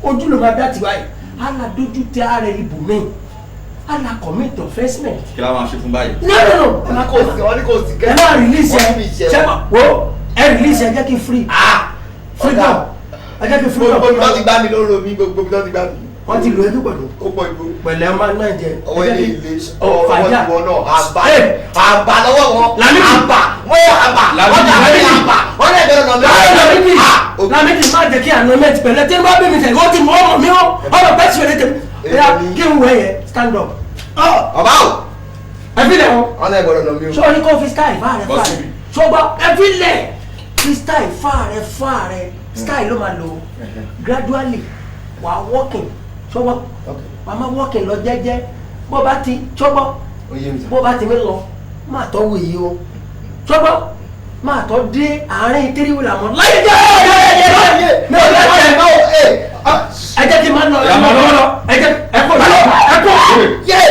ojú ló máa dá tiwa yìí ala dojú tẹ ara ibùmí ala commit offensement. Kí la máa ṣe fún báyìí. No no no. Wọ́n ní kò sí wọ́n ní kò sí ẹ máa release ẹ ṣe wo ẹ release ẹ jẹ́ kí n free. Freedom ẹ jẹ́ kí n freedom. Gbogbo ibi tó ti gbá mi ló ro mi, gbogbo ibi tó ti gbá mi. Wọ́n ti lò é púpọ̀ Ó pọ̀ ìgbó. Pẹ̀lẹ́ máa náà jẹ. Ọwọ́ ilé ilé ọwọ́ ti wọ náà àbá àbá lọ́wọ́ wọn. Lámìdí àbá wọ́n yẹ àbá wọ́n ti àbá àbá wọ́n lè bẹ̀rẹ̀ lọ́nà. Lámìdí Lámìdí má jẹ́ kí anoint pẹ̀lẹ́ tí wọ́n bá bí mi tẹ̀ wọ́n ti mọ ọmọ mi ó ọmọ bẹ́ẹ̀ sì wẹ̀lẹ̀ tẹ̀mí. Kí n wẹ̀ yẹ stand up. Ọba o. Ẹ fi lẹ̀ wọn. Wọ́n lè gbọ́dọ̀ lọ mi o. Sọ ní kó fi style fa rẹ fa rẹ. Sọgbọ́ ẹ fi lẹ̀ fi style fa rẹ fa rẹ style ló máa lò gradually wà á walking sọgbọ́ wà á máa walking lọ jẹ́jẹ́ bó bá ti sọgbọ́ bó bá ti mi lọ máa tọ́ wò yìí o sọgbọ́ máa tọ́ dé àárín tíríwìlà mọ́ láyé jẹ́ mi ò lẹ́jẹ̀ ẹ jẹ́ kí n máa lọ ẹ jẹ́ ẹ kó ẹ kó yé.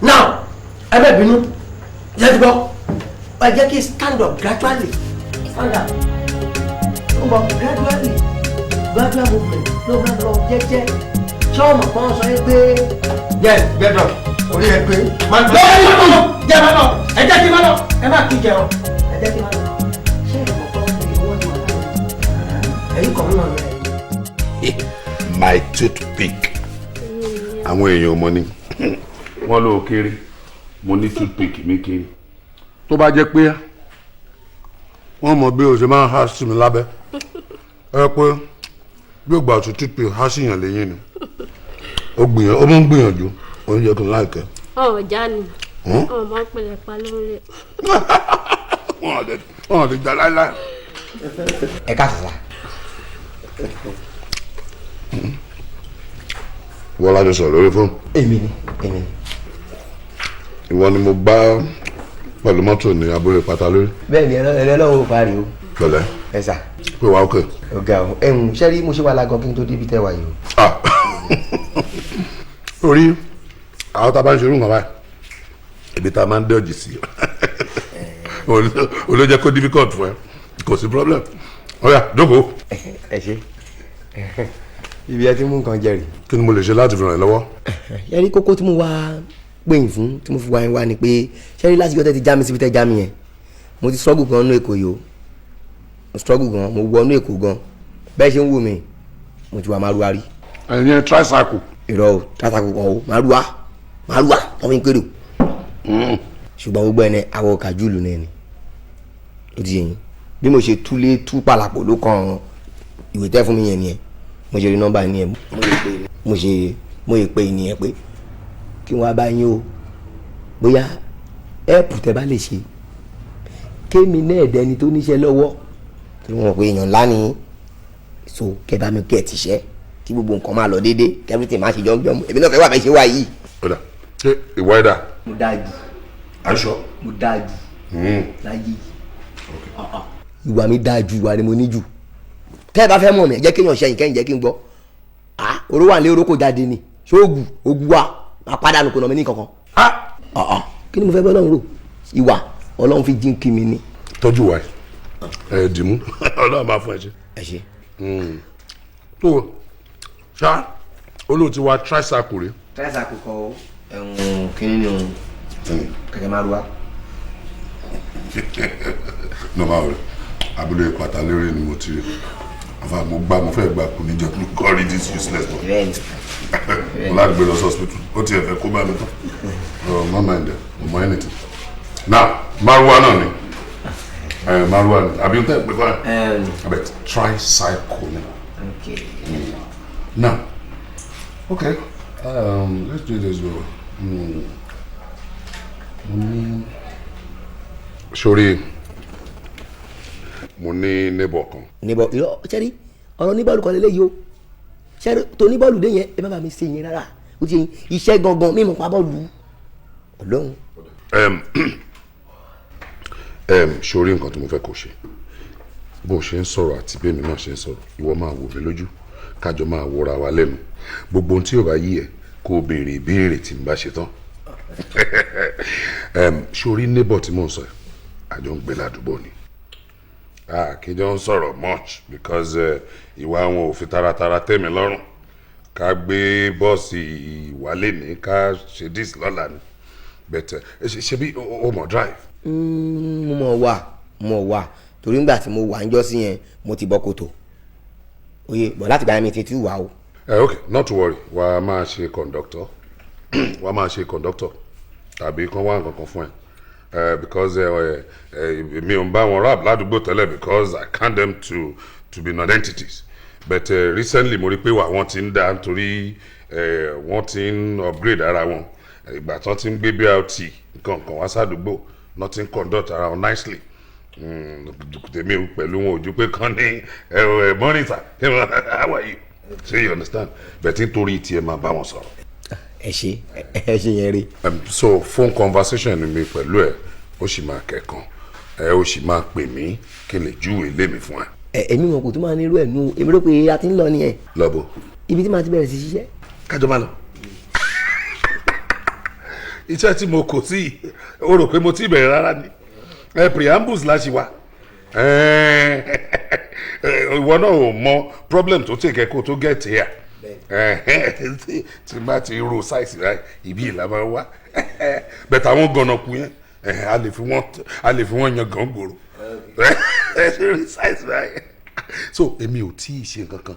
Now ẹ bẹ bínú yẹ ti gbọ́ ẹ jẹ́ kí stand up gradually stand up ó bọ gradually gradual movement ló máa lọ jẹ́jẹ́ ṣé ọmọ kan sọ yẹ pé jẹ gbẹdọ orí ẹ pé máa gbọ́ ẹ má lọ jẹ má lọ ẹ jẹ́ kí má lọ ẹ má kí jẹ ọ ẹ jẹ́ kí má lọ ṣé ọmọ kan sọ yẹ wọ́n ní wàhálà ẹ̀yìn kan náà rẹ̀. My toothpick. Àwọn èèyàn mọ ni wọ́n ló kéré mo ní toothpick mi kéré tó bá jẹ́ pé wọ́n mọ̀ bí o ṣe máa ń há sí mi lábẹ́ ẹ pé bí o gbà tó toothpick há sí yàn lẹ́yìn ni ó gbìyànjú ó mọ̀ ń gbìyànjú ó ń jẹ́ kí n láìkẹ́. Ọ̀rọ̀ já ni ọ̀rọ̀ máa ń pèlè pa lórí. Wọ́n ò lè jà láíláí. Ẹ ká sàlá. Wọ́n lájọ sọ̀rọ̀ lórí fóònù. Èmi ni èmi ni. Ìwọ ni mo bá pẹ̀lú mọ́tò ní abúlé pátá lórí. Bẹ́ẹ̀ni ẹ̀rọ lọ́wọ́ parí o. Pẹ̀lẹ́. Ẹ sà. Pé wàá òkè. Ọ̀gá o ẹ̀hún ṣé rí mo ṣe wà lágan kí n tó débi tẹ́ wà yìí o. Orí àwọn tá a bá ń ṣerú nǹkan báyìí ibi tá a máa ń dẹ́ọ̀jì sí o ló jẹ́ kó difficult fún ẹ kò sí problem. Ó yá jókòó. Ẹ ṣe ibi ẹ ti mú nǹkan jẹ rè. Kí ni mo lè ṣe láti fi ràn ẹ́ lọ́wọ́? Ṣé rí kókó tí mo wá pè yín fún tí mo fi wá yín wá ni pé ṣé rí lásìkò tẹ́ ti já mi síbi tẹ́ já mi yẹn mo ti struggle gan nínú Èkó yìí o mo struggle gan mo wọnú Èkó gan bẹ́ẹ̀ ṣe ń wò mí mo ti wà márúwá rí. Ẹ̀yin tricycle. Irọ́ o tricycle kan o márúwá márúwá tó fi ń kéré o ṣùgbọ́n gbogbo ẹni àwọ̀ kàjúlù náà ni ó ti yẹ yín bí mo ṣe túlé tú pàlàpọ̀ ló kàn ìwé tẹ́ fún mi yẹn nìyẹn mo ṣe rí nọ́mbà nìyẹn mo ṣe mo ṣe pé nìyẹn pé kí wọ́n bá yín o bóyá ẹ̀pù tẹ́ bá lè ṣe kémi náà dẹni tó níṣẹ́ lọ́wọ́ tí wọ́n mọ̀ pé èèyàn ńlá ni so kẹ́ bá mi kẹ́ ẹ̀ tìṣẹ́ kí gbogbo nǹkan máa lọ déédéé kẹ́fìtì máa ṣe jọ́mjọ́m èmi náà fẹ́ wà bẹ́ẹ̀ ṣe wà yìí. Ọ̀dà ṣé ìwọ ẹ̀dá. Mo dáa jù. Aṣọ. Mo dáa jù. Láyé ìwà mi dáa jù ìwà ni mo ní jù tẹ́ ẹ bá fẹ́ mọ̀ mí jẹ́ kéèyàn ṣẹyìn kẹ́yìn jẹ́ kí n gbọ́ oró wà ní oró kò jáde ni ṣóògùn ogun wa máa pàdánù kò nà mí ní kankan. Kí ni mo fẹ́ bọ́ Ọlọ́run rò ìwà Ọlọ́run fi jí kí mi ni. Tọ́jú wa ẹ dìmú Ọlọ́run máa fún ẹ ṣe. Ẹ ṣe. Tó ṣá olóòtú wa tricycle rè. Tricycle kọ o Ẹ̀hún kínní ni o, kẹ̀kẹ́ márúwá. No máa rẹ abúlé pàtà lórí ni mo ti rí àfa mo gbá mo fẹ́ gbà kú níjọ ní kọ́rí this useless boy. Mo láti gbé lọ sí hospital, ó tiẹ̀ fẹ́ kó bá mi tán. Oh, má mind ẹ, mo mọ anything. Now márúwá náà ni márúwá ni àbí n tẹ́ pé kọ́ ẹ̀ abet tricycle ni. Okay. Now okay, let's do this way. Mo ní sori mo ní neighbor kan. Neighbor irọ́ sẹ́rí ọ̀rọ̀ ní bọ́ọ̀lù kan lélẹ́yìí o, sẹ́rí tó ní bọ́ọ̀lù dé yẹn ẹ má bàa mi ṣe yẹn rárá, ó ti yẹn iṣẹ́ gangan mímu pa bọ́ọ̀lù ọlọ́run. Sori nǹkan tí mo fẹ́ kó ṣe, bó o ṣe ń sọ̀rọ̀ àti bí èmi náà ṣe ń sọ̀rọ̀, ìwọ máa wò mí lójú, kájọ máa wòra wa lẹ́nu, gbogbo ohun tí yóò bá yí ẹ kó o béèrè ìbéèrè tí n bá ṣe tán. Sori neighbor tí mò ń sọ yìí, àjọ ń gbé ládùúgbò ni, kí jọ ń sọ̀rọ̀ much because ìwà wọn ò fi taratara tẹ́ mi lọ́rùn, ká gbé bọ́ọ̀sì ìwálé ní ká ṣe dis lọ́la ni, but ṣe bí o mọ̀ drive. Mo mọ̀ wà torí ngbà tí mo wà ń jọ́ sí yẹn mo ti bọ́ kòtò oye bọ̀ láti gbà mí ti tú wà o. Ok, not to worry, wà á máa ṣe conductor, wà á máa ṣe conductor tàbí kán wá nǹkan kan fún ẹ. Because mi ò ń bá wọn rap ládùúgbò tẹ́lẹ̀ because I count them to be non-entities, but recently mo rí pé wà wọ́n ti ń dá nítorí wọ́n ti ń upgrade ara wọn, ìgbà tán ti ń gbé BRT nǹkan kan wá sádùúgbò, not ń conduct ara wọn nicely. Tèmi pẹ̀lú wọn ò ju pé kán ní monitor, how are you, so you understand, but nítorí tiẹ̀ máa bá wọn sọ̀rọ̀. Ẹ ṣe ẹ ṣe yẹn rí. So phone conversation mi pẹ̀lú ẹ, ó sì máa kẹ̀kan ẹ, ó sì máa pè mí kí n lè júwèé ilé mi fún ẹ. Ẹ èmi mọ̀ kò tún máa ní irú ẹ̀ nù, èmi rò pé a ti ń lọ nìyẹn. Lọ́bọ̀. Ibi tí màá ti bẹ̀rẹ̀ sí ṣiṣẹ́. Kájọ máa lọ. Iṣẹ́ tí mo kò tí o rò pé mo ti bẹ̀rẹ̀ rárá ni preambles la ṣì wà. Ìwọ náà ò mọ problem tó tẹ̀ kẹ́kọ̀ọ́ tó get here, tí bá ti ro size rẹ ibi ìlà máa wá, bẹ́ẹ̀ àwọn gànàkú yẹn a lè fi wọ́n yan gàn gbòòrò size rẹ. So èmi ò tí ì ṣe nǹkan kan,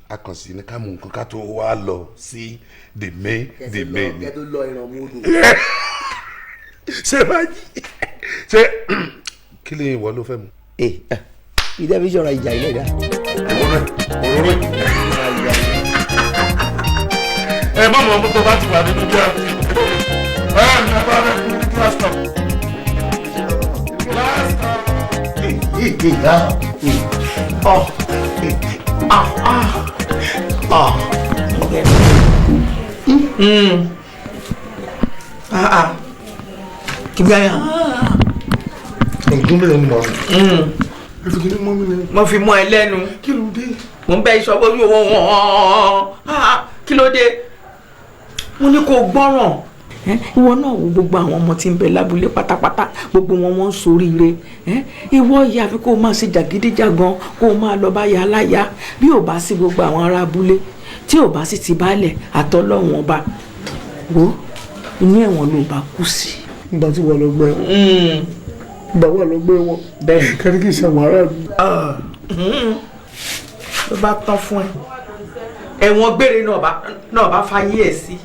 a kàn sí ní ká mú nǹkan ká tó wá lọ sí the main ni. Ṣé bá jí ṣé kí ni ìwọ ló fẹ́ mu. Ìdẹ́bí ṣọ̀rọ̀ ìjà ilé ìdá. Òróró ẹ má mọ̀ tó bá ti wà nínú bí a ti ẹ ní abá rẹ kú ní class stop. Kí bí a yà. Ẹ̀gún mélòó ni mo rà? Ẹ fi kí ni mọ́ mi lẹ́nu. Mo fi mọ́ ẹ lẹ́nu. Kí ló dé? Mo ń bẹ iṣan ojú owó wọn. Kí ló dé? Mo ní kó gbọ́ràn. Ìwọ náà wo gbogbo àwọn ọmọ tí ń bẹ lábúlé pátápátá, gbogbo wọn wọ́n ń soríire. Ìwọ yìí àfi kó o máa ṣe jàgídíjàgan, kó o máa lọ bá ya aláya. Bí ò bá sí gbogbo àwọn ará abúlé, tí ò bá sì ti baálẹ̀ àtọ́lọ́wọ̀n ọba, wo inú ẹ̀wọ̀n ló bá kú sí. Ìgbà tí wọ́n lọ gbẹ wọn. Ìgbà wọ́n lọ gbẹ wọn. Bẹ́ẹ̀ni. Kẹ́rí kì í ṣe àwọn aráàlú. Ló bá tán fún ẹ. Ẹ̀wọ̀n gbére náà bá fayé ẹ̀ sí.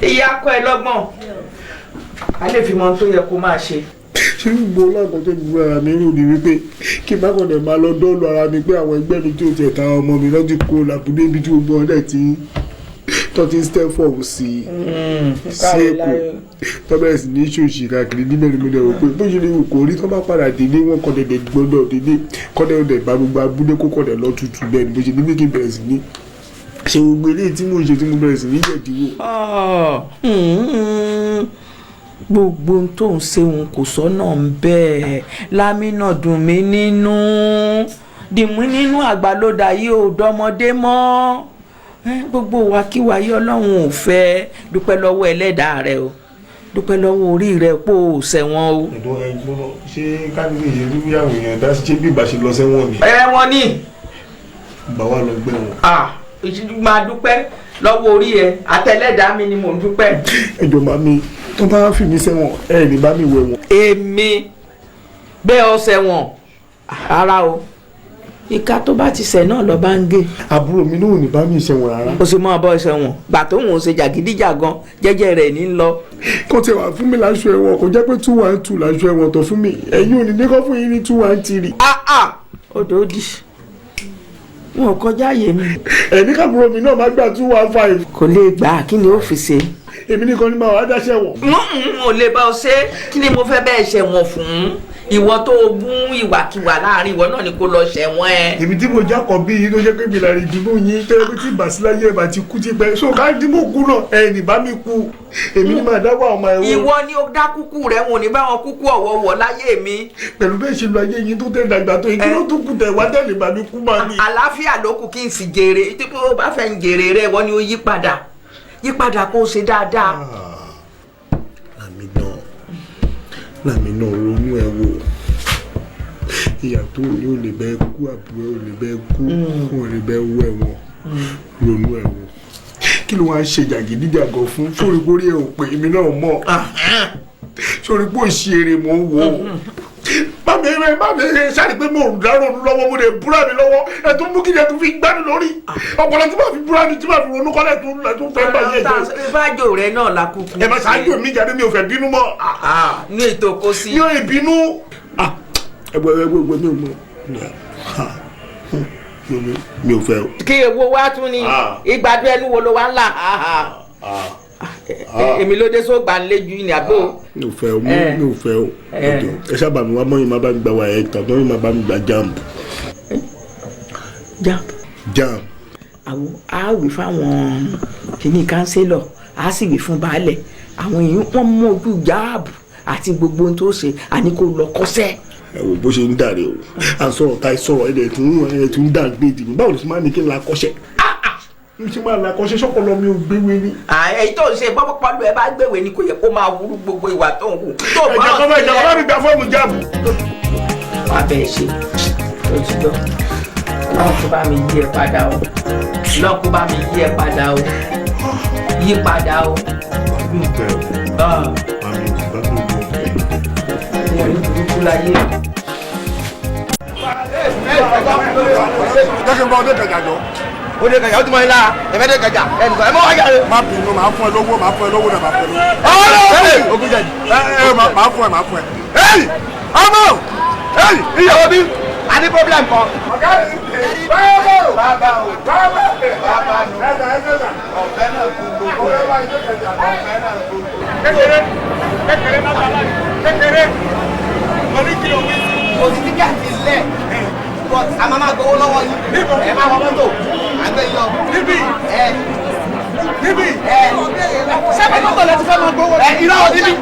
Ìyá kọ́ ẹ lọ́gbọ̀n, a lè fi mọ ohun tó yẹ kó máa ṣe. Ṣé gbogbo ọlọ́gbọ́n tó gbogbo ara mi rò ní wípé kí n má kàn dẹ̀ máa lọ dọ́ọ̀lù ara mi pé àwọn ẹgbẹ́ mi tí ò tiẹ̀ ta ọmọ mi lọ́dún kó làbúlé ibi tí gbogbo ọ̀dẹ̀ ti tó ti ń step up sí sí Èkó tó bẹ̀rẹ̀ sí ní ṣòṣì káàkiri níbẹ̀ ni mo lè rò pé bó ṣe lè wù kó rí tó bá padà délé wọn kọ́ dẹ̀dẹ̀ gbọ́dọ̀ délé kọ́ dẹ̀dẹ̀ bá gbogbo abúlé kó kọ́ dẹ̀ lọ tutù bẹ́ẹ̀ ni bó ṣe ní bí kí n bẹ̀rẹ̀ sí ní ṣe gbogbo eléyìí tí mò ń ṣe tí mo bẹ̀rẹ̀ sí ní yẹ̀díwò. Gbogbo ohun tó ń ṣeun kò sọ́nà ń bẹ́ẹ̀ lámínà dùn mí nínú dìmú nínú àgbàlódà yìí ò dọmọdé mọ́. Gbogbo wàkíwà yìí Ọlọ́run ò fẹ́, dúpẹ́ lọ́wọ́ ẹlẹ́dàá rẹ o, Dúpẹ́ lọ́wọ́ orí rẹ pé o ṣẹ̀wọ̀n o. Ẹ̀dùn ẹ̀gbọ́n ṣé kábíyèsí ṣe bí àwọn èèyàn dá sí ṣé bí ìgbà ṣe lọ sẹ́wọ̀n ni. Ẹ wọ́n ní. Gbà wá lọ gbẹ́ wọn. Máa dúpẹ́ lọ́wọ́ orí ẹ, àtẹlẹ́dàá mi ni mò ń dúpẹ́. Ẹjọ́ màmí, tó bá fi mí sẹ́wọ̀n ẹ ní bá mi wẹ̀ wọ̀n. Èmi bẹ́ẹ̀ ọ sẹ́wọ̀n rárá o, ìka tó bá ti ṣẹ̀ náà lọ bá ń gé. Àbúrò mi náà ò ní bá mi ṣẹ̀wọ̀n rárá. Ó sì máa bọ́ ṣẹ̀wọ̀n gbà tó ń ṣe jàgídíjàgan jẹ́jẹ́ rẹ̀ ní lọ. Kó tiẹ̀ wá fún mi láṣọ ẹ̀wọ̀n, kò jẹ́ pé 212 láṣọ ẹ̀wọ̀n tó fún mi, ẹ̀yin ò ní ní kó fún yín ní 213. Odò òdì wọn ò kọjá àyè mi. Ẹ̀mí kábúrò mi náà máa gbà 215. Kò lè gbà á, kí ni ó fi ṣe. Èmi nìkan ni màá wá dáṣẹ́ wọ̀n. N ò lè bá ọ ṣe, kí ni mo fẹ́ bẹ́ẹ̀ ṣẹ̀wọ̀n fún? Ìwọ tó o gún ìwàkiwà láàrin ìwọ náà ni kó lọ ṣẹ̀wọ̀n ẹ. Èmi tí mo jákọ̀ bí yín tó jẹ́ pé mi làrí ìdùnnú yín tó yẹ pé tí ìbàsíláyé ẹ̀ bá ti kú ti pẹ́ so ká dí mò kú náà ẹ̀ ní bá mi kú, èmi ni màá dáwọ́ àwọn ọmọ ẹ̀wọ̀n. Ìwọ ni ó dá kúkú rẹ, wọn ò ní bá wọn kúkú ọ̀wọ̀wọ̀ láyé mi. Pẹ̀lú bẹ́ẹ̀ ṣe lu ayé yín tó tẹ̀ dàgbà tó yín kí ló tún kù tẹ̀ wá tẹ̀lé bá mi kú máa ní. Àlàáfíà ló kù kí n sì jèrè, tí o bá fẹ́ ń jèrè rẹ ìwọ ni ó yí padà, yí padà kó o ṣe dáadáa. Láàmì náà ronú ẹ wò, ìyá tó ní ò lè bẹ́ẹ̀ kú, àbúrò ò lè bẹ́ẹ̀ kú, ò lè bẹ́ẹ̀ wọ ẹ̀wọ̀n, ronú ẹ wò. Kí ló wá ń ṣe jàgídíjàgan fún? Sórí ẹ ò pé èmi náà mọ̀, sórí pé òṣì èrè mò ń wò ó. Bámi ẹ sáré pé mo ò dá ronú lọ́wọ́, mo lè búra mi lọ́wọ́, ẹ tún mú kí ẹ tún fi gbá mi lórí. Ọ̀pọ̀lọpọ̀ tí màá fi búra mi tí màá fi ronú kọ́lẹ̀ tó fẹ́ bá yẹ jẹ́. Ìbájò rẹ náà la kúkú. Ẹ má ṣáájú mi jáde, mi ò fẹ́ bínú mọ́. Ní ètò kò sí. Mi ò bínú. Ẹgbẹ́ mi ò mọ̀, mi ò fẹ́ o. Kí ewo wá tún ni ìgbàdo ẹnu wo ló wá ń là? Èmi ló dé sóògbà ńlẹ́jú ní àgbo. Mi ò fẹ́ o, mi ò fẹ́ o, ẹ sábà mi wá mọ́yìn máa bá mi gba wàyẹ̀ tàbí mọ́yìn máa bá mi gba jamb. Jamb. Jamb. Àwọn á wí fáwọn kìíní kánsílọ̀, á sì wí fún baálẹ̀, àwọn èèyàn wọ́n mú ojú jáàbù àti gbogbo ohun tó ṣe, àní kó lọ kọ́sẹ́. Ẹ wò bó ṣe ń dàrí o, à ń sọ̀rọ̀ ta sọ̀rọ̀ ẹ̀ tún ń dà gbé ìdìbò, báwo ló ṣe máa ní kí n la kọ́ṣẹ́? N ṣe máa la kọ́ṣẹ́ sọ́kọlọ mi ò gbéwé ni. Èyí tó ń ṣe pọ́pọ́pọ́lù ẹ bá gbéwé ni kò yẹ kó máa wúrú gbogbo ìwà tó ń hù. Ẹ̀jẹ̀ kọ́ bá ìjọba mi gba fọ́ọ̀mù jáàbù. Wà á bẹ̀ ṣe o ti gbọ́, Ọlọ́run kó bá mi yí ẹ padà o, Ọlọ́run kó bá mi yí ẹ padà o, yí padà o. Wọ́n ní burúkú láyé. Jẹ́ kí n bá ọdẹ kẹjà jọ. Ó dé kẹjà, ó ti mọ ilá, ẹ̀fẹ́ dé kẹjà, ẹnìkan ẹ mọ wájà rẹ. Má bínú, màá fún ẹ lówó, màá fún ẹ lówó náà, màá fún ẹ lówó. Ọlọ́run ogun jẹ̀dí. Ẹ ẹ màá fún ẹ, màá fún ẹ. Ẹ́yì ọmọ ẹ́yì ìyàwó mi. A ní problem kan. Ọ̀gá mi báwo bàbá o bàbá bàbá nù. Ọ̀fẹ́ náà kú gbogbo ẹ̀. Ọ̀fẹ́ náà kú gbogbo ẹ̀. Kékeré kékeré má bàa láyé kékeré mo ní kí ló wí. Kò sí tíkẹ́ẹ̀tì lẹ̀, but a máa gbowó lọ́wọ́ yín. Ẹ máa wọ mọ́tò, àgbẹ̀ yín lọ. Níbí. Ẹ. Níbí. Ẹ. Sẹ́mi mọ́tò lẹ ti fẹ́ máa gbowó. Ẹ irọ́ níbí.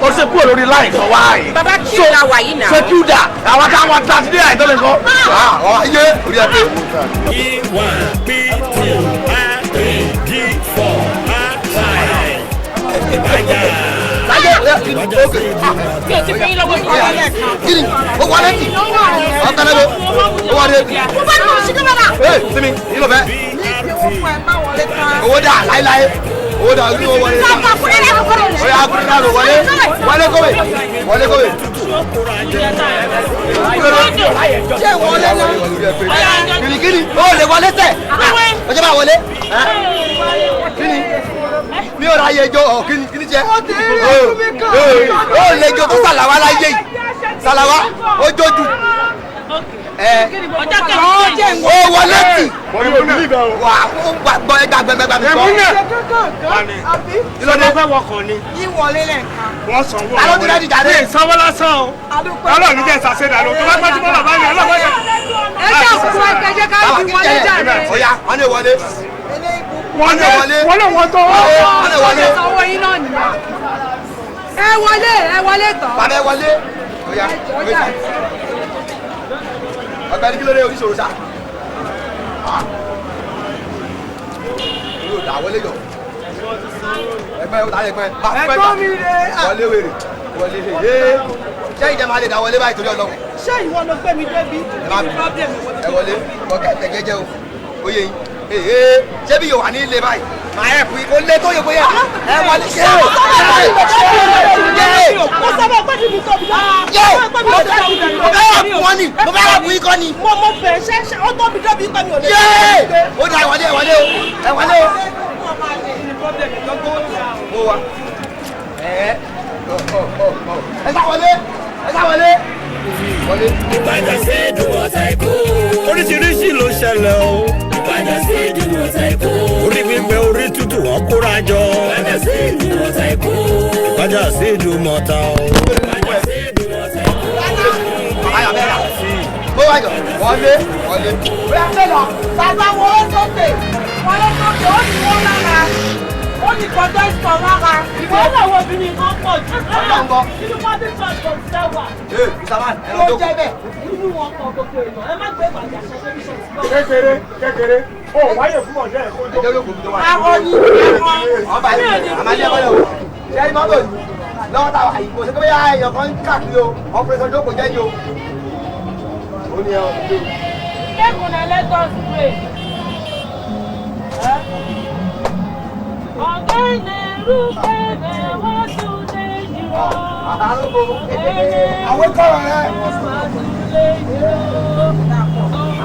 O ṣe kúrò lórí láì sọ wáyé. Bàbá kí la wà yìí náà. Ṣé kí ó dà? Àwọn táwọn tàbí àìtọ́ lè sọ. Ọ̀ ayé orí ẹ pé. E1 P2 A3 D4 A5. Láyé òkè. Mi ò ti fi yín lọ́wọ́ ní ọ̀rọ̀ lẹ́ẹ̀kan. Kí ni? O wọlé tì. Ọ̀kadà ló. O wọlé. Mo bá ní mo ṣe kámẹ́rà. Ee sinmi, yìí ló fẹ́. Owó dà láéláé. Owó dà ojú owó wọlé. Bàbá kúrẹ́ rẹ̀ kúrẹ́ rẹ̀. Oya kúrẹ́ náà ló wọlé. Wọlé kówè. Wọlé kówè. Ṣé wọlé náà? Kìrìkìrì. O lè wọlé tẹ̀. Ọjọ́ bá wọlé. Kíni? Mi ò ráyè jo ọ kíni kíni jẹ. O lè jo tó sàlàwà láyé yìí. Sàlàwà ó jójú. Ó wọlé tì. Wà á gbọ́ ẹgbà gbẹgbẹgbà mi gbọ́. Ìlọ́dẹ fẹ́ wọkọ̀ ni. Ìwọlé lẹ́ẹ̀kan. Wọ́n sanwó. Ta ló ti rẹ́dí jáde? Mi sanwó lásán o. Ọlọ́run jẹ́ ìsàsẹ́dà ló. Tó bá gbọ́dọ̀ bọ́lá bá mi ọlọ́run jẹ́. Ẹ ṣe àkókò ẹgbẹ́ jẹ́ ká ti wọlé jáde. Ọya, wọ́n lè wọlé. Wọ́n lè wọlé. Wọ́n lè wọ́n tó. Wọ́n lè wọlé. Sanwó yín náà nìyẹn. Ẹ wọlé, ẹ wọlé tán. Bàbá ẹ wọlé. Ọya, ọ̀gbẹ́ni kí ló dé oníṣòro sá? Dàwọlé yọ. Ẹgbẹ́ ó tàyẹ̀ pẹ́. Ẹ̀gbọ́n mi rè é. Wọlé wèrè. Wọlé he. Ṣé ìjẹ́ máa lè dàwọlé báyìí torí Ọlọ́run? Ṣé ìwọ ló gbé mi débi? Kí ni problem ìwọ tó Ẹ wọlé. Ọkẹ́ tẹ̀ jẹ́jẹ́ o. Oyè yín. Ee ṣé bí yóò wà ní ilé báyìí? Màá ẹ̀ fún yín kó lé tó yẹ bóyá. Ẹ wọlé ṣé o. Mo sábà pẹ́ kí mi tóbi lọ. Mo fẹ́ rà fún wọn ni. Mo fẹ́ rà fún yín kọ́ ni. Mo fẹ́ ṣe ṣe ó tóbi débi pé mi ò lè. Yéé! Ó dà ẹ wọlé ẹ wọlé o. Ẹ wọlé o. Mo wa. Ẹ ẹ sá wọlé. Ẹ sá wọlé. Wọlé. Ìbàjẹ́ sí ìdúmọ̀tà Èkó. Oríṣiríṣi ló ṣẹlẹ̀ o. Ìbàjẹ́ sí ìdúmọ̀tà Èkó. Orí gbígbẹ orí tútù wọ́n kóra jọ. Ìbàjẹ́ sí ìdúmọ̀tà Èkó. Ìbàjẹ́ sí ìdúmọ̀tà o. Ìbàjẹ́ sí ìdúmọ̀tà Èkó. Ayọ̀ bẹ́ẹ̀ rà. Mo wá jọ. Wọlé. Wọlé. Bóyá fẹ́ lọ. Bàbá wọlé sókè. Wọlé sókè ó ní wọ́n lára. Ó ní kọjá ìsọ̀ lára. Ìwọ náà wo obìnrin kan pọ̀ jù. Inú public transport ṣe wà. Ee Mr. Man, ẹ lọ Ló jókòó. jẹ́ bẹ́ẹ̀. Inú wọn kọ gbogbo èèyàn. Ẹ má gbé ìbàjẹ́ àṣẹ sórí ṣọ́ọ̀tì náà. Kékeré kékeré ó wáyé fún ọ̀dẹ́ ẹ̀ kó Ẹ jẹ́ olóògùn tó wà. Arọ ni arọ. Ọba yìí àmàlẹ́ ẹ̀kọ́ yẹn o. Ṣé ẹni mọ́tò yìí? Lọ́wọ́ tá a wà yìí kò sí pé bóyá èèyàn kan ń káàkiri o. Operation jókòó jẹ́ ni o. Ó ní ẹ o. Make una let us pray. Ọ̀gẹ́ni rúkẹ́rẹ́ wọ́n tún lè jùlọ. Àwọn kọ̀rọ̀ rẹ̀. Wọ́n tún lè jùlọ. Tún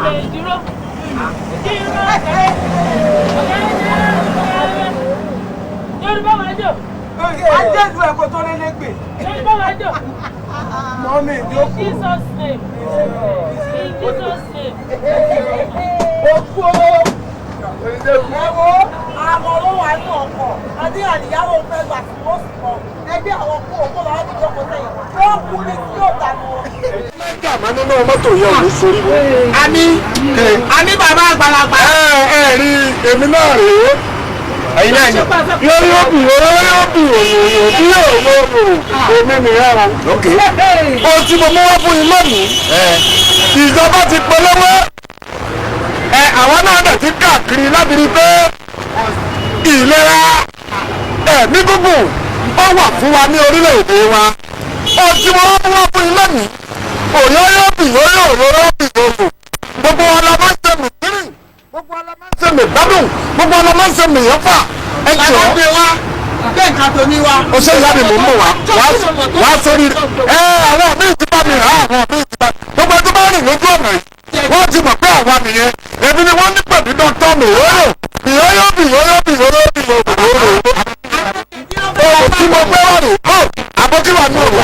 lè dúró. Dúró kẹ́. Ọ̀gẹ́ni rúkẹ́rẹ́. Yorùbá máa jò. Adélu ẹ̀kọ́ tó lé lẹ́gbẹ̀ẹ́. Yorùbá máa jò. Mọ́mí In ìjókòó. Jesus name. In Jesus name. Òkú o. Ẹ wo àwọn ló wà nínú ọkọ̀. Adé àníyáwó fẹ́ gbà tí ó sì mọ. Ẹgbẹ́ àwọn kú òkú làwọn ti jókòó sẹ́yìn. Yóò kú ní tí yóò dànù. Àmọ́ nínú mọ́tò yẹn ò ní sórí. Àmì àmì bàbá àgbàlagbà. Ẹ ẹ rí èmi náà rèé. Ẹ̀yin náà ni. Lórí òbí lórí òbí òbí òbí èmi nìyẹn o. Ohun tí mo mú wá fún yín lónìí. Ìjọba ti polówó. Ẹ àwọn náà dẹ̀ ti káàkiri láti rí pé ìlera ẹ̀mí gígùn ó wà fún wa ní orílẹ̀-èdè wa. Ohun tí mo mú wá fún yín lónìí òyòyòbì òyòyòbì òyò gbogbo wa la máa ń ṣe mìíràn gbogbo wa la máa ń ṣe mìgbádùn gbogbo wa la máa ń ṣe mìyànfà ẹ jọ. Bàbá gbé wá. Gbé nǹkan tó ní wá. O ṣe ìyá mi mò ń bọ̀ wá wá sórí ẹ àwọn míì ti bá mi rà àwọn míì ti bá gbogbo ẹni tó bá rìn lójú ọ̀nà yìí wọ́n ti mọ̀ pé àwa nìyẹn èmi ni wọ́n ní pẹ̀lú dọ́kítọ́ mìíràn mìíràn mìíràn mìíràn mìíràn ohun tí mo gbé wà rè ó àbókí wà ní òwò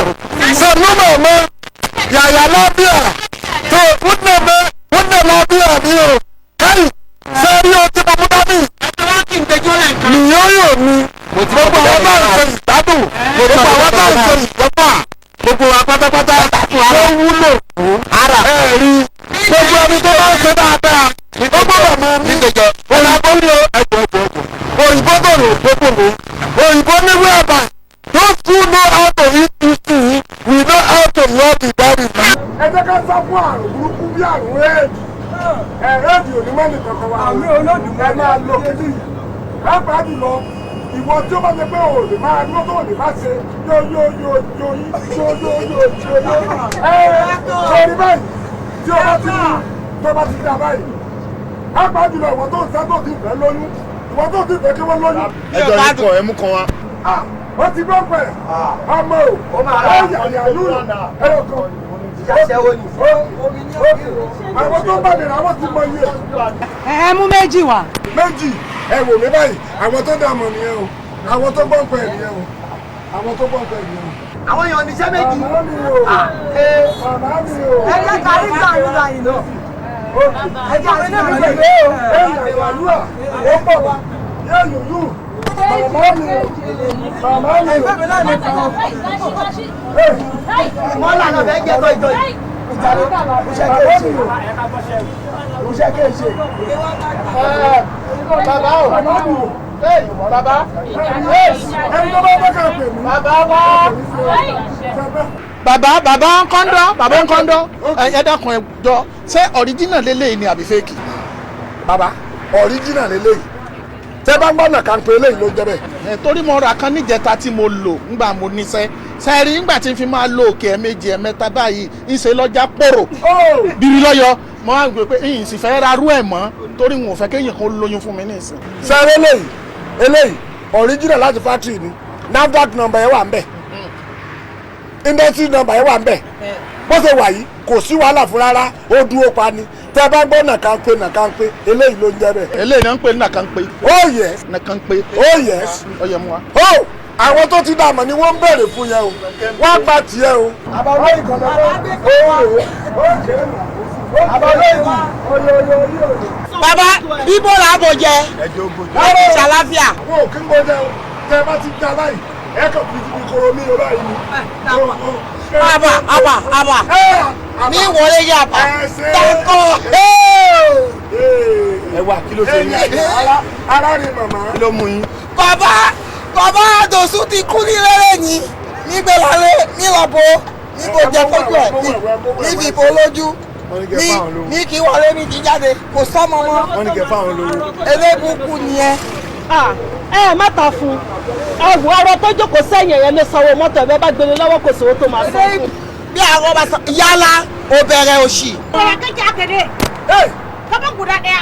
sẹ́nu mọ̀ yàyà lábíà tó wúnẹ̀mẹ́ wúnẹ̀ lábíà mi o káyì sẹ́rí o tí mo mú dání nìyó yóò mi gbogbo àwọn bá ń ṣe ìgbádùn gbogbo àwọn bá ń ṣe ìjọba gbogbo wa pátápátá ló wúlò fún ẹ rí gbogbo ẹni tó bá ń ṣe dáadáa ó gbọ́dọ̀ mọ ní òyìnbó ní ẹgbẹ́ ẹgbẹ́ òyìnbó bòrò gbogbo mi òyìnbó ní wíwá those who know how to eat isi we know how to love the body. Ẹ jẹ́ ká sá fún àrùn burúkú bí àrùn éèdì. Ẹ̀rẹ́dì ò ní mẹ́lì kankan wá. Àmì olódùmarè. Ẹ máa lo kíní yìí. Pàápàá jùlọ, ìwọ tí ó bá ṣe pé o lè máa dúró tó lè má ṣe yó yó yó yó yó yó yó yó yó. Ẹ sọrí báyìí tí o bá ti tó bá ti dà báyìí. Pàápàá jùlọ ìwọ tó ń sá tó ti fẹ́ lóyún. Ìwọ tó ti fẹ́ kí wọ́n lóyún. Ẹ jọ ní kàn ẹ mú kan wá. Wọ́n ti gbọ́ pẹ̀ ọmọ o ó yàyà lúrù ẹ̀rọ kan. Àwọn tó bá mi rà wọ́n ti mọ iye. Ẹ mú méjì wá. Méjì ẹ wò mí báyìí àwọn tó dà mọ̀ nìyẹn o àwọn tó gbọ́ pẹ̀ nìyẹn o àwọn tó gbọ́ pẹ̀ nìyẹn o. Àwọn èèyàn níṣẹ́ méjì. Màmá mi o màmá mi o. Ẹ jẹ́ ká rí sàánú láyìn náà. Ẹ jẹ́ àrí sàánú láyìn náà. Ẹ yàyà lúrà ó pọ̀ wá yẹ́ yòyù. Màmá mi o màmá mi o. Ẹgbẹ́ mi náà ní kan. Mọ́lá náà fẹ́ jẹ́ tọ́ ìtọ́ yìí. Iṣẹ́ kéèṣe. Bàbá o. Bàbá. Ẹni tó bá bá kà pè mí. Bàbá wa. Bàbá bàbá ń kọ́ńdọ́ bàbá ń kọ́ńdọ́ ẹ dákun ẹ jọ ṣé ọ̀ríjínà lélẹ́yìí ni àbí fẹ́ẹ̀kì. Bàbá ọ̀ríjínà lélẹ́yìí. Tẹ́ bá ń gbọ́ nàkànpé, eléyìí ló jẹ́ bẹ́ẹ̀. Ẹ torí mo ra kan níjẹta tí mo lò ńgbà mo níṣẹ́ sẹ́ẹ̀rì, ńgbà tí n fi máa lo òkè ẹ̀ẹ̀mejì ẹ̀ẹ̀mẹ́ta báyìí, ńṣe lọ́jà pòrò bírí lọ́yọ̀. Mo wá gbé pé ìyìn sì fẹ́ ra rú ẹ̀ mọ́, torí n ò fẹ́ kéèyàn kan lóyún fún mi nísìn. Sẹ́ẹ̀rì eléyìí, eléyìí original láti factory ni. NAFDAC number yẹn wà ń bẹ̀, industry number yẹn wà ń bẹ̀. Bó ṣe wà yìí, kò sí wàhálà fún rárá, ó dúró pa ni. Tẹ́ bá gbọ́ nàkànpé, nàkànpé, eléyìí ló ń jẹ́ bẹ́ẹ̀. Eléyìí náà ń pè ní nàkànpé. Oh yes. Nàkànpé. Oh yes. Ọyẹ mu wa. Oh, àwọn tó ti dààmú ni wọ́n ń béèrè fún yẹn o, wọ́n á gba tiẹ̀ o. Àbáwọ́ ìkànnì Bàbá, bíbó là bò jẹ ṣàlàfíà. Wọn ò kí ń bọ jẹ o. Tẹ bá ti já báyìí, ẹ kàn fi ti koro mi o báyìí ni. Àbà àbà àbà ní wọlé yà àbà takọ. Ẹ wá, kí ló ṣe yín? Ara ni màmá. Kí ló mú yín? Bàbá, bàbá àdòsùn ti kú ní lẹ́rẹ̀ ní nígbèlálé nílọ́bọ̀ níbo jẹ fojú ẹ̀ níbi ìbò lójú ní ní kí wọlé ní kí jáde, kò sọ́mọ mọ́. Wọ́n ní kẹ́ fáwọn lówó. Elébùkún nìyẹn. Ẹ má ta fún ẹ. Wò, ọ̀rọ̀ tó jókòó sẹ́yìn ẹ̀yẹ ló sanwó mọ́tò ẹ̀. Bẹ́ẹ̀ bá gbélé lọ́wọ́, kò sówó tó máa san fún. Bí àwọn bá sọ yálà ó bẹ̀rẹ̀ òṣì. Ọ̀rọ̀ kejì akede. Kaba guda ɗaya.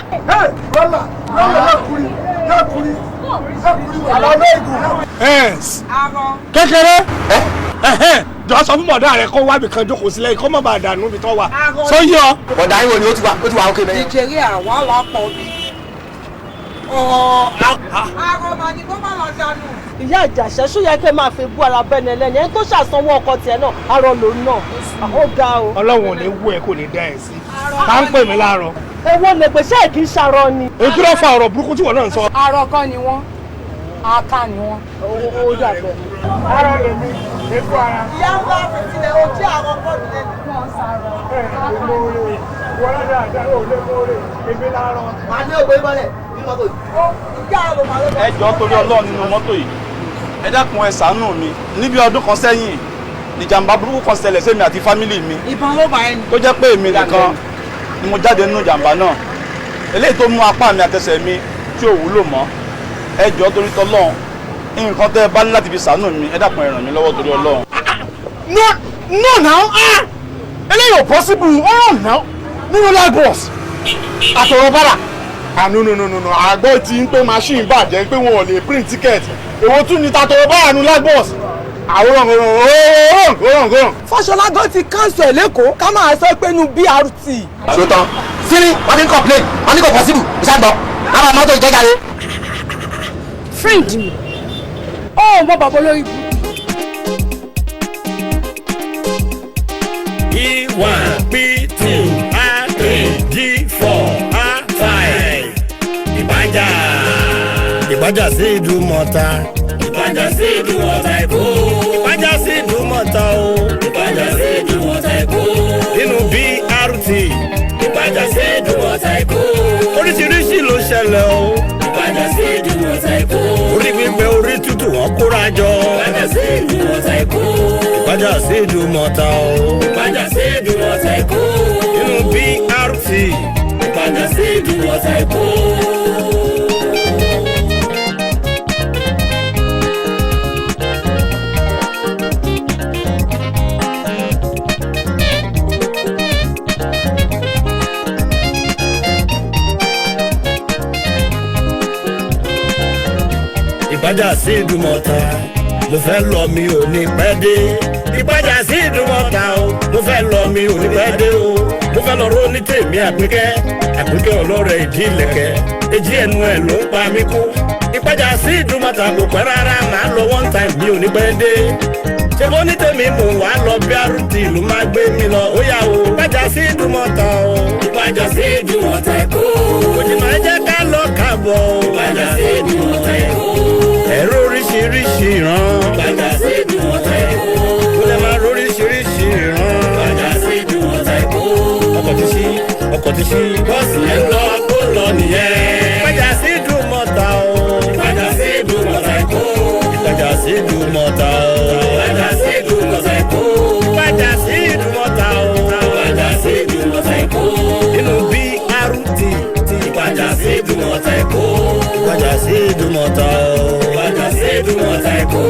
Lọ́la lọ́la, yakuri yakuri yakuri wà. Kékeré, jọ sọ fún bọ̀dá rẹ kó wábì kan jókòó sílẹ̀, kó má bàa dànù ibi tó wà sọ yí ọ. Bọ̀dá yín wo ni? Ó ti wà ókè bẹ́ẹ̀. Nàìjíríà wà lápọ̀ bí. Àrò mà ní kó má lọ dànù. Ìyá àjàṣẹ́, ṣó yẹ kí ẹ máa fi bú ara bẹ́ẹ̀ lẹ́ni ẹni tó ṣàsanwó ọkọ tiẹ̀ náà? Arọ lòun náà, ó ga o. Ọlọ́run ò ní wú ẹ, kò ní dá ẹ sí. Tá ń pè mí láàárọ̀. Èwo lè pèsè ẹ̀ kì í ṣarọ ni. Èyí ló fa ọ̀rọ̀ burúkú tí wọ́n náà ń sọ. Arọ kọ́ ni wọ́n, aka ni wọ́n. Ó dàbẹ̀. Ara lè mi èkó ara. Ìyá ńlá fìtílẹ̀ ojú àwọn kọ́ ni lẹ́nu. Wọ́n sàrọ̀. Ẹ ẹ mọ̀ọ́rẹ́ wọ́n dáadáa ò lè mọ̀ọ́rẹ́ èmi láàárọ̀. Màá ní ògbé mọ́lẹ̀ ní mọ́tò yìí. Ìyá ló máa ló Ẹ jọ̀ọ́, torí Ọlọ́run, nínú mọ́tò yìí, ẹ dákun, ẹ ṣàánú mi. Níbi ọdún kan sẹ́yìn, ìjàmbá burúkú kan ṣẹlẹ̀ sẹ́mi àti family mi. Ìbọn ló bá ẹni. Tó jẹ́ pé èmi nìkan ni mo jáde nínú ìjàmbá náà, eléyìí tó mú apá mi àtẹsẹ̀ mi tí ò wúlò mọ́. Ẹ jọ̀ọ́, torí tỌlọ́run, nǹkan tẹ́ ẹ bá ní láti fi ṣàánú mi, ẹ dákun, ẹ ràn mí lọ́wọ́ torí Ọlọ́run. No, no, now, ah, eléyìí ò possible. Oh, now, nínú Lagos àtọ̀rọ̀ bára. Ah, no, no, no, no, no, àgbọ̀ tí ń pé machine bàjẹ́ pé wọn ò lè print ticket, èwo tún ni tàtọ̀rọ̀ bára nu Lagos? Àwòrán òràn òràn òràn. Fọṣọlá gan ti cancel ẹ̀ lẹ́kọ̀ọ́, ká máa sọ pé nu BRT. Sotán sírí, wọ́n ti ń complain, wọ́n ní kò possible. Ìṣàgbọ́ lára mọ́tò ìjẹ́jáde. Friend, ó mọ bàbá olórí. E 1, P 2, A 3, G 4, A 5. Ìbàjá. Ìbàjá sí Ìdúmọ̀ta. Ìbàjá sí Ìdúmọ̀ta Èkó. Ìbàjá sí Ìdúmọ̀ta o. Ìbàjá sí Ìdúmọ̀ta Èkó. Nínú BRT. Ìbàjá sí Ìdúmọ̀ta Èkó. Oríṣiríṣi ló ṣẹlẹ̀ o. Ìbàjá sí Ìdúmọ̀ta Èkó. Orí gbígbẹ, orí tútù, wọ́n kóra jọ. Ìbàjá sí Ìdúmọ̀ta Èkó. Ìbàjá sí Ìdúmọ̀ta o. Ìbàjá sí Ìdúmọ̀ta Èkó. Nínú BRT. Ìbàjá sí Ìdúmọ̀ta Èkó. Ìbàjá sí Ìdúmọ̀ta, mo fẹ́ lọ, mi ò ní pẹ́ dé. Ìbàjá sí Ìdúmọ̀ta o, mo fẹ́ lọ, mi ò ní pẹ́ dé o. Mo fẹ́ lọ ró ní tèmi Àpínkẹ́, Àpínkẹ́ ọlọ́rẹ̀ ìdí ìlẹ̀kẹ̀, èjì ẹnu ẹ̀ ló ń pa mí kú. Ìbàjá sí Ìdúmọ̀ta kò pẹ́ rárá, màá lọ one time, mi ò ní pẹ́ dé. Ṣé bó ní tèmi mò ń wá lọ, BRT ló máa gbé mi lọ, ó yá o. Ìbàjá sí Ìdúmọ̀ta o. Ìbàjá sí Ìdúmọ̀ta Èkó. Kò sì máa jẹ́ ká lọ káàbọ̀ o. Ìbàjá sí Ìdúmọ̀ta Èkó. Ẹ̀rọ oríṣiríṣi ìran. Ìbàjá sí Ìdúmọ̀ta Èkó. Mo lè máa róríṣiríṣi ìran. Ìbàjá sí Ìdúmọ̀ta Èkó. Ọkọ̀ ti ṣí, ọkọ̀ ti ṣí. Bọ́ọ̀sì yẹn lọ, ó lọ nìyẹn. Ìbàjá sí Ìdúmọ̀ta o. Ìbàjá sí Ìdúmọ̀ta Èkó. Ìbàjá sí Ìdúmọ̀ta o. Ìbàjá sí Ìdúmọ̀ta Èkó. Ìbàjá sí Ìdúmọ̀ta o. Ìbàjá sí Ìdúmọ̀ta Èkó. Nínú BRT. Ìbàjá sí Ìdúmọ̀ta Èkó. Ìbàjá sí. Ìdúmọ̀tà o. Ìpàjà sí Ìdúmọ̀tà Èkó.